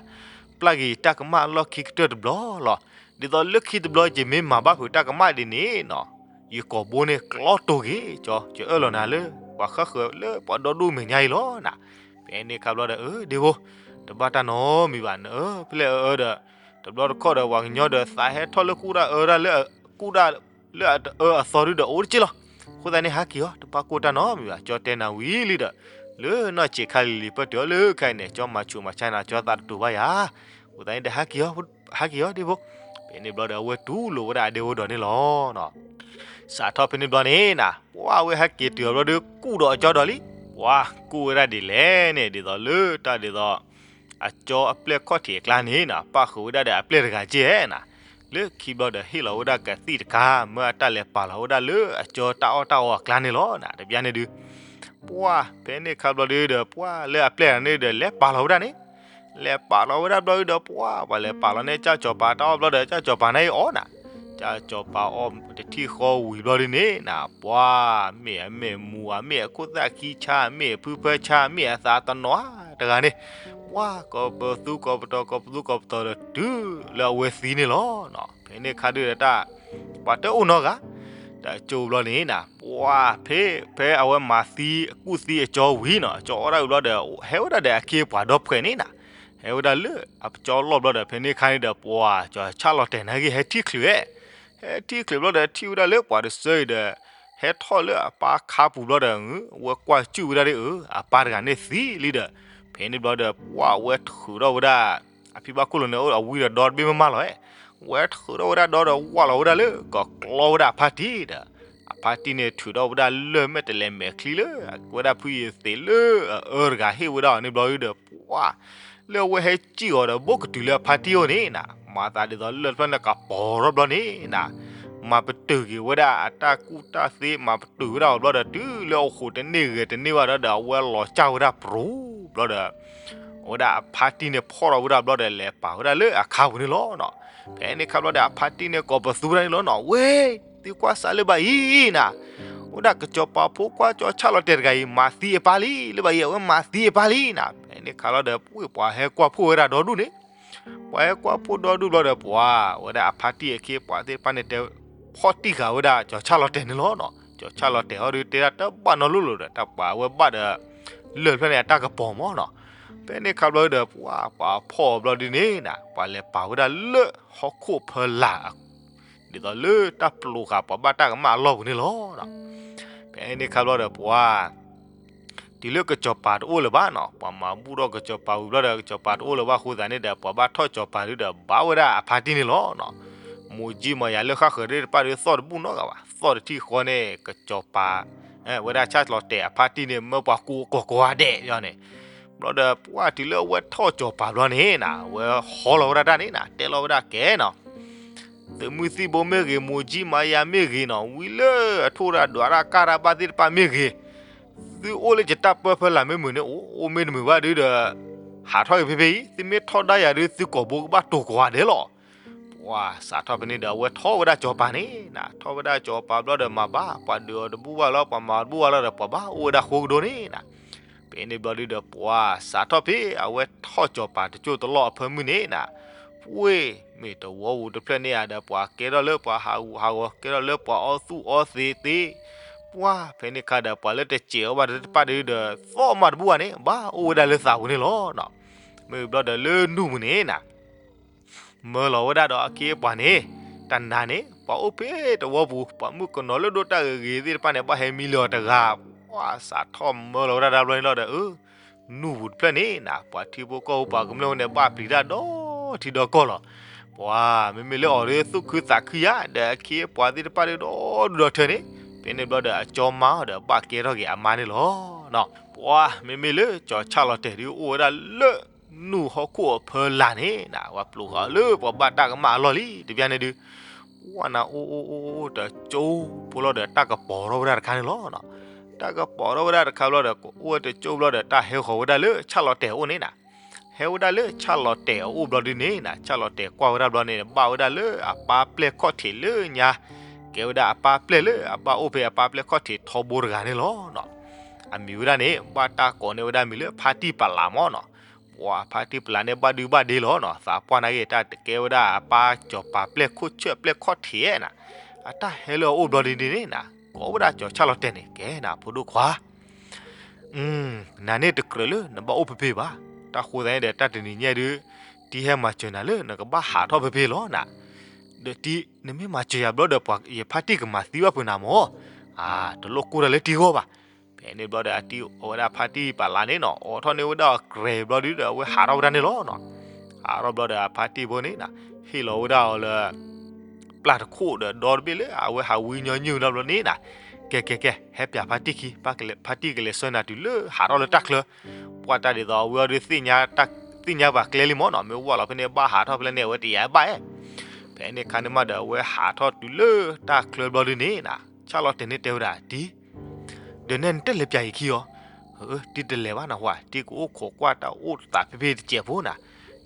ပျၢ်က့ၤယတၢ်ကမၣ်အလီၢ်ခံကတၢၢ်တဘျီလီၤ. ဒ်သိးလၢခံတဘျီ ယမ့ၢ်မၤဘၣ်ဖုးတၢ်ကမၣ်ဒ်န့ၣ်နီၤ ယကိာ်ဘိန့ၣ်ကျီတိၢ်က့ၤကၠီ, ယအၢၣ်လီၤနၤလၢ ပှၤဃၣ်ဃၢၤလၢပှၤဒီဒူၣ်မဲာ်ညါအံၤလီၤနီၤ. ဖဲန့ၣ်အခါဘျီဒီး အၢ ဒ့ဖိ တဘၣ်တၢ်နီတမံၤဘၣ် နအၢ ဖဲလဲၣ်အအၢဒီး တဘျီတခီၣ်ဒီး ပှၤကညီဒီးသးဟဲထီၣ်လၢကူၣ်တၢ်အၢတၢ်လၢ ကူၣ်တၢ်လၢအအၢအသီဒုဒီး အိၣ်တက့ၢ်လီၤ. အဃိသတးန့ၣ် ဟဲက့ၤအီၤ တဘၣ်ကိၢ်တၢ်နီတမံၤဘၣ် ကၠီတဲနၤဝံၤလံဒီး လၢနီၢ်ဆံးခါလံၤလံၤပၢၢ်တုၤအီၤလၢခဲအံၤန့ၣ် ကၠီမၤဆူၣ်မၤဆါနၤ ကၠီသးတတူာ်ဘၣ်ယၤ, အဃိသတးန့ၣ်ဒီး ဟဲက့ၤအီၤ ဒ့ဖိ, ဖဲန့ၣ်ဘျီဒီး အဝဲတူၢ်လိာ်ဝဲဒၣ်အဒ့ဖိဒီးန့ၣ်လီၤ. စးထီၣ်ဖဲန့ၣ်ဘျီန့ၣ်နီၤ ပှၢ်ဝဲဟဲက့ၤတုၤအီၤဘျီဒီး ကူၣ်ဒီးအကၠီဒီးလံ, ပှၢ်ကူၣ်ဝဲဒၣ်ဒ်လဲၣ်န့ၣ် ဒ်သိးလၢတၢ်ဒ်သိး အကၠီအပျဲၢ်ခီၣ်ထံးအကျါန့ၣ်နီၤ ပၣ်ဃုာ်ဝဲဒၣ်ဒီးအပျဲၢ်တဂၤက့ၢ်နီၤ, လၢခံဘျီဒီးဟ့ၣ်လီၤဝဲဒၣ်ကသံၣ်တခါ မၢအတၢ်လဲၤပာ်လီၤဝဲဒၣ်လၢအကၠီတၢ်အီၣ်တၢ်အီအကျါန့ၣ်လီၤနီၤ. တဘျီန့ၣ်ဒုး ပှၢ်ဖဲန့ၣ်ခါဘျီဒုဒီး ပှၢ်လၢအပျဲၢ်တဂၤန့ၣ်ဒီးလဲၤပာ်လီၤဝဲဒၣ်န့ၣ် လဲၤပာ်လီၤဝဲဒၣ်ဘျီဒုဒီး ပှၢ်ပှၤလဲၤပာ်လီၤန့ၣ် ကၠၢ်စီၤပၤတၢ်အီၣ်ဘျီဒီး ကၠၢ်စီၤပၤန့ၣ်အီၣ်နီၤ, ကၠၢ်စီၤပၤအီၣ်တထံၣ်ဃီဝံၤဘျီဒုန့ၣ်နီၤ ပှၢ်မ့ၢ်အမဲာ်မူ အမ့ၢ်အခိၣ်သၣ်ခံဆါ အမ့ၢ်အဖုဖၢဆါ အမ့ၢ်အသးတနီၤဧါတဂၤန့ၣ် ပှၢ်ကိးပသူကိးပတီၤ ကိးပသူကိးပတီၤဒီးတုၤလၢအဝဲသံန့ၣ်လီၤနီၤ. ဖဲန့ၣ်ခါဒုဒီးတၢ် ပှၤတအိၣ်နီတဂၤ တၢ်ကၠိဘျီန့ၣ်နီၤ ပှၢ်ဖဲ ဖဲအဝဲမၤသံ ကူၣ်သံအကၠီဝံၤနီၤ အကၠီအီၣ်ဒၣ်ဝံၤဘျီဒီး ဟဲဝဲဒၣ်ဒီးအခ့အပှၤဒီဖှဲးန့ၣ်နီၤ, ဟဲဝဲဒၣ်လၢအကၠီလီၢ်ဘျီဒီး ဖဲန့ၣ်ခါန့ၣ်ဒီး ပှၢ်ကၠီဆၣ်လီၤတဲာ်နာ်က့ ဟဲထံၣ်ချုးဧါ ဟဲထံၣ်ချုးဘျီဒီး ထံၣ်ဝဲဒၣ်လၢပှၤတစၢအံၤဒီး ဟဲထီၣ်လၢအပၢ်ခါပူၤဘျီဒီး ဝဲကွၢ်စုၣ်ဝဲဒၣ်ဒ်အၢ အပၢ်တဂၤန့ၣ်သံလံဒီး ဖဲန့ၣ်ဘျီဒီး ပှၢ်ဝဲထုးထီၣ်ဝဲဒၣ် အဖံဘၣ်ခိၣ်လိၤန့ၣ် အဝံဒီးဒီတဘ့ၣ်မးမးလီၤဧါ, ဝဲထုးထီၣ်ဝဲဒၣ်ဒီဒီး ဝၢ်လီၤဝဲဒၣ်လၢ ကကျီဝဲဒၣ်အဖါတံၢ်ဒီး အဖါတံၢ်န့ၣ်ထုးထီၣ်ဝဲဒၣ်လၢၢ်မဲာ်တဲးလဲးမဲာ်ချံလၢ ဝဲဒၣ်ဖုယသံးလၢအအၢတဂၤဟ့ၣ်ဝဲဒၣ်အီၤန့ၣ်ဘျီဒီး ပှၢ် လၢအဝဲဟဲစံၣ်အီၤဒီး ဘိၣ်ကတုၤလၢအဖါတံၢ်အိၣ်န့ၣ်နီၤ မၤသးဒ်သိးလၢၢ်တဖျၢၣ်န့ၣ်ကပီၤထီၣ်ဘျီန့ၣ်နီၤ မၤပတုာ်က့ၤဝဲဒၣ်အတၢ်ကူၣ်တၢ်သ့ မၤပတုာ်ဝဲဒၣ်အီၤဘျီဒီး တုၤလၢအဃိးတန့ၢ်ဂဲၤတန့ၢ်ဘၣ်ဒီး အဝဲလီၤစၢ်ဝဲဒၣ်ပြူၤဘျီဒီး အဝဲဒၣ်အဖါတံၢ်န့ၣ်ဖီၣ်ထီၣ်ဝဲဒၣ်ဘျီဒီး လဲၤပာ်ဝဲဒၣ်လၢအခါပူၤန့ၣ်လီၤနီၤ. ဖဲန့ၣ်ခါဘျီဒီး အဖါတံၢ်န့ၣ်ကိးပသူဝဲဒၣ်န့ၣ်လီၤနီၤ ဝ့ၢ် သုကွၢ်စးလၢၤဘၣ်အံၤနီၤ အိၣ်ဒၣ်ကစီၤပၤဖိခွါ ကၠီဆၣ်လီၤတဲာ်တဂၤအံၤ မၤသံအပၢ်လံ လၢၤဘၣ်အံၤ အဝဲမၤသံအပၢ်လံနီၤ. ဖဲန့ၣ်ခါလီၤဒီး ပှၢ်ပှၤဟဲကွၢ်ဖှိၣ်ဝဲဒၣ်ဒီဒူၣ်န့ၣ် ပှၤဟဲကွၢ်ဖှိၣ်ဒီဒူၣ်ဘျီဒီး ပှၢ်ဝဲဒၣ်အဖါတံၢ်အခ့အပှၤသ့ၣ်တဖၣ်န့ၣ် တဲဖီၣ်တံၢ်ဃာ်ဝဲဒၣ်ကၠီဆၣ်လီၤတဲာ်န့ၣ်လီၤနီၤ. ကၠီဆၣ်လီၤတဲာ်ဟီဒီး တဲဒၣ်တဘၣ်နီတလိၤလိၤဒီး တၢ်ပှၤအဝဲဘၣ်ဒီး လၢၢ်တဖျၢၣ်န့ၣ် အတၢ်ကပီၤမးနီၤ. ဖဲန့ၣ်ခါဘျီဒီး ပှၢ်ပှၤဖီၣ်အီၤဘျီဒုန့ၣ်နီၤ ပှၤလဲၤပာ်ဝဲဒၣ်လၢဟီၣ်ခိၣ်ဖီလာ် ဒ်သိးလၢတၢ်ပျိဃာ်ပှၤဘၣ်တၢ်ကမၣ်အလီၢ်ပူၤန့ၣ်လီၤ. ဖဲန့ၣ်ခါဘျီဒီးပှၢ် တုၤလၢကစီၤပၤတအိၣ်လၢၤဘၣ်နီၤ ပှၤမၤဘူၣ်ထီၣ်ကစီၤပၤဝံၤဘျီဒီး ကစီၤပၤတအိၣ်လၢၤဘၣ်အဃိသတးန့ၣ်ဒီး ပှၤဘၣ်ထီၣ်ကစီၤပၤဒုဒီး ဘၣ်ဝဲဒၣ်အဖါတံၢ်န့ၣ်လီၤနီၤ. မိၢ်ကၠံမၤယၤလၢဃၣ်ဃၢၤသ့ၣ်တဖၣ်ဒီး သီၣ်တဘူၣ်နီတဂၤဘၣ် သီၣ်တထံၣ်ဃီန့ၣ် ကစီၤပၤ ဝဲဒၣ်ဆၣ်လီၤတဲာ်အဖါတံၢ်န့ၣ် မၢပှၤကူကိးကိးဂၤဒဲးန့ၣ် ဘျီဒီးပှၢ်တုၤလၢအဝဲထီၣ်ကစီၤပၤဘျီန့ၣ်နီၤ အဝဲဟီလီၤဝဲဒၣ်တၢ်န့ၣ်နီၤ တဲလီၤဝဲဒၣ်ကဲနီၤ သုးမုၢ်သံၣ်ဘိမ့ၢ်ဂ့ၤ, မိၢ်ကၠံမၤယၤမ့ၢ်ဂ့ၤနီၤ, ဝံၤလၢအထိၣ်ဒၣ်ဒွးတၢ်ကၢ်တၢ်ဘၣ်သ့ၣ်တဖၣ်မ့ၢ်ဂ့ၤ, သုအိၣ်လၢယတၢ်ပၢဖၢလၢ်မ့ၢ်မုာ်န့ၣ် အိၣ်အိၣ်မ့ၢ်တမုာ်ဘၣ်ဒုဒီး ဟးထီၣ်ဂ့ၤဖဲဖဲအံၤ, သုမ့ၢ်ထီၣ်ဒၣ်ယၤဒု သုကိာ်ဘိကဘၣ်တိၤကိးဂၤဒဲးလီၤ. ပှၤစးထီၣ်ဖဲန့ၣ်ဒီး အဝဲထီၣ်ဝဲဒၣ်စီၤပၤန့ၣ်နၤ, ထီၣ်ဝဲဒၣ်စီၤပၤဘျီဒီးမၤဘၣ်, ပှၤဒုးအီၤတဘူၣ်ဘၣ်လီၤ, ပှၤမၤအီၤတဘူၣ်ဘၣ်လီၤဒီး ပှၤဘၣ်အိၣ်ဝဲဒၣ်ဃိကဒီးန့ၣ်နၤ. ဖဲန့ၣ်ဘျီဒုဒီး ပှၤစးထီၣ်ဖဲအဝဲထီၣ်စီၤပၤတစိၢ်တလီၢ်အဖၢမုၢ်န့ၣ်နၤ, ပှ့ၤမ့ၢ်တဝီပူၤတဖျၢၣ်န့ၣ်ဧါဒီး ပှၤကဲထီၣ်လၢပှၤဟးဂူာ်ဟးဂီၤ, ကဲထီၣ်လၢပှၤအီၣ်သူၣ်အီသံးသ့, ပှၤဖဲန့ၣ်ခါဒီး ပှၤလၢတစဲးအီၤဘၣ်တဖၣ်ဒီး သီၣ်မးတဘူၣ်ဘၣ်န့ၣ် ဘၣ်အိၣ်ဝဲဒၣ်လၢသးပူၤန့ၣ်လီၤ. မ့ၢ်ဘျီဒီးလၢနူၢ်ပူၤန့ၣ်နၤ မၢလီၤဝဲဒၣ်ဒီးအခ့အပှၤန့ၣ်, တနၤန့ၣ် ပှၤအိၣ်ဖဲတဝီပူၤ, ပှၤမုၣ်ကနီၤလၢဒိၣ်တၢ်ဂ့ၤဂ့ၤသ့ၣ်တဖၣ်န့ၣ် ဘၣ်ဟဲမံလၢအီၤတဂၤ, ပှၤစးထီၣ်မၢလီၤဝဲဒၣ်တဘျီန့ၣ်လီၤဒီး အၢ နူၢ်ပူၤတဖျၢၣ်န့ၣ်နၤ ပှၤထံဖိကီၢ်ဖိပှၤကမျၢၢ်န့ၣ် ဘၣ်ပျံၤတၢ်ဒီထံဒီကီၢ်လီၤ. ပှၤမ့မ့ၢ်လၢအီၤဒီးသူၣ်ခုသးခုယါ ဒီးအခ့အပှၤသ့ၣ်တဖၣ်ဒီးဒီဒူၣ်ဒီထၢန့ၣ်, ဖဲန့ၣ်ဘျီဒီးအကၠီမါအီၤဒီးဘၣ်ကဲထီၣ်က့ၤအမါန့ၣ်လီၤ. ပှၤမ့မ့ၢ်လၢစီၤဆၣ်လီၤတဲာ်ဒုအိၣ်ဝဲဒၣ်လၢ နူၢ်ဟီၣ်ခိၣ်အဖၢလာ်န့ၣ်နၤ ပှၤပျိးဃာ်လၢပှၤဘၣ်တၢ်ကမၣ်အလီၢ်လံ တဘျီန့ၣ်ဒု ဝဲနၤအိၣ်အိၣ်အိၣ်အိၣ်တကၠိဖိလီၤဒီး တၢ်ကပီၤထီၣ်ဝဲဒၣ်တခါန့ၣ်လီၤ. တၢ်ကပီၤထီၣ်ဝဲဒၣ်တခါဘျီဒီး အိၣ်ဝဲတကၠိဘျီဒီး တၢ်ဟဲဃီၤဝဲဒၣ်လၢဆၣ်လီၤတဲာ်အအိၣ်န့ၣ်နၤ, ဟဲဝဲဒၣ်လၢဆၣ်လီၤတဲာ်အအိၣ်ဘျီဒုန့ၣ်နၤ ဆၣ်လီၤတဲာ်ကွၢ်ဝဲဒၣ်ဘျီန့ၣ် ဘၣ်ဝဲဒၣ်လၢအပၢ်ပျဲၢ်ခီၣ်ထံးလၢညါ, ကဲဝဲဒၣ်အပၢ်ပျဲၢ်လၢအဘၣ်အိၣ်ဖဲအပၢ်ပျဲၢ်ခီၣ်ထံးထီဘိတဂၤန့ၣ်လီၤ. အမံၤဝဲဒၣ်န့ၣ် ဘၣ်တၢ်ကိးန့ၢ်ဝဲဒၣ်မံၤလၢဖါတံၢ်ပလးမၢ်နီၤ. ပှၤဖါတံၢ်ပလးန့ၣ် ဘၣ်ဒုဘၣ်ဒ့လီၤနီၤ, သးပှၢ်နာ်က့ၤ တၢ်တကဲဝဲဒၣ်အပၢ်စီၤပၤပျဲၢ်ခိၣ်ဆၢၣ်ပျဲၢ်ခီၣ်ထံးနၤ, အတၢ်ဟဲလၢအအိၣ်ဘျီဒုန့ၣ်နၤ, ကိးဝဲဒၣ်စီၤဆၣ်လီၤတဲာ်န့ၣ် ကဲနၤဖိဒိၣ်ခွါ နၤန့ၣ်တကြၢးလၢနဘၣ်အိၣ်ဖဲဖဲဘၣ်. တၢ်ဃိသတးန့ၣ်ဒီး တၢ်တနံၤညါဒု တံၤဟဲမၤစၢၤနၤလၢနကဘၣ်ဟးထီၣ်ဖဲဖဲလီၤနၤ. ဒီးတံၤ နမ့ၢ်မၤစၢၤယၤဘျီဒီး ပှၤယဖါတံၢ်ကမၤသံဘၣ်ဖုးနၤမၢ်. အါ တလိၣ်ကိၢ်တၢ်လၢတံၤဂီၢ်ဘၣ်. ဖဲန့ၣ်ဘျီဒီး အတံၤအီၤဝဲဒၣ်ဖါတံၢ်ပာ်လၢန့ၣ်နီၤ, အိးထီၣ်န့ၢ်ဝဲဒၣ်အကြဲၤဘျီဒုဒီး အဝဲဟးထီၣ်ဝဲဒၣ်န့ၣ်လီၤနီၤ. ဟးထီၣ်ဘျီဒီး အဖါတံၢ်ဖိန့ၣ်နၤ ဟ့ၣ်လီၤဝဲဒၣ်အီၤလၢ ပျၢ်တခိၣ်ဒီးဒီတဘ့ၣ်လၢအဝဲဟးဝံညီနုၢ်ဝဲဒၣ်ဘျီန့ၣ်နၤ, ကဲကဲကဲ ဟဲပၠးဖါတံၢ်ခံ, ဖါတံၢ်ကလဲၤဆှၢနၤတုၤလၢဟးထီၣ်လၢတၢ်ချၢ, ပှၤတၢ်ဒ်သိးအဝဲအီၤဒုး သ့ၣ်ညါပှၤကျဲလံမၢ်နီၤ, မ့ၢ်ဝဲလီၤဖဲန့ၣ် ဘၣ်ဟးထီၣ်ဖဲလဲၣ်န့ၣ် အဝဲတယာ်ဘၣ်ဧါ. ဖဲန့ၣ်ခါန့ၣ်မးဒီး အဝဲဟးထီၣ်တုၤလၢတၢ်ချၢဘျီဒုန့ၣ်နၤ, ဆၣ်လီၤတဲာ်န့ၣ်တဲဝဲဒၣ်တံၤ ဒီးနဲနတလဲၤပၠးယခံအီၤ. တံၤတလဲၤဘၣ်နဟါ, တံၤကအိၣ်ခိးကွၢ်တၢ်အိၣ်သးဖဲဖဲတစဲးဖိနၤ.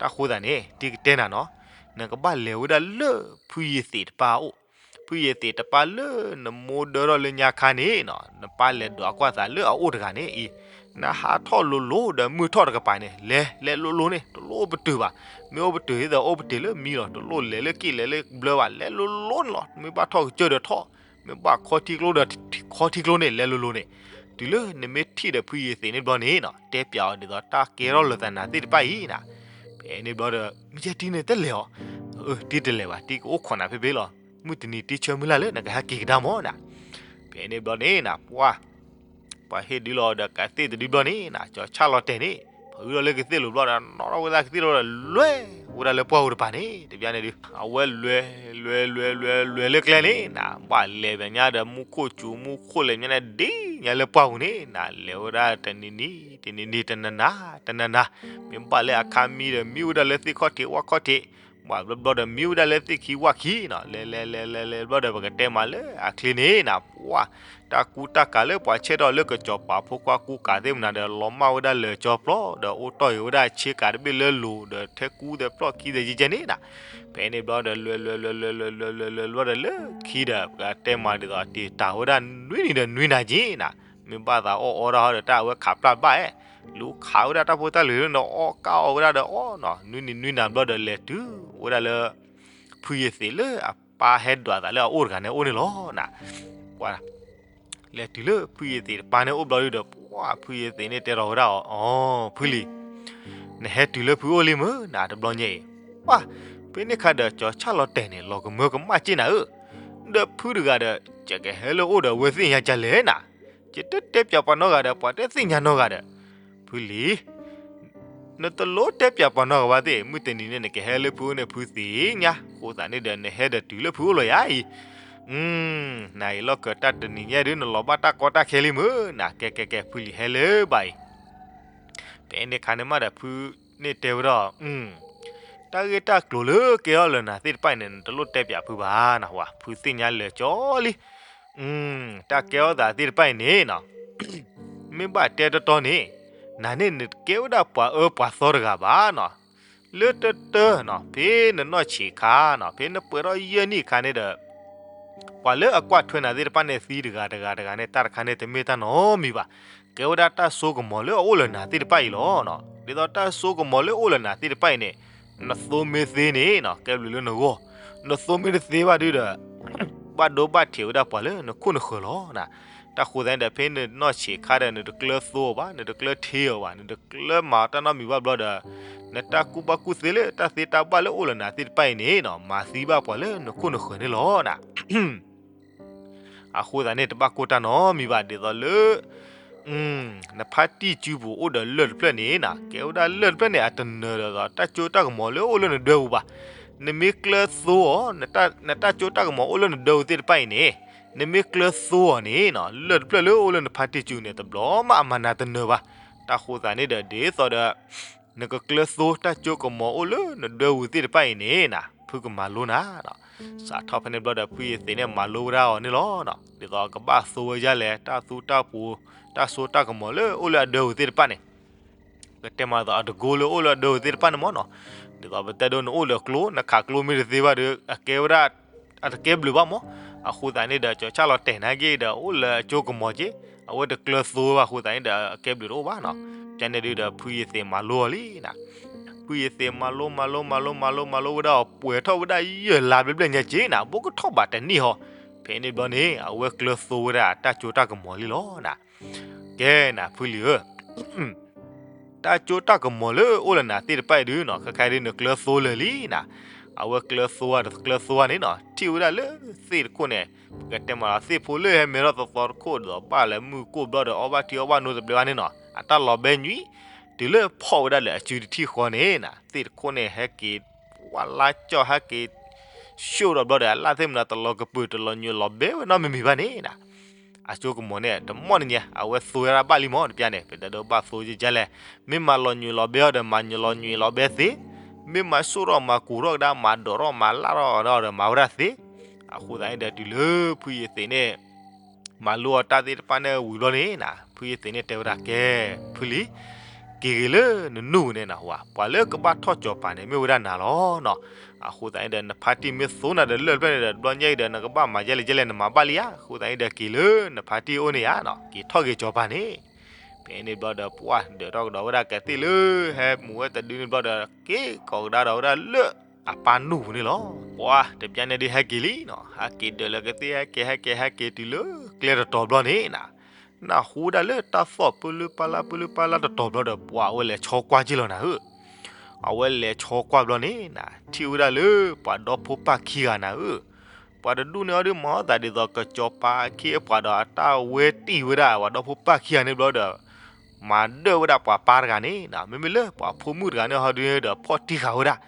တၢ်ဃိသတးန့ၣ် တံၤကတဲနၤနီၤ, နကဘၣ်လဲၤဝဲဒၣ်လၢဖုယ့ၤသ့းတပၢ်အိၣ်, ဖုယ့ၤသ့းတပၢ်လၢနမိၢ်ဒၢထီၣ်လၢညါခါန့ၣ်နီၤ, နပၢ်လဲၤဒွးကွၢ်သးလၢအအိၣ်တဂၤန့ၣ်အံၤ, နဟးထီၣ်လိၤလိၤဒီးမုၢ်ထီၣ်တကပၤန့ၣ် လဲၤလဲၤလိၤလိၤန့ၣ် တလိၣ်အိၣ်ပတုာ်ဘၣ်. မ့ၢ်အိၣ်ပတုာ်သ့ဒီးအိၣ်ပတုာ်လၢမံလီၤ, တလိၣ်လဲၤလၢက့ၣ်လဲၤလၢဘျၢဘၣ်, လဲၤလိၤလိၤန့ၣ်လီၤ. မ့ၢ်ဘၣ်ထီၣ်ကစၢၢ်ဒီးထီၣ်, မ့ၢ်ဘၣ်ခီထံကျိဒီးခီထံကျိန့ၣ် လဲၤလိၤလိၤန့ၣ်, တုၤလၢနမ့ၢ်ထံၣ်ဒီးဖုယ့ၤသ့းန့ၣ်ဘျီန့ၣ်နီၤ, တဲပၠးအီၤဒ်သိးတၢ်ကဲထီၣ်လၢသးနၤသ့ၣ်တဖၣ်အံၤနၤ. ဖဲန့ၣ်ဘျီဒီး မ့ၢ်ယဲတံၤန့ၣ်တလဲၤအီၤ, တံၤတလဲၤဘၣ်, တံၤကအိၣ်ခိးနၤဖဲဖဲလီၤ. မုၢ်တနံၤတံၤဆၢမုၢ်လၢ်လၢနကဟဲက့ၤကဒါမၢ်နၤ. ဖဲန့ၣ်ဘျီန့ၣ်နၤ ပှၤ ပှၤဟ့ၣ်ဒုးလီၤဒီးကသ့ၣ်တဒုဘျီန့ၣ်နၤ, ကၠီၤဆၣ်လီၤတဲာ်န့ၣ် ဖုလီၤလၢကသ့ၣ်လိၤဘျီဒီး နီၣ်ထီၣ်ဝဲဒၣ်ကသ့ၣ်လိၤဒီး လဲၤဝဲဒၣ်လၢပှၢ်ပူၤတပၤန့ၣ် တဘျီန့ၣ်ဒုး အဝဲလဲၤ လဲၤ လဲၤ လဲၤ လဲၤလၢကျဲန့ၣ်နၤ, ဘၣ်လဲၤပညါဒီးမူခိၣ်စူၤ မူခိၣ်လဲၤညါန့ၣ် ဒ်ညါလၢပှၢ်ပူၤန့ၣ်နၤ, လဲၤဝဲဒၣ်တနံၤနံၤ တနံၤနံၤ တနၤနၤ တနၤနၤ, မ့ၢ်ဘၣ်လၢအခါမံဒီး မံဝဲဒၣ်လၢသ့ၣ်ခီၣ်ထံးဝၣ်ခီၣ်ထံး ဘၣ်ဘျီဘျီဒီး မံဝဲဒၣ်လၢသ့ၣ်ခံဝၣ်ခံနီၤ, လဲၤလဲၤလဲၤလဲၤလဲၤဘျီဒီး ပကတဲမးလၢအချ့န့ၣ်နၤ, ပှၤ တၢ်ကူတၢ်ကၤလၢပှၤဆဲးထီၣ်လၢကစီၤပၤဖိခွါကူကၤသ့ၣ်မနၤဒီး လီၤမၢ်ဝဲဒၣ်လၢာ်ကၠီဖျီဒီး အိၣ်တီၢ်ဂ့ၤဝဲဒၣ်ဆ့ကၤတဘ့ၣ်လၢလိၤဒီး ထဲကူဒီးဖျီၣ်ခံဒီးယကဲန့ၣ်နၤ, ဖဲန့ၣ်ဘျီဒီး လဲၤလဲၤလဲၤလဲၤလဲၤလဲၤလဲၤလဲၤလဲၤဘျီဒီး လၢခံဒီး ပကတဲမးဒ်သိး တ့ၢ်တၢ်ဝဲဒၣ်နွံနံၤဒီးနွံနၤက့ၤနၤ, မ့ၢ်ဘၣ်သးအီၣ်အီတၢ်ဟီဒီး တၢ်အဝဲခးပျၢ်ဘၣ်အဲၣ် လူၤခးဝဲဒၣ်တၢ်ဖိတၢ်လံၤလၢန အီၣ်ကၢ်အီၣ်ဝဲဒၣ်ဒီးအီၣ်နီၤ, နွံနံၤနွံနၤဘျီဒီး လဲၤတုၤဝဲဒၣ်လၢ ဖုယ့ၤသ့းလၢအပၢ်ဟဲဒွးသးလၢအအိၣ်တဂၤန့ၣ်အအိၣ်န့ၣ်လီၤနၤ, ပှၤ လဲၤတုၤလၢဖုယ့ၤသ့းတပၢ်န့ၣ်အိၣ်ဘျီဒုဒီး ပှၤ ဖုယ့ၤသ့းန့ၣ်တဲထီၣ်ဝဲဒၣ်အီၤ, အီ ဖုလံၤ နဟဲတုၤလၢဖုအိၣ်လံမုၢ်နၤ တဘျီညါအံၤ, ပှၤ ဖဲန့ၣ်ခါဒီး ကၠီၤဆၣ်လီၤတဲာ်န့ၣ် လီၤကမၢကမၣ်က့ၤနၤဧၢ, ဒီးဖုတဂၤဒီး ယကဟဲလၢအအိၣ်ဒီး အဝဲသ့ၣ်ညါကလဲၣ်နၤ, ယတတဲပၠးပှၤနီတဂၤဒီး ပှၤတသ့ၣ်ညါနီတဂၤဒီး, ဖုလံၤ နတလိၣ်တဲပၠးပှၤနီတဂၤဘၣ်သ့ၣ်, မုၢ်တနံၤန့ၣ် နကဟဲလၢဖုအိၣ်န့ၣ် ဖုသ့ၣ်ညါ, အဃိသတးန့ၣ်ဒီး နဟဲဒီးတုၤလၢဖုအိၣ်လီၤယၤအံၤ, နအံၤလီၤကၢၤတၢ်တနံၤညါဒု နလီၤဘၣ်တၢ်ကီတၢ်ခဲလံမုၢ်နၤ, ကဲကဲကဲ ဖုလံၤဟဲလၢၤဘၣ်အံၤ ဖဲန့ၣ်ခါန့ၣ်မးဒီး ဖုန့ၣ်တဲဝဲဒၣ်, တၢ်ဂ့ၢ်တၢ်ကျိၤလၢကဲထီၣ်လၢနၤသ့ၣ်တဖၣ်အံၤန့ၣ် နတလိၣ်တဲပၠးဖုဘၣ်နဝၤ, ဖုသ့ၣ်ညါလၢာ်ကၠီလံ. တၢ်ကဲထီၣ်သးသ့ၣ်တဖၣ်အံၤန့ၣ် မ့ၢ်ဘၣ်တဲတီတီန့ၣ်, နၤန့ၣ်နတကဲဝဲဒၣ်ပှၤအၢပှၤသီတဂၤဘၣ်နီၤ. လၢတၢတၢနီၤ ဖဲနနီၢ်ဆံးခါနီၤ ဖဲနပှဲၤထီၣ်ယဲၢ်နံၣ်အခါန့ၣ်ဒီး ပှၤလၢအကွၢ်ထွဲနၤသ့ၣ်တဖၣ်န့ၣ်သံတဂၤတဂၤတဂၤန့ၣ် တၢ်တခါန့ၣ်တမ့ၢ်တၢ်နီတမံၤဘၣ်. ကဲဝဲဒၣ်တၢ်စိကမီၤလၢအအိၣ်လၢနၤသ့ၣ်တဖၣ်အံၤလီၤ. ဒ်သိးတၢ်စိကမီၤလၢအအိၣ်လၢနၤသ့ၣ်တဖၣ်အံၤန့ၣ် နသိမ့ၢ်သ့န့ၣ်နီၤ ကဲဘျုးလၢနဂီၢ်, နသိမ့ၢ်တသ့ဘၣ်ဒုဒီး ဘၣ်ဒိဘၣ်ထံးဝဲဒၣ်ပှၤလၢနခိၣ်နဃၢၤလီၤ. တၢ်ဃိသတးန့ၣ်ဒီး ဖဲနနီၢ်ဆံးခါဒီး နတကျၢၤသိအီၤဘၣ်, နတကျၢၤထံအီၤဘၣ်, နတကျၢၤမၤတၢ်နီတမံၤဘၣ်ဘျီဒီး နတၢ်ကူၣ်ဘၣ်ကူၣ်သ့လၢတၢ်သ့တၢ်ဘၣ်လၢအိၣ်လၢနၤသ့ၣ်တဖၣ်အံၤန့ၣ်နီၤ မၤသံဘၣ်ပှၤလၢနခိၣ်နဃၢၤန့ၣ်လီၤ. အဃိသတးန့ၣ် တဘၣ်ကိၢ်တၢ်နီတမံၤဘၣ်. ဒ်သိးလၢ နဖါတံၢ်စုပူၤအိၣ်ဒီးလၢၢ်တဖျၢၣ်န့ၣ်နီၤ ကဲဝဲဒၣ်လၢၢ်တဖျၢၣ်န့ၣ် အတနၢၤဒီးတၢ်စိတၢ်ကမီၤလၢအိၣ်လၢနဒၢပူၤဘၣ်. နမ့ၢ်ကျၢၤသိအီၤ, နတၢ်စိတၢ်ကမီၤအိၣ်လၢနဒၢပူၤသ့ၣ်တဖၣ်အံၤန့ၣ် နမ့ၢ်ကျၢၤသိအီၤန့ၣ်နီၤ လၢၢ်တဖျၢၣ်လၢအိၣ်လၢနဖါတံၢ်စုန့ၣ် တဘျီမးအမၤနၤတနၢၤဘၣ်. တၢ်ဃိသတးန့ၣ်ဒီး ဒ်သိးဒီး နကကျၢၤသိတၢ်စိကမီၤအိၣ်လၢနဒၢပူၤသ့ၣ်တဖၣ်အံၤန့ၣ်နီၤ ဖုကမၤလိနၤနီၤ. စးထီၣ်ဖဲန့ၣ်ဘျီဒီး ဖုယသ့းန့ၣ် မၤလိဝဲဒၣ်အီၤန့ၣ်လီၤ. ဒ်သိးကဘၣ်သိဝဲဒ်လဲၣ် တၢ်သူတၢ်ပူၤ တၢ်စိတၢ်ကမီၤလၢအိၣ်လၢအဒၢပူၤသ့ၣ်တဖၣ်န့ၣ် ပကတဲမးဒ်သိးအတကိလၢအိၣ်လၢအဒၢပူၤသ့ၣ်တဖၣ်န့ၣ်မ့ၢ်နီၤ. ဒ်သိးပတဲဒိနအိၣ်လၢကျိ နခးကျိမ့ၢ်တသ့ဘၣ်ဒီး အကဲဝဲဒၣ် အတကဲဘျုးဘၣ်မး. အဃိသတးန့ၣ်ဒီး ကၠီၤဆၣ်လီၤတဲာ်နာ်က့ဒီး အိၣ်လၢအစိကမီၤက့, အဝဲတကျၢၤသိဘၣ်အဃိသတးန့ၣ်ဒီး အကဲဘျုးတအိၣ်ဘၣ်နီၤ. ကန့ၣ်ဒုဒီး ဖုယသ့းမၤလိအီၤလံနီၤ. ဖုယသ့းမၤလိ မၤလိ မၤလိ မၤလိ မၤလိဝဲဒၣ်အီၤ ပှဲၤထီၣ်ဝဲဒၣ်ယဲၢ်လါဘျဲၣ်ဘျဲၣ်ညါက့နီၤ ဘူးကထီၣ်ဘးတနံၣ်ဟီ. ဖဲန့ၣ်ဘျီန့ၣ် အဝဲကျၢၤသိဝဲဒၣ်တၢ်စိတၢ်ကမီၤလံလီၤနီၤ. ကဲနီၤ ဖုလံၤဧၢ တၢ်စိတၢ်ကမီၤလၢအိၣ်လၢနၤသ့ၣ်တဖၣ်အံၤဒုနီၤ ခဲခါဒုနကျၢၤသိလၢာ်လံနီၤ. အဝဲကျၢၤသိဧါတကျၢၤသိဧါန့ၣ်နီၤ ထံၣ်ဝဲဒၣ်လၢသ့ၣ်တခိၣ်န့ၣ် ပကတဲမးလီၤ သ့ၣ်ဖိလၢဟဲမဲထီၣ်သီသီတခိၣ်ဒီး ဘၣ်လဲၤမုၢ်ကိၣ်ဘျီဒီး အီၣ်ဘၣ်ထံအီၣ်ဘၣ်နိတဘျီဘၣ်န့ၣ်နီၤ အတၢ်လီၤဘဲညွံး တုၤလၢဖီၣ်ဝဲဒၣ်လၢအစုတထံၣ်ဃီန့ၣ်နီၤ သ့ၣ်တခိၣ်န့ၣ် ဟဲက့ၤ ဝါလါကၠီၣ် ဟဲက့ၤ ဆိၣ်ဒီးဘျီဒီး အလၣ်သ့ၣ်မနုၤ တလီၤကပုာ်တလီၤညွံးလီၤဘဲဝဲနီတမံၤမံၤဘၣ်န့ၣ်နီၤ. အစိကမီၤန့ၣ် တမီၢ်တညါ အဝဲသိဝဲဒၣ်ဘၣ်လံမး တပျၢ်န့ၣ် ပတဲဒိဘၣ်သိယကလဲၣ်. မ့ၢ်မၤလီၤညွံးလီၤဘဲအီၤဒီး မၤညွံးလီၤညွံးလီၤဘဲသ့, မ့ၢ်မၤဆိၣ်ထီၣ်မၤကူးထီၣ်ကဒါ မၤဒိးထီၣ်မၤလၣ်ထီၣ်ဒီး မၤဝဲဒၣ်သ့. အဃိသတးန့ၣ်ဒီး တုၤလၢဖုယသ့းန့ၣ် မၤလိအီၤတၢ်သ့ၣ်တဖၣ်န့ၣ်ဝံၤဘျီန့ၣ်နီၤ ဖုယသ့းန့ၣ်တဲဝဲဒၣ် ကဲ ဖုလံၤ က့ၤဂ့ၤလၢနနူၢ်န့ၣ်နီၤ ပှၤလၢကဘၣ်ထီၣ်ကၠီၤပၤန့ၣ် မ့ၢ်ဝဲဒၣ်နၤလီၤနီၤ. အဃိသတးန့ၣ်ဒီး နဖါတံၢ်မ့ၢ်သိနၤဒီးလၢၢ်တဖျၢၣ်န့ၣ်ဒီး တဘျီညါအံၤဒီး နကဘၣ်မၤယဲလဲၣ်ယဲလဲၣ် နမၤဘၣ်လံဧါ. အဃိသတးန့ၣ်ဒီး က့ၤလၢနဖါတံၢ်အိၣ်န့ၣ်ဧါနီၤ က့ၤထီၣ်က့ၤကၠီၤပၤန့ၣ်. ဖဲန့ၣ်ဘျီဒီး ပှၢ်ဒၢးထီၣ်ကဒီးဝဲဒၣ်ကသ့ၣ်လၢ ဟဲမူဝဲတဒုန့ၣ်ဘျီဒီး က့ၤကိးကဒါဒီးဝဲဒၣ်လၢအပၢ်နူၢ်ပူၤန့ၣ်လီၤ. ပှၢ်တပျၢ်န့ၣ်ဒုးဟဲက့ၤလံနီၤ ဟဲက့ၤဒၢးလၢကသ့ၣ် ဟဲက့ၤ ဟဲက့ၤ ဟဲက့ၤတုၤလၢကျဲတတီၤဘျီန့ၣ်နီၤ နၢ်ဟူဝဲဒၣ်လၢတၢ်သီၣ်ပၢလၢပၢ်လၢ်ပၢလၢပၢ်လၢ်တတီၤဘျီဒီး ပှၢ်အဝဲလဲၤဆီကွၢ်က့ၢ်လီၤနၤဧၢ. အဝဲလဲၤဆီကွၢ်ဘျီန့ၣ်နီၤ ထံၣ်ဝဲဒၣ်လၢပှၤဒီဖိပၢ်ခံဂၤနၤဧၢ. ပှၤတဒူၣ်န့ၣ်အီၤဒုးမၤအီၣ်သးဒ်သိး ကစီၤပၤအခ့အပှၤဒီးအတၢ်ဝဲတံၢ်ဝဲဒၣ် ပှၤဒီဖိပၢ်ခံဂၤန့ၣ်ဘျီဒီး မၤဒၢၣ်ဝဲဒၣ်ပှၤပၢ်တဂၤန့ၣ်နီၤ မ့မ့ၢ်လၢပှၤဖိမုၣ်တဂၤန့ၣ်ဟီဒုးဒီး ဖီၣ်တံၢ်ဃာ်ဝဲဒၣ်.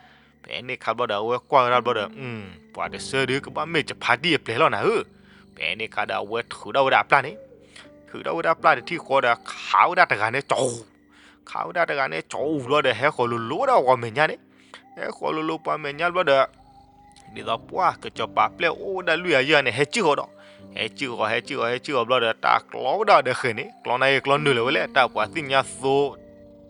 ဖဲန့ၣ်ခါဘျီဒီး အဝဲကွၢ်ဝဲဒၣ်ဘျီဒီး ပှၤတဆၢဒုးကဘၣ်မ့ၢ်ကဖါတံၢ်အပျဲၢ်လီၤနၤဧၢ. ဖဲန့ၣ်ခါဒီး အဝဲထုးထီၣ်ဝဲဒၣ်အပျၢ်န့ၣ် ထုးထီၣ်ဝဲဒၣ်ပျၢ်တထံၣ်ဃီဒီး ခးဝဲဒၣ်တဂၤန့ၣ် ကၠီ ခးဝဲဒၣ်တဂၤန့ၣ် ကၠီအူဘျီဒီး ဟဲဃီၤလိၤလိၤဝဲဒၣ်ပှၤမဲာ်ညါန့ၣ် ဟဲဃီၤလိၤလိၤပှၤမဲာ်ညါဘျီဒီး ဒ်သိးပှၢ်ကစီၤပၤပျဲၢ်အိၣ်ဝဲဒၣ်လွံၢ်ဂၤယဲၢ်ဂၤန့ၣ် ဟဲကံၣ်ဃီၤဒီး ဟဲကံၣ်ဃီၤ ဟဲကံၣ်ဃီၤ ဟဲကံၣ်ဃီၤဘျီဒီး တၢ်ကျီဝဲဒၣ်ဒီးဃဲၤန့ၣ် ကျီနၢ်ဂ့ၢ်ကျီနုာ်လၢၤဝဲလဲၣ် တၢ်ပှၤသ့ၣ်ညါသိ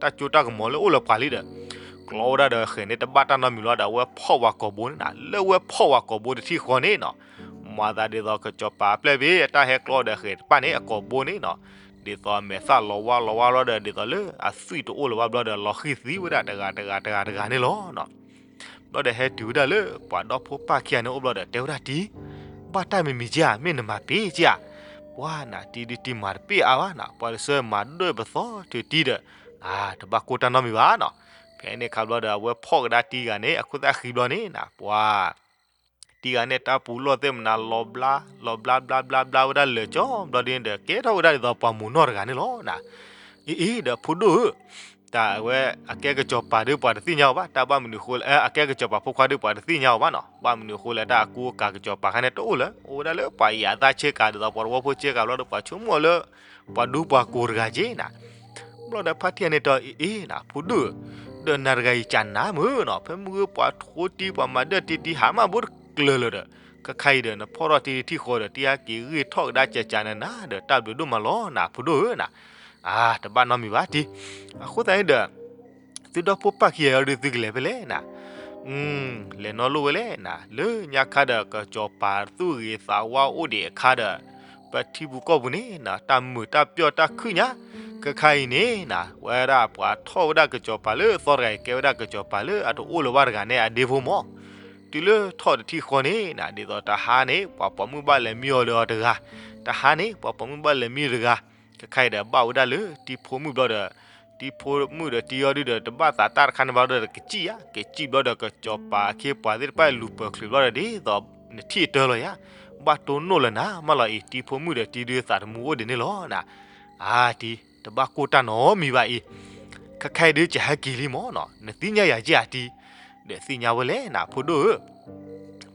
တၢ်စိတၢ်ကမီၤလၢအိၣ်လၢပှၤလံဒီး ကျီဝဲဒၣ်ဒီးဃဲၤန့ၣ် တဘၣ်တၢ်နီတမံၤလီၤဒီး အဝဲဖီၣ်ဝဲကိာ်ဘိန့ၣ်နီၤ လၢအဝဲဖီၣ်ဝဲကိာ်ဘိတထံၣ်ဃီန့ၣ်နီၤ မၤသးဒ်သိးကစီၤပၤပျဲၢ်ဘ့ၣ် အတၢ်ဟဲကျီဒီးဃဲၤတဖၣ်န့ၣ် အကိာ်ဘိန့ၣ်နီၤ ဒ်သိးအမဲာ်သၣ်လီၤဝါလီၤဝါလီၤဒီး ဒ်သိးလၢအသွံၣ်တအိၣ်လၢၤဘၣ်ဘျီဒီး လီၤဃံၢ်သံဝဲဒၣ်တဂၤတဂၤတဂၤတဂၤန့ၣ်လီၤ. ဘျီဒီးဟဲတုၤဝဲဒၣ်လၢပှၤဒီဖိပၢ်ခံဂၤန့ၣ်အိၣ်ဘျီဒီး တဲဝဲဒၣ်တံၤ ဘၣ်တၢ်မံၤမံၤက့ဧါ မ့ၢ်နမၤပ့ၤက့ဧါ. ပှၤနၤတံၤဒုးတံၤမၤတပ့ၤအါဘၣ်နီၤ ပှၤတဆၢမၤဒိၣ်ပသီထုးတံၤဒီး တဘၣ်ကိၢ်တၢ်နီတမံၤဘၣ်နီၤ. ဖဲန့ၣ်ခါဘျီဒီး အဝဲဖီၣ်ကဒါတံၤဂၤန့ၣ် အခိၣ်သၣ်ဃံဘျီန့ၣ်နီၤ ပှၤ တံၤဂၤန့ၣ် တၢ်ပူၤလီၢ်သ့ၣ်မနုၤ လီၤဘျါ လီၤဘျါဘျါဘျါဘျါဝဲဒၣ်လၢာ်ကၠီဘျီဒုးဒီး ကဲထီၣ်ဝဲဒၣ်ဒ်သိးပှၤမိၢ်နီၢ်တဂၤန့ၣ်လီၤနီၤ. အ့အ့ ဒီးဖိဒိၣ်ဧၢ, တၢ်အဝဲအကဲကစီၤပၤဒုးပှၤတသ့ၣ်ညါအီၤဘၣ်, တၢ်ဘၣ်မနုၤအဃိလဲၣ် အကဲကစီၤပၤဖိခွါဒုးပှၤတသ့ၣ်ညါအီၤဘၣ်နီၤ. ဘၣ်မနုၤအဃိလဲၣ် တၢ်အကူအကၤကစီၤပၤခါန့ၣ်တအိၣ်လၢၤ, အိၣ်ဝဲဒၣ်လၢပှၤအံၤအသးဆ့ကၤဒ်သိးပှၤတဝီဖိဆ့ကၤဘျီဒီး ပှၤဆိကမိၣ်လၢ ပှၤဒူပှၤကိၤတဂၤက့နီၤ. ဘျီဒီးဖါတံၢ်ဂၤန့ၣ်တဲအီၤ အ့အ့နီၤ ဖိဒိၣ်ဧၢ, ဒီးနၤတဂၤအံၤကနၣ်မုာ်နီၤ, ဖဲမုၢ်ဂီၤပှၤထိတံၤ ပှၤမၤဒၢၣ်တံၤတံၤ ဟးမးဘိတကျၢၤလၢၤဒီး, ခဲခါအံၤဒီး နဖီၣ်ထီၣ်တံၤတထံၣ်ဃီဒီး တံၤဟဲက့ၤဂ့ၢ်ထီၣ်ကဒါကကနၤနၤဒီး တၢ်ဘျုးဒိၣ်မးလီၤနၤ ဖိဒိၣ်ဧၢနၤ. အါ တဘၣ်နီတမံၤဘၣ်တံၤ, အဃိသတးန့ၣ်ဒီး သုဒီဖိပၢ်ခံဂၤအံၤဒီး သုကလဲၤဖဲလဲၣ်နၤ. လဲၤနီတလိၣ်ဝဲလဲၣ်နၤ, လၢညါခါဒီး ကစီၤပၤသူၣ်ဂ့ၤသးဝါအိၣ်ဒံးအခါဒီး ပထံပူၤကီၢ်ပူၤန့ၣ်နၤ တၢ်မုာ်တၢ်ပျီၢ်တၢ်ခုၣ်ညါ, ခဲခါအံၤန့ၣ်နၤ ဝဲဒၣ်ပှၤထီၣ်ဝဲဒၣ်ကစီၤပၤလၢအသီတဂၤအံၤ ကဲဝဲဒၣ်ကစီၤပၤလၢအတအိၣ်လၢၤဘၣ်တဂၤန့ၣ် အဒ့ဖိမး. တုၤလၢထီၣ်တထံၣ်ဃီန့ၣ်နၤ ဒ်သိးတဟါန့ၣ် ပှၤပိာ်မုၣ်ဘၣ်လဲၤမံအီၤဒီးအီၤတဂၤ, တဟါန့ၣ် ပှၤပိာ်မုၣ်ဘၣ်လဲၤမံတဂၤ, ခဲခါအံၤဒီး ဘၣ်ဝဲဒၣ်လၢတံၤဖိမုၣ်ဘျီဒီး တံၤဖိမုၣ်ဒီးတံၤအီၤဒုဒီး တဘၣ်သးတၢ်တခါန့ၣ်ဘၣ်ဒီး ကစံၣ်ယါ, ကစံၣ်ဘျီဒီး ကစီၤပၤအခ့အပှၤသ့ၣ်တဖၣ်လူၤပၢၤချုးဘျီဒီး ဒ်သိးနထံၣ်အတၢ်လီၤယါ, ဘၣ်တိၢ်နီၣ်လၢနၤမးလီၤအံၤ, တံၤဖိမုၣ်ဒီးတံၤဒုသးတမူအိၣ်ဒံးန့ၣ်လီၤနၤ. အါတံၤ တဘၣ်ကိၢ်တၢ်နီတမံၤဘၣ်အံၤ, ခဲခါအံၤဒု ကဟဲက့ၤလံမးနီၤ, နသ့ၣ်ညါယၤက့ၢ်ဧါတံၤ, ဒီးသ့ၣ်ညါဝဲလဲၣ်နၤ ဖိဒိၣ်ဧၢ.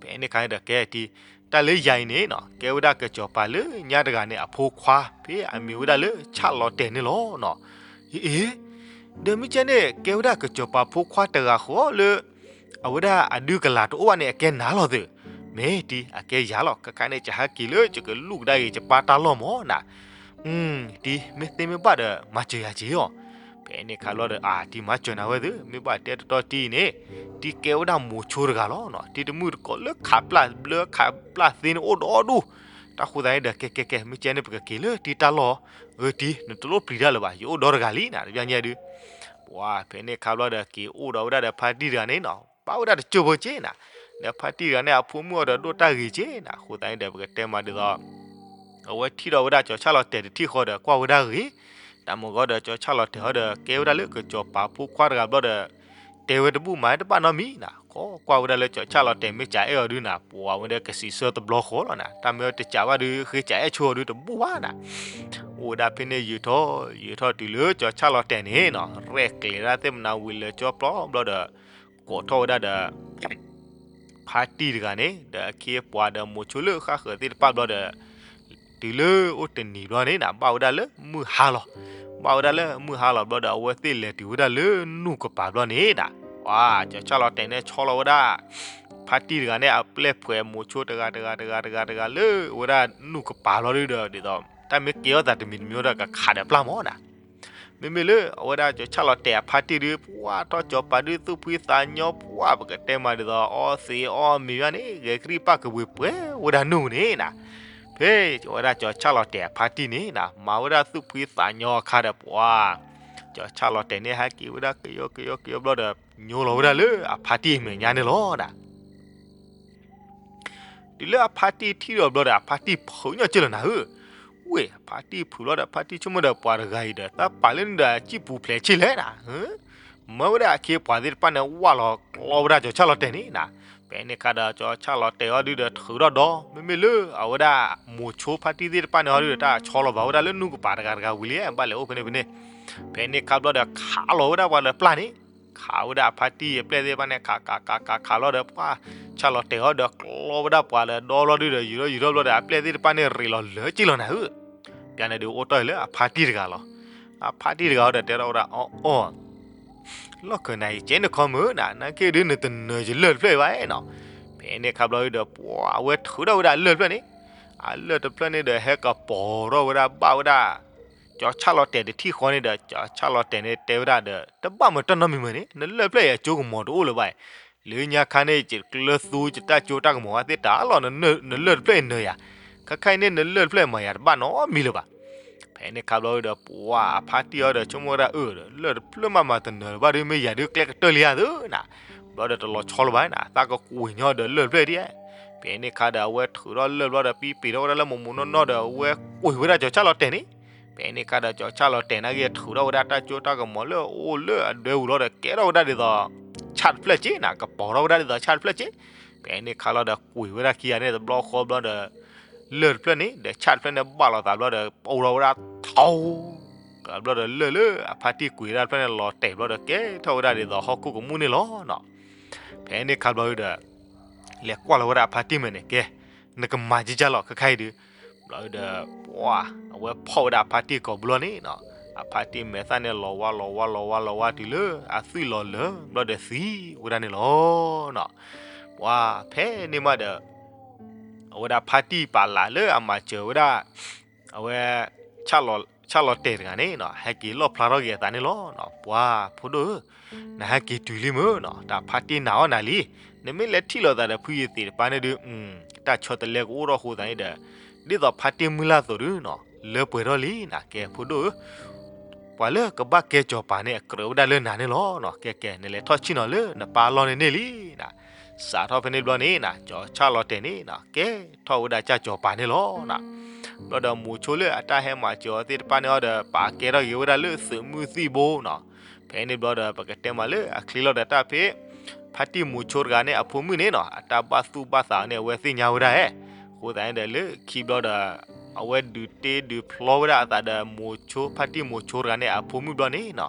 ဖဲန့ၣ်အခါန့ၣ်ဒီး ကဲတံၤ, တၢ်လၢယၤအံၤန့ၣ်နီၤ ကဲဝဲဒၣ်ကစီၤပၤလၢညါတဂၤန့ၣ် အဖိခွါ ဖဲအမံၤဝဲဒၣ်လၢဆၣ်လီၤတဲာ်န့ၣ်လီၤနီၤ. အ့ အ့ ဒီးမ့ၢ်ကဲန့ၣ် ကဲဝဲဒၣ်ကစီၤပၤဖိခွါတဂၤဃီလၢ အဝဲဒၣ်အဒုကလၤတအိၣ်ဘၣ်န့ၣ် အကဲနၤလီၤသ့ၣ်, မ့ၢ်တံၤ အကဲယၤလီၤ, ခဲခါန့ၣ် ယဟဲက့ၤလၢယကလူၢ်ကဒါက့ၤယပၢ်တၢ်လီၢ်မးနၤ. တံၤ မ့ၢ်သ့မ့ၢ်ဘၣ်ဒီး မၤစၢၤယၤက့ၤအီၤ. ဖဲန့ၣ်အခါဘျီဒီး အါတံၤ မၤစၢၤနၤဝဲသ့ၣ်, မ့ၢ်ဘၣ်တဲတတီတံၤအံၤန့ၣ် တံၤကဲဝဲဒၣ်မိၤဆိတဂၤလီၤနီၤ, တံၤတမုၣ်တကိးလၢခးပျၢ်ဘျၢခးပျၢ်သ့န့ၣ်အိၣ်ဒီဒူၣ်. တၢ်ဃိသတးန့ၣ်ဒီး ကဲကဲကဲ မ့ၢ်ကဲန့ၣ် ပကက့ၤလၢတံၤတၢ်လီၢ်, အၢတံၤ နတလိၣ်ပျံၤတၢ်လၢၤဘၣ်, ယအိၣ်ဒီတဂၤလံနၤ တဘျီညါဒု ပှၤဖဲန့ၣ်အခါဘျီဒီး က့ၤအိၣ်ဒီးဝဲဒၣ်ဒီးဖါတံၢ်တဂၤန့ၣ်နီၤ, ဘၣ်ဝဲဒၣ်တစိၢ်ဖိက့ၤနၤ, ဒီးဖါတံၢ်တဂၤန့ၣ် အဖိမုၣ်အီၤဒီးဒိၣ်တၢ်ဂ့ၤက့ၤနၤ, အဃိသတးန့ၣ်ဒီး ပကတဲမးဒ်သိး အဝဲထံၣ်ဒီးဝဲဒၣ်ကၠီၤဆၣ်လီၤတဲာ်တထံၣ်ဃီဒီး ကွၢ်ဝဲဒၣ်ဂ့ၤ, တၢ်မုၢ်ဂီၤဒီး ကၠီၤဆၣ်လီၤတဲာ်ဟီဒီး ကဲဝဲဒၣ်လၢကစီၤပၤဖိခွါတဂၤဘျီဒီး တဲဝဲတဘူၣ်မၤတဘၣ်နီတမံၤနၤ, ခိးကွၢ်ဝဲဒၣ်လၢကၠီၤဆၣ်လီၤတဲာ် မ့ၢ်ကအဲၣ်အီၤဒုနၤ ပှၤဝဲဒၣ်ကစံးဆၢတဘျီဃီလီၤနၤ, တၢ်မ့ၢ်တကးဘၣ်ဒု ဃ့ကအဲၣ်ဆိအီၤဒုတဘူၣ်ဘၣ်နၤ. အိၣ်ဝဲဒၣ်ဖဲန့ၣ်ယံာ်ထီၣ်ယံာ်ထီၣ်တုၤလၢကၠီၤဆၣ်လီၤတဲာ်န့ၣ်နီၤ ရဲၣ်ကျဲၤဒၣ်သ့ၣ်မနၤဝံၤလၢကၠီပျီဘျီဒီး ကိးထီၣ်ဝဲဒၣ်ဒီး ဖါတံၢ်တဂၤန့ၣ် ဒီးအခ့အပှၤဒီးမိၤဆိလၢဃၣ်ဃၢၤသ့ၣ်တဖၣ်ဘျီဒီး တုၤလၢအိၣ်တနံၤဘျီန့ၣ်နၤ ဘၣ်ဝဲဒၣ်လၢမုၢ်ဟါလီၤ. ဘၣ်ဝဲဒၣ်လၢမုၢ်ဟါလီၤဘျီဒီး အဝဲသ့ၣ်လဲၤတုၤဝဲဒၣ်လၢနူၢ်ကပၤဘျီန့ၣ်နၤ, ပှၤကၠီၤဆၣ်လီၤတဲာ်န့ၣ် ဆီလီၤဝဲဒၣ် ဖါတံၢ်တဂၤန့ၣ် အပျဲၢ်ဖှဲးမိၤဆိတဂၤတဂၤတဂၤတဂၤတဂၤလၢ အဝဲဒၣ်နူၢ်ကပၤဘျီဒုဒီး ဒ်သိး တၢ်မ့ၢ်ကဲထီၣ်သးတမံၤတမံၤဒီး ကခးဒီးပျၢ်မးနၤ. မ့မ့ၢ်လၢအဝဲဒၣ်ကၠီၤဆၣ်လီၤတဲာ်အဖါတံၢ်ဒု ပှၤထီၣ်ကၠီၤပၤဒုသူၣ်ဖှံသးညီ ပှၤပကတဲမးဒ်သိး အီသံးအီမံၤယါန့ၣ် ဂဲၤကရံၣ်ပၢ်ကဝ့ၤပှဲၤဝဲဒၣ်နူၢ်န့ၣ်နၤ, ဖဲအဝဲဒၣ်ကၠီၤဆၣ်လီၤတဲာ်အဖါတံၢ်န့ၣ်နၤ မၤဝဲဒၣ်သူၣ်ဖှံသးညီအခါဒီး ပှၤ ကၠီၤဆၣ်လီၤတဲာ်န့ၣ် ဟဲက့ၤဝဲဒၣ်ကယီကယီကယီဘျီဒီး ညိလီၤဝဲဒၣ်လၢအဖါတံၢ်အမဲာ်ညါန့ၣ်လီၤနၤ. တုၤလၢအဖါတံၢ်ထံၣ်ဒီးဘျီဒီး အဖါတံၢ်ဖုးညီကၢၢ်လီၤနၤဧၢ, ဝ့ၢ် အဖါတံၢ်ဖုးဘျီဒီး အဖါတံၢ်ဆိကမိၣ်ဒီး ပှၤတဂၤအံၤဒီး သးပာ်လၢနုာ်ဒီးအစံၣ်ပူၤဖျဲးဆံၣ်လဲၣ်နၤ, မၢဝဲဒၣ်အခ့အပှၤသ့ၣ်တဖၣ်န့ၣ် ဝၢ်လီၤကျီဝဲဒၣ်ကၠီၤဆၣ်လီၤတဲာ်န့ၣ်နၤ. ဖဲန့ၣ်အခါဒီး ကၠီၤဆၣ်လီၤတဲာ်ဟီဒုဒီး ထုးထီၣ်ဒီး မ့မ့ၢ်လၢအဝဲဒၣ် မိၤဆိဖါတံၢ်သ့ၣ်တဖၣ်န့ၣ်ဟီဒုဒီး တၢ်ဆီလီၤဘၣ်ဝဲဒၣ်လၢနူၢ်ကပၤတဂၤတဂၤဝံၤလံ ဘၣ်လဲၤအိၣ်ဖဲန့ၣ်ဖဲန့ၣ်, ဖဲန့ၣ်အခါဘျီဒီး ခးလီၤဝဲဒၣ်ပှၤလၢပျၢ်န့ၣ်, ခးဝဲဒၣ်အဖါတံၢ်အပျဲၢ်သ့ၣ်တဖၣ်န့ၣ် ခးခးခးခးခးလီၤဒီး ပှၤဆၣ်လီၤတဲာ်ဟီဒီး ကျီဝဲဒၣ်ပှၤလၢဒီဘျီဒုဒီး ယူၤထီၣ်ယူၤထီၣ်ဘျီဒီး အပျဲၢ်သ့ၣ်တဖၣ်န့ၣ် ရ့းလီၤလၢကၠ့ၢ်လီၤနၤဧၢ, ပျၢ်န့ၣ်ဒုးအိၣ်တီၢ်လၢအဖါတံၢ်တဂၤလီၤ. အဖါတံၢ်တဂၤဟီဒီး တဲထီၣ်ဝဲဒၣ် အီၣ်အီၣ် လီၢ်ခၢၣ်နၤအံၤ ကဲနခီမုၢ်နၤ နာ်က့ဒုး နတနၢၤယလၢၢ်တဖျၢၣ်အံၤဘၣ်နီၤ. ဖဲန့ၣ်အခါဘျီဒုးဒီး ပှၤအဝဲထုးထီၣ်ဝဲဒၣ်လၢၢ်တဖျၢၣ်န့ၣ်, အလၢၢ်တဖျၢၣ်န့ၣ်ဒီး ဟဲကပီၤထီၣ်ဝဲဒၣ်ဘၣ်ဝဲဒၣ် ကၠီၤဆၣ်လီၤတဲာ်တထံၣ်ဃီန့ၣ်ဒီး ကၠီၤဆၣ်လီၤတဲာ်န့ၣ် တဲဝဲဒၣ်ဒီး တဘၣ်မၤတၢ်နီတမံၤမ့ၢ်န့ၣ် နလၢၢ်တဖျၢၣ်အံၤ အကၠိကမီၤတအိၣ်လၢၤဘၣ်အံၤ, လၢညါခါန့ၣ် ယကျၢၤသူ ယတၢ်ကၠိတၢ်ကမီၤဘၣ်သ့ၣ်တၢ်လီၤ, နလၢၢ်တဖျၢၣ်အံၤနၢၤယၤ, ခဲခါအံၤန့ၣ် နလၢၢ်တဖျၢၣ်အံၤမၤယၤတဘၣ်နီတမံၤလၢၤဘၣ်. ဖဲန့ၣ်အခါဘျီဒုးဒီး ပှၤအဖါတံၢ်အီၤဒီး ဆိကမိၣ်ဝဲဒၣ်အၢ လၢၢ်တဖျၢၣ်မးမၤတနၢၤလၢၤဘၣ်ဒီး မ့ၢ်ယၤဒုးကျဲကတၢၢ်လံဧါသၢနၤ, ဘျီဒီးတလီၤဆီလၢၤဘၣ်နၤ, သးကကွံာ်ညီဒီးလၢၢ်တဖျၢၣ်ဒံး. ဖဲန့ၣ်အခါဒီး အဝဲထုးထီၣ်လၢၢ်ဘျီဒီး ပံပ့ၤထီၣ်ဝဲဒၣ်လၢမိၢ်မိၢ်နီၢ်နီၢ်ဒီး အဝဲကွံာ်ဝဲဒၣ်ကၠီၤဆၣ်လီၤတဲာ်န့ၣ်, ဖဲန့ၣ်အခါဒီး ကၠီၤဆၣ်လီၤတဲာ်နာ်က့ ထုးထီၣ်ဝဲဒၣ်တၢ်ကၠိတၢ်ကမီၤလၢအအိၣ်လၢအဒွဲပူၤလီၤဒီး ကဲထီၣ်ဝဲဒၣ်ဒ်သိး ဆၣ်တဖျၢၣ်က့နၤ, ကပီၤထီၣ်ဝဲဒၣ်ဒ်သိးဆၣ်တဖျၢၣ်က့. ဖဲန့ၣ်အခါလီၤဒီး ကွံာ်ဝဲဒၣ်ခံဂၤန့ၣ်တဘျီဃီဘျီဒီး လၢၢ်တဖျၢၣ်န့ၣ် ဒီးဆၣ်တဖျၢၣ်န့ၣ် ဘၣ်လိာ်သးဘျီဒီး ပအိၣ်ထီၣ်ဝဲဒၣ်ထီ, ဘျီဒီးလၢၢ်လၢအဖါတံၢ်ကွံာ်ဝဲဒၣ်တဖျၢၣ်န့ၣ် လီၤတဲာ်ဘျီဒီး ကဲထီၣ်ဝဲဒၣ်ဒ်သိးဟီၣ်ခိၣ်ကမူၣ်န့ၣ်လီၤနီၤ. ဖဲန့ၣ်အခါဘျီဒုးဒီး လဲၤကွၢ်လီၤဝဲဒၣ်အဖါတံၢ်မဲာ်န့ၣ် ကဲ, နကမၤကကၢ်လီၤခဲခါအံၤဒုး, ဘျီဒုးဒီး ပှၤ အဝဲဖီၣ်ဝဲဒၣ်အဖါတံၢ်ကိးဘျီန့ၣ်နီၤ, အဖါတံၢ်မဲာ်သၣ်န့ၣ်လီၤဝါလီၤဝါလီၤဝါလီၤဝါတုၤလၢအသွံၣ်လီၤလၢာ်ဘျီဒီးသံဝဲဒၣ်န့ၣ်လီၤ. ပှၤဖဲန့ၣ်မးဒီး အဝဲဒၣ်ဖါတံၢ်ပာ်လးလၢအမၤစၢၤဝဲဒၣ် အဝဲ ဆၣ်လီၤတဲာ်တဂၤန့ၣ်နီၤ ဟဲက့ၤလီၣ်ဖျါထီၣ်က့ၤအသးန့ၣ်လီၤ. ပှၤဖိဒိၣ်ဧၢ, နဟဲက့ၤတုၤလံမ့ၢ်နီၤ, တၢ်ဖါတံၢ်နာ်အီၣ်နၤလံ. နမ့ၢ်လဲၤထံၣ်လိာ်သးဒီးဖုယသံးတဖၣ်န့ၣ်ဒုး တၢ်ဆီတလဲကအိၣ်ထီၣ်အဃိသတးန့ၣ်ဒီး ဒ်သိးဖါတံၢ်မုၢ်လၢ်အသိးဒုးနီၤ လၢပှဲၤထီၣ်လံနီၤ. ကဲဖိဒိၣ်ဧၢ, ပှၤလၢကဘၣ်ကဲစီၤပၤန့ၣ် အကြၢးဝဲဒၣ်လၢနၤန့ၣ်လီၤနီၤ. ကဲကဲ နလဲၤထီၣ်ဆံၣ်နီၤလၢနပၢ်အလီၢ်န့ၣ်န့ၣ်လံနီၤ. စးထီၣ်ဖဲန့ၣ်ဘျီန့ၣ်နီၤ ကၠီၤဆၣ်လီၤတဲာ်န့ၣ်နီၤ ကဲထီၣ်ဝဲဒၣ်ကၢ်စီၤပၤန့ၣ်လီၤနီၤ. ဘျီဒီးမိၤဆိလၢအတၢ်ဟဲမၤစၢၤအီၤသ့ၣ်တဖၣ်န့ၣ်အီၤဒီး ပာ်ကဲထီၣ်က့ၤဝဲဒၣ်လၢသုးမုၢ်သံၣ်ဘိနီၤ. ဖဲန့ၣ်ဘျီဒီး ပကတဲမးလၢအချ့လီၤဒီးတၢ်ဖဲ ဖါတံၢ်မိၤဆိတဂၤန့ၣ်အဖိမုၣ်န့ၣ်နီၤ အတၢ်ဘၣ်သူၣ်ဘၣ်သးန့ၣ် အဝဲသ့ၣ်ညါဝဲဒၣ်ဧါ. အဃိသတးန့ၣ်ဒီး လၢခံဘျီဒီး အဝဲဒုးတ့ဒုးဖျီဝဲဒၣ်အသးဒီးမိၤဆိ ဖါတံၢ်မိၤဆိတဂၤန့ၣ်အဖိမုၣ်ဘျီန့ၣ်နီၤ.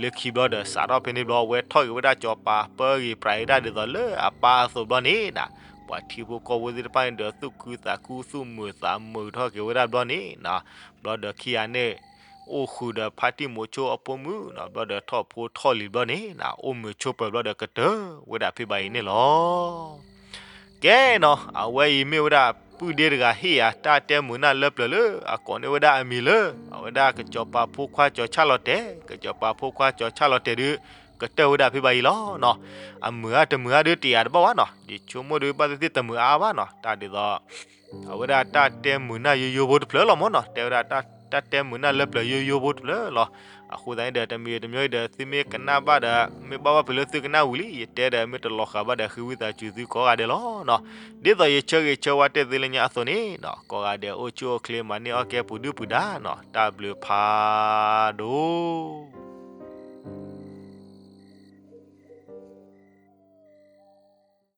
လၢခံဘျီဒီး စးထီၣ်ဖဲန့ၣ်ဘျီ အဝဲထီၣ်က့ၤဝဲဒၣ်စီၤပၤ ပၢဂ့ၤပြးဂ့ၤဒၣ်ဒ်သိးလၢအပၢ်အသိးဘျီန့ၣ်နီၤ. ပှၤထံဖိကီၢ်ဖိသ့ၣ်တဖၣ်န့ၣ်ဒီး သူၣ်ခုသးခု သူၣ်မုာ်သးမုာ်ထီၣ်က့ၤဝဲဒၣ်ဘျီန့ၣ်နီၤ. ဘျီဒီးခံဂၤန့ၣ် အိၣ်ဃုာ်ဒီးဖါတံၢ်မိၤဆိအဖိမုၣ်နီၤ. ဘျီဒီးထီၣ်ဖိထီၣ်လံၤဘျီန့ၣ်နီၤ အိၣ်မုာ်ဆိးပၢၤဘျီဒီးကတၢၢ်ဝဲဒၣ်ဖဲဘၣ်အံၤန့ၣ်လီၤ. ကဲနီၤ အဝဲအံၤမ့ၢ်ဝဲဒၣ်ပုၢ်ဒ့တဂၤဟ့ၣ်ယၤ တၢ်တဲမုာ်နၢ်လၢပျၢၤလၢအကိးန့ၢ်ဝဲဒၣ်အမံၤလၢ အဝဲဒၣ်ကစီၤပၤဖိခွါကၠီၤဆၣ်လီၤတဲာ်, ကစီၤပၤဖိခွါကၠီၤဆၣ်လီၤတဲာ်ဒုး ကတၢၢ်ဝဲဒၣ်ဖဲဘၣ်အံၤလီၤနီၤ. အမုာ်အါတမုာ်အါဒုးတယာ်တဘၣ်ဘၣ်နီၤ, ယဆိကမိၣ်ဒုးဘၣ်သ့ၣ်သ့ၣ်တမုာ်အါဘၣ်နီၤ, တၢ်ဒ်သိး အဝဲဒၣ်တၢ်တဲမုာ်နၢ်ယိယိဖိတဖျၢၣ်လီၤမ့ၢ်နီၤ, တဲဝဲဒၣ်တၢ်တဲမုာ်နၢ်လၢပျၢၤယိယိဖိတဖျၢၣ်လီၤ. အဃိသတးန့ၣ်ဒီး တမံၤတမံၤဒီး သုမ့ၢ်ကနၣ်ဘၣ်ဒီး မ့ၢ်ဘၣ်ဘၣ်ဖဲလၢသုကနၣ်ဝံၤလံ ယတဲဒီး မ့ၢ်တလီၤဃာ်ဘၣ်ဒီး ဃ့ဝံသးစူၤသုကိးဂၤဒဲးလီၤနီၤ. ဒ်သိးယဆၢဂ့ၤဆၢဝါတဲသ့လၢညါအသိးန့ၣ်နီၤ, ကိးဂၤဒဲးအိၣ်ဆူၣ်အိၣ်ချ့ မၤန့ၢ်အီၣ်ကဲပူၤဒုၣ်ပူၤဒါနီၤ, တၢ်ဘျုးဖးဒိၣ်.